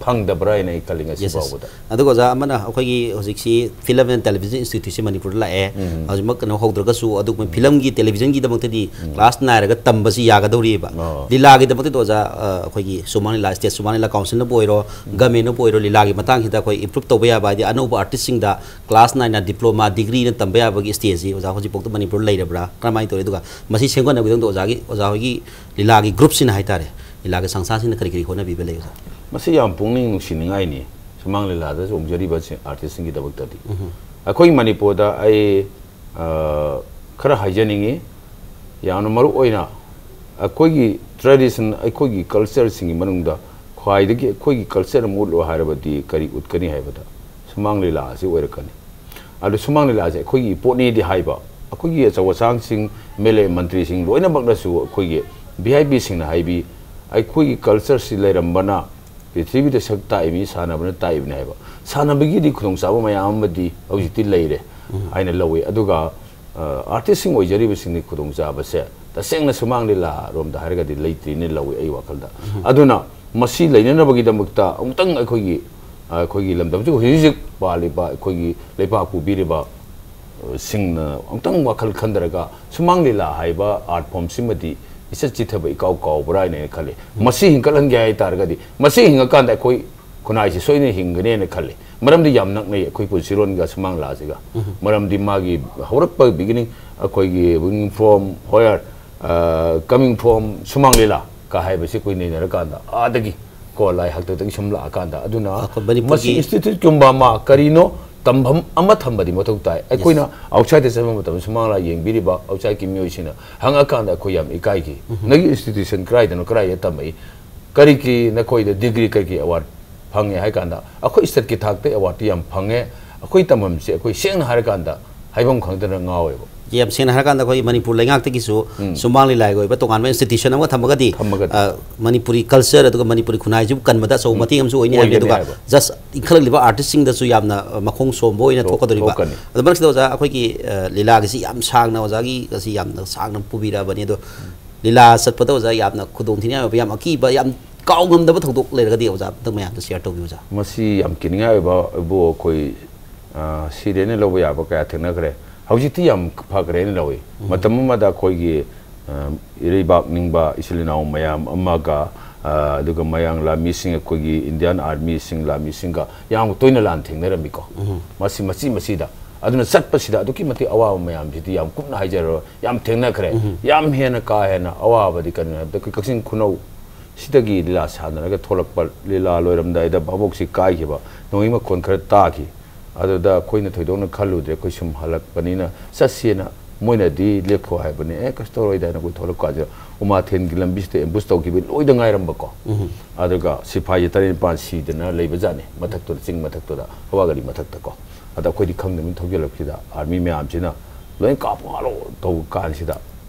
ꯐꯪꯗꯕ꯭ꯔꯥ ꯍꯥꯏꯅ ꯑꯩ ꯈꯜꯂꯤ ꯉꯁꯤ Yes, yes. ꯐꯥꯎꯕꯗ꯫ ꯑꯗꯨꯒ ꯑꯣꯖꯥ, ꯑꯃꯅ ꯑꯩꯈꯣꯏꯒꯤ ꯍꯧꯖꯤꯛꯁꯤ Film and Television Instituteꯁꯤ ꯃꯅꯤꯄꯨꯔꯗ ꯂꯥꯛꯑꯦ꯫ ꯍꯧꯖꯤꯛꯃꯛ ꯀꯩꯅꯣ ꯍꯧꯗ꯭ꯔꯒꯁꯨ ꯑꯗꯨꯒꯨꯝꯕ ꯐꯤꯂꯝꯒꯤ, ꯇꯦꯂꯤꯚꯤꯖꯟꯒꯤꯗꯃꯛꯇꯗꯤ ꯀ꯭ꯂꯥꯁ ꯅꯥꯏꯔꯒ ꯇꯝꯕꯁꯤ ꯌꯥꯒꯗꯧꯔꯤꯕ꯫ ꯑꯣ꯫ ꯂꯤꯂꯥꯒꯤꯗꯃꯛꯇꯗꯤ ꯑꯣꯖꯥ, ꯑ, ꯑꯩꯈꯣꯏꯒꯤ ꯁꯨꯃꯥꯡ ꯂꯤꯂꯥ, ꯁ꯭ꯇꯦꯠ ꯁꯨꯃꯥꯡ ꯂꯤꯂꯥ ꯀꯥꯎꯟꯁꯤꯜꯅꯕꯨ ꯑꯣꯏꯔꯣ, ꯒꯃꯦꯟꯅꯕꯨ ꯑꯣꯏꯔꯣ, ꯂꯤꯂꯥꯒꯤ ꯃꯇꯥꯡꯁꯤꯗ ꯑꯩꯈꯣꯏ ꯏꯝꯄ꯭ꯔꯨꯞ ꯇꯧꯕ ꯌꯥꯕ, ꯍꯥꯏꯗꯤ ꯑꯅꯧꯕ ꯑꯥꯔꯇꯤꯁꯁꯤꯡꯗ ꯀ꯭ꯂꯥꯁ ꯅꯥꯏꯟꯅ ꯗꯤꯄ꯭ꯂꯣꯃꯥ ꯗꯤꯒ꯭ꯔꯤꯅ ꯇꯝꯕ ꯌꯥꯕꯒꯤ ꯁ꯭ꯇꯦꯖꯁꯤ ꯑꯣꯖꯥ ꯍꯧꯖꯤꯛꯐꯥꯎꯗ ꯃꯅꯤꯄꯨꯔꯗ ꯂꯩꯔꯕ꯭ꯔꯥ? ꯀꯔꯝꯍꯥꯏꯅ ꯇꯧꯔꯤ? ꯑꯗꯨꯒ ꯃꯁꯤ ꯁꯦꯝꯒꯠꯅꯕꯒꯤꯗꯃꯛꯇ ꯑꯣꯖꯥꯒꯤ, ꯑꯣꯖꯥ ꯍꯣꯏꯒꯤ ꯂꯤꯂꯥꯒꯤ ꯒ꯭ꯔꯨꯞꯁꯤꯅ ꯍꯥꯏꯇꯥꯔꯦ, ꯂꯤꯂꯥꯒꯤ ꯁꯪꯁꯊꯥꯟꯁꯤꯅ ꯀꯔꯤ ꯀꯔꯤ ꯍꯣꯠꯅꯕꯤꯕ ꯂꯩ, ꯑꯣꯖꯥ? ꯃꯁꯤ ꯌꯥꯝ ꯄꯨꯛꯅꯤꯡ ꯅꯨꯡꯁꯤꯅꯤꯡꯉꯥꯏꯅꯤ꯫ ꯁꯨꯃꯥꯡ ꯂꯤꯂꯥꯗ ꯆꯣꯡꯖꯔꯤꯕ ꯑꯥꯔꯇꯤꯁꯁꯤꯡꯒꯤꯗꯃꯛꯇꯗꯤ ꯑꯩꯈꯣꯏ ꯃꯅꯤꯄꯨꯔꯗ ꯑꯩ, ꯑ, ꯈꯔ ꯍꯥꯏꯖꯅꯤꯡꯉꯤ꯫ ꯌꯥꯝꯅ ꯃꯔꯨ ꯑꯣꯏꯅ ꯑꯩꯈꯣꯏꯒꯤ ꯇ꯭ꯔꯦꯗꯤꯁꯟ, ꯑꯩꯈꯣꯏꯒꯤ ꯀꯜꯆꯔꯁꯤꯡꯒꯤ ꯃꯅꯨꯡꯗ ꯈ꯭ꯋꯥꯏꯗꯒꯤ ꯑꯩꯈꯣꯏꯒꯤ ꯀꯜꯆꯔ ꯑꯃ ꯎꯠꯂꯣ ꯍꯥꯏꯔꯕꯗꯤ ꯀꯔꯤ ꯎꯠꯀꯅꯤ ꯍꯥꯏꯕꯗ ꯁꯨꯃꯥꯡ ꯂꯤꯂꯥ ꯑꯁꯤ ꯑꯣꯏꯔꯛꯀꯅꯤ꯫ ꯑꯗꯨ ꯁꯨꯃꯥꯡ ꯂꯤꯂꯥꯁꯦ ꯑꯩꯈꯣꯏꯒꯤ ꯏꯄꯣꯠꯅꯤꯗꯤ ꯍꯥꯏꯕ, ꯑꯩꯈꯣꯏꯒꯤ ꯑꯆꯧ ꯑꯁꯥꯡꯁꯤꯡ, ꯑꯦꯝ ꯑꯦꯜ ꯑꯦ, ꯃꯟꯇ꯭ꯔꯤꯁꯤꯡ ꯂꯣꯏꯅꯃꯛꯅꯁꯨ ꯑꯩꯈꯣꯏꯒꯤ ꯚꯤ ꯑꯥꯏ ꯄꯤꯁꯤꯡꯅ ꯍꯥꯏꯕꯤ, ꯑꯩꯈꯣꯏꯒꯤ ꯀꯜꯆꯔꯁꯤ ꯂꯩꯔꯝꯕꯅ ꯄ꯭ꯔꯤꯊꯤꯕꯤꯗ ꯁꯛ ꯇꯥꯛꯏꯕꯅꯤ, ꯁꯥꯟꯅꯕꯅ ꯇꯥꯛꯏꯕꯅꯤ ꯍꯥꯏꯕ꯫ ꯁꯥꯟꯅꯕꯒꯤꯗꯤ ꯈꯨꯗꯣꯡꯆꯥꯕ ꯃꯌꯥꯝ ꯑꯃꯗꯤ ꯍꯧꯖꯤꯛꯇꯤ ꯂꯩꯔꯦ꯫ ꯍꯥꯏꯅ ꯂꯧꯏ꯫ ꯑꯗꯨꯒ ꯑꯥꯔꯇꯤꯁꯁꯤꯡ ꯑꯣꯏꯖꯔꯤꯕꯁꯤꯡꯒꯤ ꯈꯨꯗꯣꯡꯆꯥꯕꯁꯦ ꯇꯁꯦꯡꯅ ꯁꯨꯃꯥꯡ ꯂꯤꯂꯥꯔꯣꯝꯗ ꯍꯥꯏꯔꯒꯗꯤ ꯂꯩꯇ꯭ꯔꯤꯅ ꯂꯧꯏ ꯑꯩ ꯋꯥꯈꯜꯗ꯫ ꯑꯗꯨꯅ ꯃꯁꯤ ꯂꯩꯅꯅꯕꯒꯤꯗꯃꯛꯇ ꯑꯃꯨꯛꯇꯪ ꯑꯩꯈꯣꯏꯒꯤ ꯑꯩꯈꯣꯏꯒꯤ ꯂꯝꯗꯝꯁꯤꯕꯨ ꯍꯧꯖꯤꯛ ꯍꯧꯖꯤꯛ ꯄꯥꯜꯂꯤꯕ ꯑꯩꯈꯣꯏꯒꯤ ꯂꯩꯄꯥꯛ ꯄꯨꯕꯤꯔꯤꯕ ꯁꯤꯡꯅ ꯑꯃꯨꯛꯇꯪ ꯋꯥꯈꯜ ꯈꯟꯊꯔꯒ ꯁꯨꯃꯥꯡ ꯂꯤꯂꯥ ꯍꯥꯏꯕ art form ꯁꯤꯃꯗꯤ ꯏꯆꯠ ꯆꯤꯠꯊꯕ ꯏꯀꯥꯎ ꯀꯥꯎꯕ꯭ꯔꯥ ꯍꯥꯏꯅ ꯑꯩꯅ ꯈꯜꯂꯤ꯫ ꯃꯁꯤ ꯍꯤꯡꯒꯠꯍꯟꯒꯦ ꯍꯥꯏ ꯇꯥꯔꯒꯗꯤ, ꯃꯁꯤ ꯍꯤꯡꯉꯀꯥꯟꯗ ꯑꯩꯈꯣꯏ ꯈꯨꯟꯅꯥꯏꯁꯤ ꯁꯣꯏꯗꯅ ꯍꯤꯡꯒꯅꯦꯅ ꯈꯜꯂꯤ꯫ ꯃꯔꯝꯗꯤ ꯌꯥꯝ ꯅꯛꯅꯩ ꯑꯩꯈꯣꯏ ꯄꯨꯟꯁꯤꯔꯣꯟꯒ ꯁꯨꯃꯥꯡ ꯂꯤꯂꯥꯁꯤꯒ꯫ ꯃꯔꯝꯗꯤ ꯃꯥꯒꯤ ꯍꯧꯔꯛꯄ beginning, ꯑꯩꯈꯣꯏꯒꯤ beginning from where, coming from ꯁꯨꯃꯥꯡ ꯂꯤꯂꯥ ꯀ ꯍꯥꯏꯕꯁꯤ ꯑꯩꯈꯣꯏ ꯅꯩꯅꯔꯀꯥꯟꯗ ꯑꯥꯗꯒꯤ ꯀꯣ ꯂꯥꯏ ꯍꯥꯛꯇꯛꯇꯒꯤ ꯁꯨꯝ ꯂꯥꯛꯑꯀꯥꯟꯗ꯫ ꯑꯗꯨꯅ ꯑꯩꯈꯣꯏ ꯃꯅꯤꯄꯨꯔꯒꯤ ꯃꯁꯤ institute ꯀꯨꯝꯕ ꯑꯃ ꯀꯔꯤꯅꯣ ꯇꯝꯐꯝ ꯑꯃ ꯊꯝꯕꯗꯤ ꯃꯊꯧ ꯇꯥꯏ꯫ ꯑꯩꯈꯣꯏꯅ outside ꯗ ꯆꯠꯄ ꯃꯇꯝꯗ ꯁꯨꯃꯥꯡ ꯂꯤꯂꯥ ꯌꯦꯡꯕꯤꯔꯤꯕ outside ꯀꯤ ꯃꯤꯑꯣꯏꯁꯤꯡꯅ ꯍꯪꯉꯀꯥꯟꯗ ꯑꯩꯈꯣꯏ ꯌꯥꯝ ꯏꯀꯥꯏꯈꯤ꯫ ꯅꯪꯒꯤ institution ꯀꯗꯥꯏꯗꯅꯣ, ꯀꯗꯥꯏꯗ ꯇꯝꯃꯛꯏ, ꯀꯔꯤꯒꯤ ꯅꯈꯣꯏꯗ degree ꯀꯔꯤꯒꯤ award ꯐꯪꯉꯦ ꯍꯥꯏ ꯀꯥꯟꯗ, ꯑꯩꯈꯣꯏ state ꯀꯤ ꯊꯥꯛꯇ award ꯇꯤ ꯌꯥꯝ ꯐꯪꯉꯦ꯫ ꯑꯩꯈꯣꯏ ꯇꯝꯐꯝꯁꯦ ꯑꯩꯈꯣꯏ ꯁꯦꯡꯅ ꯍꯥꯏꯔꯀꯥꯟꯗ ꯍꯥꯏꯐꯝ ꯈꯪꯗꯅ ꯉꯥꯎꯋꯦꯕ꯫ ꯌꯥꯝ ꯁꯦꯡꯅ ꯍꯥꯏꯔꯀꯥꯟꯗ ꯑꯩꯈꯣꯏ ꯃꯅꯤꯄꯨꯔ ꯂꯩꯉꯥꯛꯇꯒꯤꯁꯨ ꯎꯝ꯫ ꯁꯨꯃꯥꯡ ꯂꯤꯂꯥꯒꯤ ꯑꯣꯏꯕ ꯇꯣꯉꯥꯟꯕ institution ꯑꯃ ꯊꯝꯃꯒꯗꯤ, ꯊꯝꯃꯒꯗꯤ꯫ ꯑ, ꯃꯅꯤꯄꯨꯔꯤ culture ꯑꯗꯨꯒ ꯃꯅꯤꯄꯨꯔꯤ ꯈꯨꯟꯅꯥꯏꯁꯤꯕꯨ ꯀꯟꯕꯗ ꯑꯆꯧꯕ ꯎꯝ꯫ ꯃꯇꯦꯡ ꯑꯃꯁꯨ ꯑꯣꯏꯅꯤ ꯍꯥꯏꯕꯅꯤ꯫ ꯑꯣꯏꯒꯅꯤ ꯑꯗꯨꯒ ꯍꯥꯏꯕ꯫ Just ꯏꯟꯈꯠꯂꯛꯂꯤꯕ artist ꯁꯤꯡꯗꯁꯨ ꯌꯥꯝꯅ, ꯑ, ꯃꯈꯣꯡ ꯁꯣꯝꯕ ꯑꯣꯏꯅ ꯊꯣꯛ-, ꯊꯣꯛꯀꯗꯧꯔꯤꯕ꯫ ꯊꯣꯛꯀꯅꯤ꯫ ꯑꯗꯣ ꯃꯔꯛꯁꯤꯗ ꯑꯣꯖꯥ, ꯑꯩꯈꯣꯏꯒꯤ, ꯑ, ꯂꯤꯂꯥꯒꯤꯁꯤ ꯌꯥꯝ ꯁꯥꯡꯅ ꯑꯣꯖꯥꯒꯤ ꯑꯁꯤ ꯌꯥꯝꯅ ꯁꯥꯡꯅ ꯄꯨꯕꯤꯔꯛꯑꯕꯅꯤ꯫ ꯑꯗꯣ ꯂꯤꯂꯥ ꯆꯠꯄꯗ ꯑꯣꯖꯥ ꯌꯥꯝꯅ ꯈꯨꯗꯣꯡꯊꯤꯅꯤꯡꯉꯥꯏ ꯑꯣꯏꯕ, ꯌꯥꯝ ꯑꯀꯤꯕ, ꯌꯥꯝ ꯀꯥꯎ ꯉꯝꯗꯕ ꯊꯧꯗꯣꯛ ꯂꯩꯔꯒꯗꯤ ꯑꯣꯖꯥ ꯑꯝꯇ ꯃꯌꯥꯝꯗ share ꯇꯧꯕꯤꯌꯨ ꯑꯣꯖꯥ꯫ ꯃꯁꯤ ꯌꯥꯝ ꯀꯤꯅꯤꯡꯉꯥꯏ ꯑꯣꯏꯕ, ꯏꯕꯣ, ꯑꯩꯈꯣꯏ, ꯑ, ꯁꯤꯔꯦꯅ ꯂꯧꯕ ꯌꯥꯕ ꯀꯌꯥ ꯊꯦꯡꯅꯈ꯭ꯔꯦ꯫ ꯍꯧꯖꯤꯛꯇꯤ ꯌꯥꯝ ꯐꯈ꯭ꯔꯦꯅ ꯂꯧꯏ꯫ ꯎꯝ꯫ ꯃꯇꯝ ꯑꯃꯗ ꯑꯩꯈꯣꯏꯒꯤ, ꯑ, ꯏꯔꯩꯕꯥꯛ ꯅꯤꯡꯕ ꯏꯆꯤꯜ ꯏꯅꯥꯎ ꯃꯌꯥꯝ ꯑꯃꯒ, ꯑ, ꯑꯗꯨꯒ ꯃꯌꯥꯡ ꯂꯥꯟꯃꯤꯁꯤꯡ, ꯑꯩꯈꯣꯏꯒꯤ Indian Army ꯁꯤꯡ, ꯂꯥꯟꯃꯤꯁꯤꯡꯒ ꯌꯥꯝ ꯇꯣꯏꯅ ꯂꯥꯟ ꯊꯦꯡꯅꯔꯝꯃꯤꯀꯣ꯫ ꯎꯝ꯫ ꯃꯁꯤ, ꯃꯆꯤ ꯃꯆꯤꯗ꯫ ꯑꯗꯨꯅ ꯆꯠꯄꯁꯤꯗ ꯑꯗꯨꯛꯀꯤ ꯃꯇꯤꯛ ꯑꯋꯥꯕ ꯃꯌꯥꯝꯁꯤꯗꯤ ꯌꯥꯝ ꯀꯨꯞꯅ ꯍꯥꯏꯖꯔꯔꯣꯏ꯫ ꯌꯥꯝ ꯊꯦꯡꯅꯈ꯭ꯔꯦ꯫ ꯎꯝ꯫ ꯌꯥꯝ ꯍꯦꯟꯅ ꯀꯥ ꯍꯦꯟꯅ ꯑꯋꯥꯕꯗꯤ ꯀꯔꯤꯅꯣ ꯍꯥꯏꯕꯗ, ꯑꯩꯈꯣꯏ ꯀꯛꯆꯤꯡ ꯈꯨꯅꯧ ꯁꯤꯗꯒꯤ ꯂꯤꯂꯥ ꯁꯥꯟꯅꯔꯒ ꯊꯣꯛꯂꯛꯄ, ꯂꯤꯂꯥ ꯂꯣꯏꯔꯝꯗꯥꯏꯗ ꯚꯥꯕꯣꯛꯁꯤ ꯀꯥꯏꯈꯤꯕ, ꯅꯣꯡꯃꯩ ꯃꯈꯣꯟ ꯈꯔ ꯇꯥꯈꯤ꯫ ꯑꯗꯨꯗ ꯑꯩꯈꯣꯏꯅ ꯊꯣꯏꯗꯣꯛꯅ ꯈꯜꯂꯨꯗ꯭ꯔꯦ, ꯑꯩꯈꯣꯏ ꯁꯨꯝ ꯍꯜꯂꯛꯄꯅꯤꯅ ꯆꯠꯁꯦꯅ ꯃꯣꯏꯅꯗꯤ ꯂꯦꯞꯈꯣ ꯍꯥꯏꯕꯅꯦ, "ꯑꯦ, ꯀꯩꯁꯨ ꯇꯧꯔꯣꯏꯗ" ꯍꯥꯏꯅ ꯑꯩꯈꯣꯏ ꯊꯣꯛꯂꯛꯄ ꯀꯥꯟꯁꯤꯗ ꯎꯃꯥꯊꯦꯟꯒꯤ ꯂꯝꯕꯤꯁꯤꯗ ambush ꯇꯧꯈꯤꯕ ꯂꯣꯏꯗ ꯉꯥꯏꯔꯝꯕꯀꯣ꯫ ꯎꯝ꯫ ꯑꯗꯨꯒ ꯁꯤꯐꯥꯏꯁꯦ ꯇꯔꯦꯠ ꯅꯤꯄꯥꯜ ꯁꯤꯗꯅ ꯂꯩꯕꯖꯥꯠꯅꯤ ꯃꯊꯛꯇꯨꯗ, ꯆꯤꯡ ꯃꯊꯛꯇꯨꯗ, ꯍꯋꯥ ꯒꯥꯔꯤ ꯃꯊꯛꯇꯀꯣ꯫ ꯑꯗ ꯑꯩꯈꯣꯏꯗꯤ ꯈꯪꯗꯕꯅꯤꯅ ꯊꯧꯖꯤꯜꯂꯛꯄꯁꯤꯗ army ꯃꯌꯥꯝꯁꯤꯅ ꯂꯣꯏ ꯀꯥꯞꯄꯣ ꯍꯥꯠꯂꯣ ꯇꯧꯕ ꯀꯥꯟꯁꯤꯗ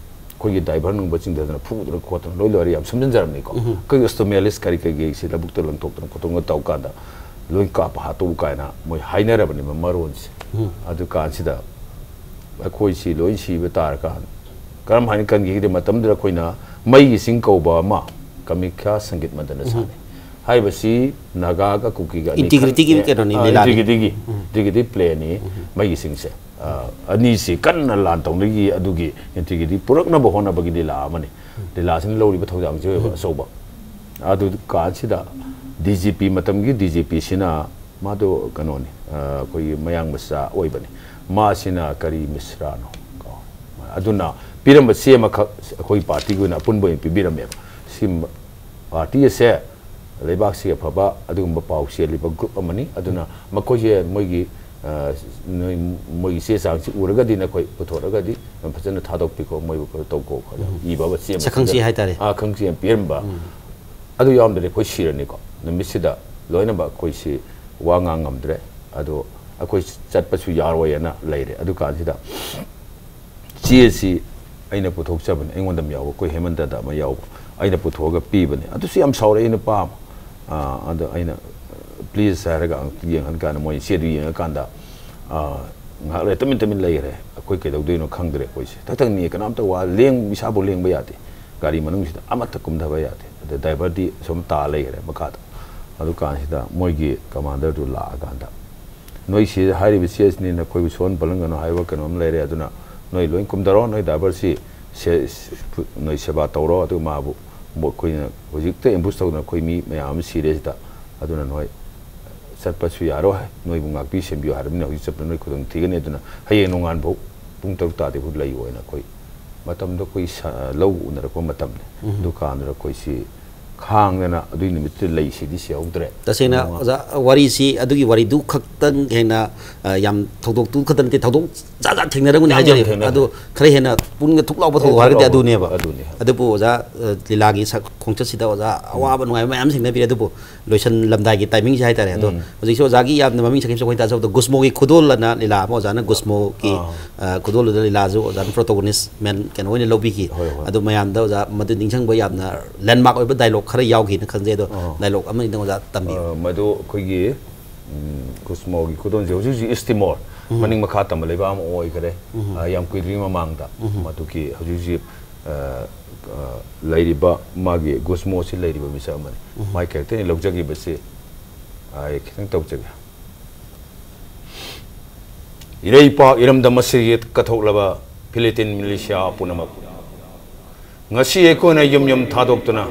ꯑꯩꯈꯣꯏꯒꯤ driver ꯅꯨꯡꯕ ꯆꯤꯡꯊꯗꯅ ꯐꯨꯗꯅ ꯈꯣꯠꯇꯅ ꯂꯣꯏ ꯂꯣꯏꯔꯦ, ꯌꯥꯝ ꯁꯦꯝꯖꯤꯟꯖꯔꯝꯅꯤꯀꯣ꯫ ꯎꯝ꯫ ꯑꯩꯈꯣꯏꯒꯤ ꯁ꯭ꯇꯣꯃꯦꯂꯤꯁ ꯀꯔꯤ ꯀꯔꯤꯁꯤ ꯂꯧꯕꯨꯛꯇ ꯂꯪꯊꯣꯛꯇꯅ ꯈꯣꯠꯇꯣꯛꯇꯅ ꯇꯧ ꯀꯥꯟꯗ ꯂꯣꯏ ꯀꯥꯞꯄ ꯍꯥꯠꯇꯣꯛꯎ ꯀꯥꯏꯅ ꯃꯣꯏ ꯍꯥꯏꯅꯔꯕꯅꯦꯕ ꯃꯔꯣꯟꯁꯦ꯫ ꯑꯗꯨ ꯀꯥꯟꯁꯤꯗ ꯑꯩꯈꯣꯏꯁꯤ ꯂꯣꯏ ꯁꯤꯕ ꯇꯥꯔꯀꯥꯟ ꯀꯔꯝ ꯍꯥꯏꯅ ꯀꯟꯈꯤꯒꯦ ꯃꯇꯝꯗꯨꯗ ꯑꯩꯈꯣꯏꯅ ꯃꯩꯒꯤ ꯆꯤꯡ ꯀꯧꯕ ꯑꯃ ꯀꯃꯤꯈ꯭ꯌꯥ ꯁꯪꯒꯤꯠ ꯃꯟꯗꯅ ꯁꯥꯟꯅꯩ꯫ ꯍꯥꯏꯔꯤꯕꯁꯤ ꯅꯥꯒꯥꯒ ꯀꯨꯀꯤꯒ ꯑꯅꯤꯈꯛ- Integrityꯒꯤ ꯀꯩꯅꯣꯅꯤ, ꯑ, ꯂꯤꯂꯥꯅꯤ꯫ Integrityꯒꯤ, integrity playꯅꯤ ꯃꯩꯒꯤ ꯆꯤꯡꯁꯦ꯫ ꯑ, ꯑꯅꯤꯁꯤ ꯀꯟꯅ ꯂꯥꯟ ꯇꯧꯅꯈꯤ, ꯑꯗꯨꯒꯤ integrity ꯄꯨꯔꯛꯅꯕ ꯍꯣꯠꯅꯕꯒꯤ ꯂꯤꯂꯥ ꯑꯃꯅꯤ꯫ ꯂꯤꯂꯥꯁꯤꯅ ꯂꯧꯔꯤꯕ ꯊꯧꯗꯥꯡꯁꯦ ꯑꯣꯏꯕ ꯑꯆꯧꯕ꯫ ꯑꯗꯨ ꯀꯥꯟꯁꯤꯗ D G P, ꯃꯇꯝꯒꯤ D G Pꯁꯤꯅ ꯃꯥꯗꯣ ꯀꯩꯅꯣꯅꯤ, ꯑ, ꯑꯩꯈꯣꯏꯒꯤ ꯃꯌꯥꯡ ꯃꯆꯥ ꯑꯣꯏꯕꯅꯤ꯫ ꯃꯥꯁꯤꯅ ꯀꯔꯤ ꯃꯤꯁ꯭ꯔꯥꯅꯣ ꯀꯥꯎꯔꯦ꯫ ꯑꯗꯨꯅ ꯄꯤꯔꯝꯕ ꯆꯦ ꯑꯃꯈꯛ ꯑꯩꯈꯣꯏ partyꯒꯤ ꯑꯣꯏꯅ ꯑꯄꯨꯟꯕ ꯑꯣꯏꯅ ꯄꯤꯕꯤꯔꯝꯃꯦꯕ꯫ ꯁꯤ party ꯑꯁꯦ ꯂꯩꯕꯥꯛꯁꯤꯒꯤ ꯑꯐꯕ ꯑꯗꯨꯒꯨꯝꯕ ꯄꯥꯎ ꯆꯦꯜꯂꯤꯕ group ꯑꯃꯅꯤ꯫ ꯑꯗꯨꯅ ꯃꯈꯣꯏꯁꯦ ꯃꯣꯏꯒꯤ, ꯑ, ꯅꯣꯏ, ꯃꯣꯏꯒꯤ ꯆꯦ ꯆꯥꯡꯁꯤ ꯎꯔꯒꯗꯤ ꯅꯈꯣꯏ ꯄꯨꯊꯣꯔꯛꯑꯒꯗꯤ ꯐꯖꯅ ꯊꯥꯗꯣꯛꯄꯤꯈꯣ, ꯃꯣꯏꯕꯨ ꯀꯩꯅꯣ ꯇꯧꯈꯣ ꯈꯣꯠꯂꯣ ꯏꯕ ꯑꯃ ꯆꯦ ꯑꯃ ꯁꯛꯈꯪ ꯆꯦ ꯁꯤꯗ-, ꯍꯥꯏꯇꯥꯔꯦ꯫ ꯑ, ꯈꯪꯆꯦ ꯑꯃ ꯄꯤꯔꯝꯕ꯫ ꯑꯗꯨ ꯌꯥꯎꯔꯝꯗ꯭ꯔꯗꯤ ꯑꯩꯈꯣꯏ ꯁꯤꯔꯅꯤꯀꯣ꯫ ꯅꯨꯃꯤꯠꯁꯤꯗ ꯂꯣꯏꯅꯃꯛ ꯑꯩꯈꯣꯏꯁꯤ ꯋꯥ ꯉꯥꯡ ꯉꯝꯗ꯭ꯔꯦ꯫ ꯑꯗꯣ ꯑꯩꯈꯣꯏ ꯆꯠꯄꯁꯨ ꯌꯥꯔꯣꯏꯅ ꯂꯩꯔꯦ꯫ ꯑꯗꯨ ꯀꯥꯟꯁꯤꯗ ꯆꯦꯁꯤ ꯑꯩꯅ ꯄꯨꯊꯣꯛꯆꯕꯅꯤ, ꯑꯩꯉꯣꯟꯗ ꯑꯃ ꯌꯥꯎꯕ, ꯑꯩꯈꯣꯏ ꯍꯦꯃꯟꯇꯗ ꯑꯃ ꯌꯥꯎꯕ, ꯑꯩꯅ ꯄꯨꯊꯣꯛꯑꯒ ꯄꯤꯕꯅꯤ꯫ ꯑꯗꯨꯁꯨ ꯌꯥꯝ ꯁꯥꯎꯔꯛꯑꯦ ꯅꯨꯄꯥ ꯑꯃ꯫ ꯑꯥ, ꯑꯗꯣ ꯑꯩꯅ, "Please" ꯍꯥꯏꯔꯒ ꯑꯃꯨꯛ ꯌꯦꯡꯍꯟ ꯀꯥꯟꯗ ꯃꯣꯏ ꯆꯦꯗꯨ ꯌꯦꯡꯉꯀꯥꯟꯗ, ꯑꯥ, ꯉꯥꯏꯍꯥꯛ ꯂꯩꯔ ꯇꯨꯃꯤꯟ ꯇꯨꯃꯤꯟ ꯂꯩꯈ꯭ꯔꯦ꯫ ꯑꯩꯈꯣꯏ ꯀꯩꯗꯧꯗꯣꯏꯅꯣ ꯈꯪꯗ꯭ꯔꯦ ꯑꯩꯈꯣꯏꯁꯦ꯫ ꯊꯛ ꯊꯛꯅꯤ ꯀꯅꯥꯝꯇ ꯋꯥ ꯂꯦꯡ-, ꯏꯁꯥꯐꯥꯎ ꯂꯦꯡꯕ ꯌꯥꯗꯦ꯫ ꯒꯥꯔꯤ ꯃꯅꯨꯡꯁꯤꯗ ꯑꯃꯠꯇ ꯀꯨꯝꯊꯕ ꯌꯥꯗꯦ꯫ ꯑꯗ driverꯗꯤ ꯁꯨꯝ ꯇꯥ ꯂꯩꯈ꯭ꯔꯦ ꯃꯈꯥꯗ꯫ ꯑꯗꯨ ꯀꯥꯟꯁꯤꯗ ꯃꯣꯏꯒꯤ commanderꯗꯨ ꯂꯥꯛꯑꯀꯥꯟꯗ, "ꯅꯣꯏ ꯁꯤ ꯍꯥꯏꯔꯤꯕ ꯆꯦꯁꯤꯅꯤ, ꯅꯈꯣꯏꯕꯨ ꯁꯣꯛꯍꯟ ꯄꯜꯍꯟꯒꯅꯨ ꯍꯥꯏꯕ ꯀꯩꯅꯣꯝ ꯂꯩꯔꯦ, ꯑꯗꯨꯅ ꯅꯣꯏ ꯂꯣꯏ ꯀꯨꯝꯊꯔꯣ, ꯅꯣꯏ driverꯁꯤ ꯁꯦ-, ꯅꯣꯏ ꯁꯦꯕꯥ ꯇꯧꯔꯣ, ꯑꯗꯨꯒ ꯃꯥꯕꯨ, ꯃꯈꯣꯏꯅ ꯍꯧꯖꯤꯛꯇ ambush ꯇꯧꯗꯅ ꯑꯩꯈꯣꯏ ꯃꯤ ꯃꯌꯥꯝ ꯑꯃ ꯁꯤꯔꯦ ꯁꯤꯗ, ꯑꯗꯨꯅ ꯅꯣꯏ ꯆꯠꯄꯁꯨ ꯌꯥꯔꯣꯏ, ꯅꯣꯏꯕꯨ ꯉꯥꯛꯄꯤ ꯁꯦꯟꯕꯤꯌꯨ ꯍꯥꯏꯔꯕꯅꯤꯅ ꯍꯧꯖꯤꯛ ꯆꯠꯄꯗ ꯅꯣꯏ ꯈꯨꯗꯣꯡ ꯊꯤꯒꯅꯤ, ꯑꯗꯨꯅ ꯍꯌꯦꯡ ꯅꯣꯡꯉꯥꯟꯐꯥꯎ ꯄꯨꯡ ꯇꯔꯨꯛ ꯇꯥꯗ꯭ꯔꯤꯐꯥꯎ ꯂꯩꯌꯨ" ꯍꯥꯏꯅ ꯑꯩꯈꯣꯏ ꯃꯇꯝꯗꯣ ꯑꯩꯈꯣꯏ ꯁ-, ꯂꯧ ꯎꯅꯔꯛꯄ ꯃꯇꯝꯅꯤ꯫ ꯗꯨꯀꯥꯟꯗꯨꯗ ꯑꯩꯈꯣꯏꯁꯤ ꯈꯥꯡꯗꯅ ꯑꯗꯨꯏ ꯅꯨꯃꯤꯠꯇꯨꯗ ꯂꯩ ꯁꯤꯗꯤ ꯁꯤꯍꯧꯗ꯭ꯔꯦ꯫ ꯇꯁꯦꯡꯅ ꯅꯣꯡꯉꯥ- ꯑꯣꯖꯥ, ꯋꯥꯔꯤꯁꯤ ꯑꯗꯨꯒꯤ ꯋꯥꯔꯤꯗꯨ ꯈꯛꯇꯪ ꯍꯦꯟꯅ, ꯑ, ꯌꯥꯝ ꯊꯧꯗꯣꯛꯇꯨ ꯈꯛꯇ ꯅꯠꯇꯦ, ꯊꯧꯗꯣꯛ ꯖꯥꯠ ꯖꯥꯠ ꯊꯦꯡꯅꯔꯝꯒꯅꯤ ꯌꯥꯝ, ꯌꯥꯝ ꯍꯥꯏꯖꯔꯤꯕ꯫ ꯊꯦꯡꯅꯔꯦ꯫ ꯑꯗꯨ ꯈꯔ ꯍꯦꯟꯅ ꯄꯨꯛꯅꯤꯡꯗ ꯊꯨꯛ ꯂꯥꯎꯕ ꯊꯧꯗꯣꯛ ꯊꯨꯛ ꯍꯥꯏꯔꯒꯗꯤ ꯂꯥꯎꯕ ꯑꯗꯨꯅꯦꯕ꯫ ꯑꯗꯨꯅꯤ꯫ ꯑꯗꯨꯕꯨ ꯑꯣꯖꯥ, ꯑ, ꯂꯤꯂꯥꯒꯤ ꯁꯛ ꯈꯣꯡꯆꯠꯁꯤꯗ ꯑꯣꯖꯥ ꯑꯋꯥꯕ ꯅꯨꯡꯉꯥꯏꯕ ꯃꯌꯥꯝ ꯊꯦꯡꯅꯕꯤꯔꯦ꯫ ꯑꯗꯨꯕꯨ ꯂꯣꯏꯁꯤꯜꯂꯝꯗꯥꯏꯒꯤ timingꯁꯦ ꯍꯥꯏꯇꯥꯔꯦ꯫ ꯑꯗꯣ ꯎꯝ꯫ ꯍꯧꯖꯤꯛꯁꯨ ꯑꯣꯖꯥꯒꯤ ꯌꯥꯝꯅ ꯃꯃꯤꯡ ꯆꯠꯈꯤꯕꯁꯦ ꯑꯩꯈꯣꯏ ꯇꯥꯖꯕꯗ ꯒꯨꯁꯃꯣꯒꯤ ꯈꯨꯗꯣꯜ ꯑꯅ ꯂꯤꯂꯥ ꯑꯃ ꯑꯣꯖꯥꯅ ꯒꯨꯁꯃꯣꯒꯤ, ꯑꯥ꯫ ꯑ, ꯈꯨꯗꯣꯜꯗꯨꯗ ꯂꯤꯂꯥꯁꯨ ꯑꯣꯖꯥꯅ protagonist main ꯀꯩꯅꯣ ꯑꯣꯏꯅ ꯂꯧꯕꯤꯈꯤ꯫ ꯍꯣꯏ, ꯍꯣꯏ꯫ ꯑꯗꯨ ꯃꯌꯥꯝꯗ ꯑꯣꯖꯥ ꯃꯗꯨ ꯅꯤꯡꯁꯤꯡꯕ ꯌꯥꯝꯅ landmark ꯑꯣꯏꯕ dialogue ꯈꯔ ꯌꯥꯎꯈꯤꯅ ꯈꯪꯖꯩ꯫ ꯑꯗꯣ ꯗꯥꯏꯂꯣꯒ ꯑꯃ ꯑꯅꯤꯗꯪ ꯑꯣꯖꯥ ꯇꯝꯕꯤꯌꯨ꯫ ꯃꯗꯨ ꯑꯩꯈꯣꯏꯒꯤ ꯒꯨꯁꯃꯣꯒꯤ ꯈꯨꯗꯣꯟꯁꯦ ꯍꯧꯖꯤꯛ ꯍꯧꯖꯤꯛ ꯏꯁ ꯇꯤꯃꯣꯔ, ꯃꯅꯤꯡ ꯃꯈꯥ ꯇꯝꯕ ꯂꯩꯕꯥꯛ ꯑꯃ ꯑꯣꯏꯈꯔꯦ꯫ ꯌꯥꯝ ꯀꯨꯏꯗ꯭ꯔꯤ ꯃꯃꯥꯡꯗ ꯃꯗꯨꯒꯤ ꯍꯧꯖꯤꯛ ꯍꯧꯖꯤꯛ ꯂꯩꯔꯤꯕ ꯃꯥꯒꯤ ꯒꯨꯁꯃꯣꯁꯤ ꯂꯩꯔꯤꯕ ꯃꯤꯁꯛ ꯑꯃꯅꯤ꯫ ꯃꯥꯒꯤ ꯀꯦꯔꯦꯛꯇꯔꯅꯤ ꯂꯧꯖꯈꯤꯕꯁꯤ꯫ ꯑꯩ ꯈꯤꯇꯪ ꯇꯧꯖꯒꯦ꯫ ꯏꯔꯩꯄꯥꯛ ꯏꯔꯝꯗꯝ ꯑꯁꯤꯒꯤ ꯀꯠꯊꯣꯛꯂꯕ ꯐꯤꯂꯤꯇꯤꯟ ꯃꯤꯂꯤꯁꯤꯌꯥ ꯄꯨꯝꯅꯃꯛ, ꯉꯁꯤ ꯑꯩꯈꯣꯏꯅ ꯌꯨꯝ ꯌꯨꯝ ꯊꯥꯗꯣꯛꯇꯨꯅ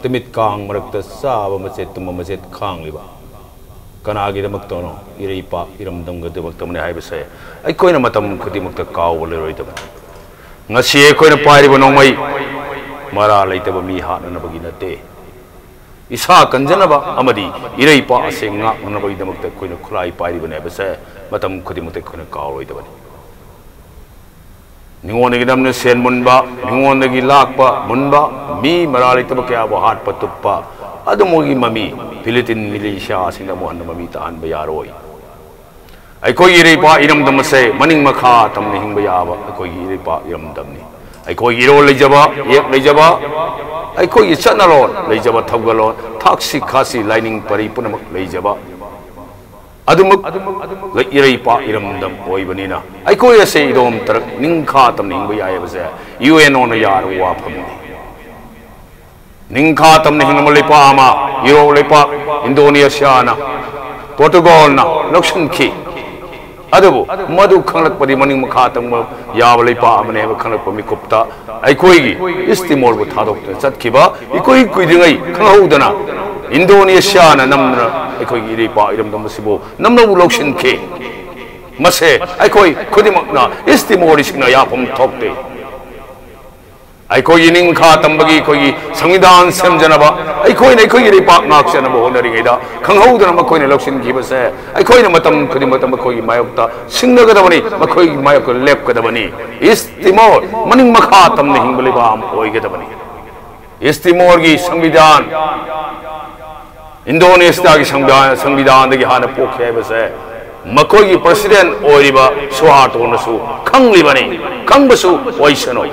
ꯇꯨꯃꯤꯠ ꯀꯥꯡ ꯃꯔꯛꯇ ꯆꯥꯕ ꯃꯆꯦꯠ ꯇꯨꯝꯕ ꯃꯆꯦꯠ ꯈꯥꯡꯂꯤꯕ ꯀꯅꯥꯒꯤꯗꯃꯛꯇꯅꯣ? ꯏꯔꯩꯄꯥꯛ ꯏꯔꯝꯗꯝꯒꯤꯗꯃꯛꯇꯅꯤ ꯍꯥꯏꯕꯁꯦ ꯑꯩꯈꯣꯏꯅ ꯃꯇꯝ ꯈꯨꯗꯤꯡꯃꯛꯇ ꯀꯥꯎꯕ ꯂꯩꯔꯣꯏꯗꯕꯅꯤ꯫ ꯉꯁꯤ ꯑꯩꯈꯣꯏꯅ ꯄꯥꯏꯔꯤꯕ ꯅꯣꯡꯃꯩ ꯃꯔꯥ ꯂꯩꯇꯕ ꯃꯤ ꯍꯥꯠꯅꯅꯕꯒꯤ ꯅꯠꯇꯦ꯫ ꯏꯁꯥ ꯀꯟꯖꯅꯕ ꯑꯃꯗꯤ ꯏꯔꯩꯄꯥꯛ ꯑꯁꯤ ꯉꯥꯛꯅꯅꯕꯒꯤꯗꯃꯛꯇ ꯑꯩꯈꯣꯏꯅ ꯈꯨꯠꯂꯥꯏ ꯄꯥꯏꯔꯤꯕꯅꯤ ꯍꯥꯏꯕꯁꯦ ꯃꯇꯝ ꯈꯨꯗꯤꯡꯃꯛꯇ ꯑꯩꯈꯣꯏꯅ ꯀꯥꯎꯔꯣꯏꯗꯕꯅꯤ꯫ ꯃꯤꯉꯣꯟꯗꯒꯤ ꯅꯝꯅ ꯁꯦꯟ ꯃꯨꯟꯕ, ꯃꯤꯉꯣꯟꯗꯒꯤ ꯂꯥꯛꯄ ꯃꯨꯟꯕ, ꯃꯤ ꯃꯔꯥ ꯂꯩꯇꯕ ꯀꯌꯥꯕꯨ ꯍꯥꯠꯄ ꯇꯨꯞꯄ ꯑꯗꯨꯝꯕꯒꯤ ꯃꯃꯤ ꯐꯤꯂꯤꯇꯤꯟ ꯃꯤꯂꯤꯁꯤꯌꯥꯁꯤꯡꯗ ꯑꯃꯨꯛ ꯍꯟꯅ ꯃꯃꯤ ꯇꯥꯍꯟꯕ ꯌꯥꯔꯣꯏ꯫ ꯑꯩꯈꯣꯏꯒꯤ ꯏꯔꯩꯄꯥꯛ ꯏꯔꯝꯗꯝ ꯑꯁꯦ ꯃꯅꯤꯡ ꯃꯈꯥ ꯇꯝꯅ ꯍꯤꯡꯕ ꯌꯥꯕ ꯑꯩꯈꯣꯏꯒꯤ ꯏꯔꯩꯄꯥꯛ ꯏꯔꯝꯗꯝꯅꯤ꯫ ꯑꯩꯈꯣꯏꯒꯤ ꯏꯔꯣꯜ ꯂꯩꯖꯕ, ꯏꯌꯦꯛ ꯂꯩꯖꯕ, ꯑꯩꯈꯣꯏꯒꯤ ꯆꯠꯅꯂꯣꯟ ꯂꯩꯖꯕ, ꯊꯧꯒꯜꯂꯣꯟ, ꯊꯥꯛꯁꯤ ꯈꯥꯁꯤ ꯂꯥꯏꯅꯤꯡ ꯄꯔꯤ ꯄꯨꯝꯅꯃꯛ ꯂꯩꯖꯕ ꯑꯗꯨꯃꯛ ꯏꯔꯩꯄꯥꯛ ꯏꯔꯝꯗꯝ ꯑꯣꯏꯕꯅꯤꯅ ꯑꯩꯈꯣꯏ ꯑꯁꯦ ꯏꯗꯣꯝ ꯇꯔꯛ ꯅꯤꯡꯈꯥ ꯇꯝꯅ ꯍꯤꯡꯕ ꯌꯥꯏ ꯍꯥꯏꯕꯁꯦ ꯌꯨ ꯑꯦꯟ ꯑꯣꯅ ꯌꯥꯔꯕ ꯋꯥꯐꯝꯅꯤ꯫ ꯅꯤꯡꯈꯥ ꯇꯝꯅ ꯍꯤꯡꯂꯝꯕ ꯂꯩꯄꯥꯛ ꯑꯃ ꯌꯨꯔꯣꯞ ꯂꯩꯄꯥꯛ ꯏꯟꯗꯣꯅꯦꯁꯤꯌꯥꯅ, ꯄꯣꯔꯇꯨꯒꯜꯅ ꯂꯧꯁꯤꯟꯈꯤ꯫ ꯑꯗꯨꯕꯨ ꯃꯗꯨ ꯈꯪꯂꯛꯄꯗꯤ ꯃꯅꯤꯡ ꯃꯈꯥ ꯇꯝꯕ ꯌꯥꯕ ꯂꯩꯄꯥꯛ ꯑꯃꯅꯤ ꯍꯥꯏꯕ ꯈꯪꯂꯛꯄ ꯃꯤꯀꯨꯞꯇ ꯑꯩꯈꯣꯏꯒꯤ ꯏꯁ ꯇꯤꯃꯣꯔꯕꯨ ꯊꯥꯗꯣꯛꯇꯨꯅ ꯆꯠꯈꯤꯕ ꯏꯀꯨꯏ ꯀꯨꯏꯗ꯭ꯔꯤꯉꯩ ꯈꯪꯍꯧꯗꯅ ꯏꯟꯗꯣꯅꯦꯁꯤꯌꯥꯅ ꯅꯝꯗꯨꯅ ꯑꯩꯈꯣꯏꯒꯤ ꯏꯔꯩꯄꯥꯛ ꯏꯔꯝꯗꯝ ꯑꯁꯤꯕꯨ ꯅꯝꯅꯕꯨ ꯂꯧꯁꯤꯟꯈꯤ꯫ ꯃꯁꯦ ꯑꯩꯈꯣꯏ ꯈꯨꯗꯤꯡꯃꯛꯅ ꯏꯁ ꯇꯤꯃꯣꯔꯤꯁꯤꯡꯅ ꯌꯥꯐꯝ ꯊꯣꯛꯇꯦ꯫ ꯑꯩꯈꯣꯏꯒꯤ ꯅꯤꯡꯈꯥ ꯇꯝꯕꯒꯤ ꯑꯩꯈꯣꯏꯒꯤ ꯁꯪꯕꯤꯙꯥꯟ ꯁꯦꯝꯖꯅꯕ, ꯑꯩꯈꯣꯏꯅ ꯑꯩꯈꯣꯏꯒꯤ ꯂꯩꯄꯥꯛ ꯉꯥꯛꯆꯅꯕ ꯍꯣꯠꯅꯔꯤꯉꯩꯗ ꯈꯪꯍꯧꯗꯅ ꯃꯈꯣꯏꯅ ꯂꯧꯁꯤꯟꯈꯤꯕꯁꯦ ꯑꯩꯈꯣꯏꯅ ꯃꯇꯝ ꯈꯨꯗꯤꯡꯃꯛꯇ ꯃꯈꯣꯏꯒꯤ ꯃꯥꯌꯣꯛꯇ ꯁꯤꯡꯅꯒꯗꯕꯅꯤ, ꯃꯈꯣꯏꯒꯤ ꯃꯥꯌꯣꯛꯇ ꯂꯦꯞꯀꯗꯕꯅꯤ꯫ ꯏꯁ ꯇꯤꯃꯣꯔ ꯃꯅꯤꯡ ꯃꯈꯥ ꯇꯝꯅ ꯍꯤꯡꯕ ꯂꯩꯕꯥꯛ ꯑꯃ ꯑꯣꯏꯒꯗꯕꯅꯤ꯫ ꯏꯁ ꯇꯤꯃꯣꯔꯒꯤ ꯁꯪꯕꯤꯙꯥꯟ ꯏꯟꯗꯣꯅꯦꯁꯤꯌꯥꯒꯤ ꯁꯪꯕꯤꯙꯥꯟ, ꯁꯪꯕꯤꯙꯥꯟꯗꯒꯤ ꯍꯥꯟꯅ ꯄꯣꯛꯈꯤ ꯍꯥꯏꯕꯁꯦ ꯃꯈꯣꯏꯒꯤ ꯄ꯭ꯔꯁꯤꯗꯦꯟ ꯑꯣꯏꯔꯤꯕ ꯁꯨꯍꯥꯔꯇꯣꯅꯁꯨ ꯈꯪꯂꯤꯕꯅꯤ, ꯈꯪꯕꯁꯨ ꯑꯣꯏꯁꯅꯨ꯫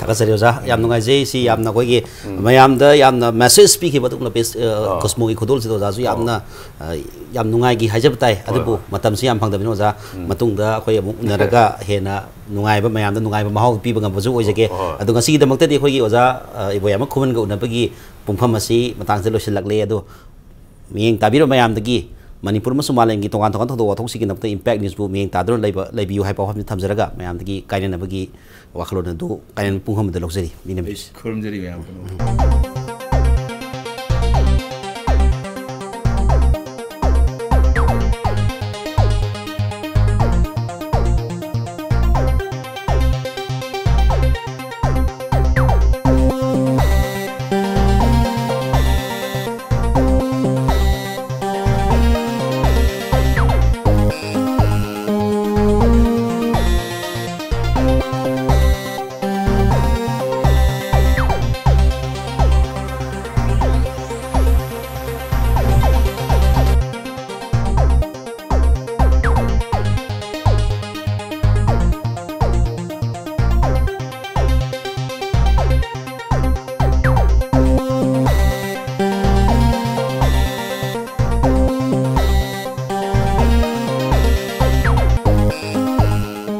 ꯐꯖꯔꯦ ꯑꯣꯖꯥ, ꯌꯥꯝ ꯅꯨꯡꯉꯥꯏꯖꯩ꯫ ꯁꯤ ꯌꯥꯝꯅ ꯑꯩꯈꯣꯏꯒꯤ ꯃꯌꯥꯝꯗ ꯌꯥꯝꯅ ꯃꯦꯁꯦꯖ ꯄꯤꯈꯤꯕ ꯑꯗꯨꯒꯨꯝꯂꯕ ꯄꯤꯁ, ꯑ, ꯀꯣꯁꯃꯣꯒꯤ ꯈꯨꯗꯣꯜꯁꯤꯗ ꯑꯣꯖꯥꯁꯨ ꯌꯥꯝꯅ, ꯑ, ꯌꯥꯝ ꯅꯨꯡꯉꯥꯏꯈꯤ ꯍꯥꯏꯖꯕ ꯇꯥꯏ꯫ ꯑꯗꯨꯕꯨ ꯃꯇꯝꯁꯤ ꯌꯥꯝ ꯐꯪꯗꯕꯅꯤꯅ ꯑꯣꯖꯥ, ꯃꯇꯨꯡꯗ ꯑꯩꯈꯣꯏ ꯑꯃꯨꯛ ꯎꯅꯔꯒ ꯍꯦꯟꯅ ꯅꯨꯡꯉꯥꯏꯕ, ꯃꯌꯥꯝꯗ ꯅꯨꯡꯉꯥꯏꯕ ꯃꯍꯥꯎ ꯄꯤꯕ ꯉꯝꯕꯁꯨ ꯑꯣꯏꯖꯒꯦ꯫ ꯑꯗꯣ ꯉꯁꯤꯒꯤꯗꯃꯛꯇꯗꯤ ꯑꯩꯈꯣꯏꯒꯤ ꯑꯣꯖꯥ, ꯑ, ꯏꯕꯣꯌꯥꯏꯃ ꯈꯨꯃꯟꯒ ꯎꯅꯕꯒꯤ ꯄꯨꯡꯐꯝ ꯑꯁꯤ ꯃꯇꯥꯡꯁꯤꯗ ꯂꯣꯏꯁꯤꯜꯂꯛꯂꯦ꯫ ꯑꯗꯣ ꯃꯤꯠꯌꯦꯡ ꯇꯥꯕꯤꯔꯕ ꯃꯌꯥꯝꯗꯒꯤ ꯃꯅꯤꯄꯨꯔ ꯑꯃꯁꯨꯡ ꯃꯥꯂꯦꯝꯒꯤ ꯇꯣꯉꯥꯟ ꯇꯣꯉꯥꯟꯕ ꯊꯧꯗꯣꯛ ꯋꯥꯊꯣꯛꯁꯤꯡꯒꯤ ꯅꯝꯇ ꯏꯝꯄꯦꯛ ꯅ꯭ꯌꯨꯁꯄꯨ ꯃꯤꯠꯌꯦꯡ ꯇꯥꯗꯨꯅ ꯂꯩꯕ, ꯂꯩꯕꯤꯌꯨ ꯍꯥꯏꯕ ꯋꯥꯐꯝꯁꯤ ꯊꯝꯖꯔꯒ ꯃꯌꯥꯝꯗꯒꯤ ꯀꯥꯏꯅꯅꯕꯒꯤ ꯋꯥꯈꯜꯂꯣꯟ ꯑꯗꯨ ꯀꯥꯏꯅ ꯄꯨꯡꯐꯝ ꯑꯃꯗ ꯂꯧꯖꯔꯤ꯫ ꯃꯤꯅ ꯑꯩ ꯈꯨꯔꯨꯝꯖꯔꯤ ꯃꯌꯥꯝ ꯄꯨꯝꯅꯃꯛ꯫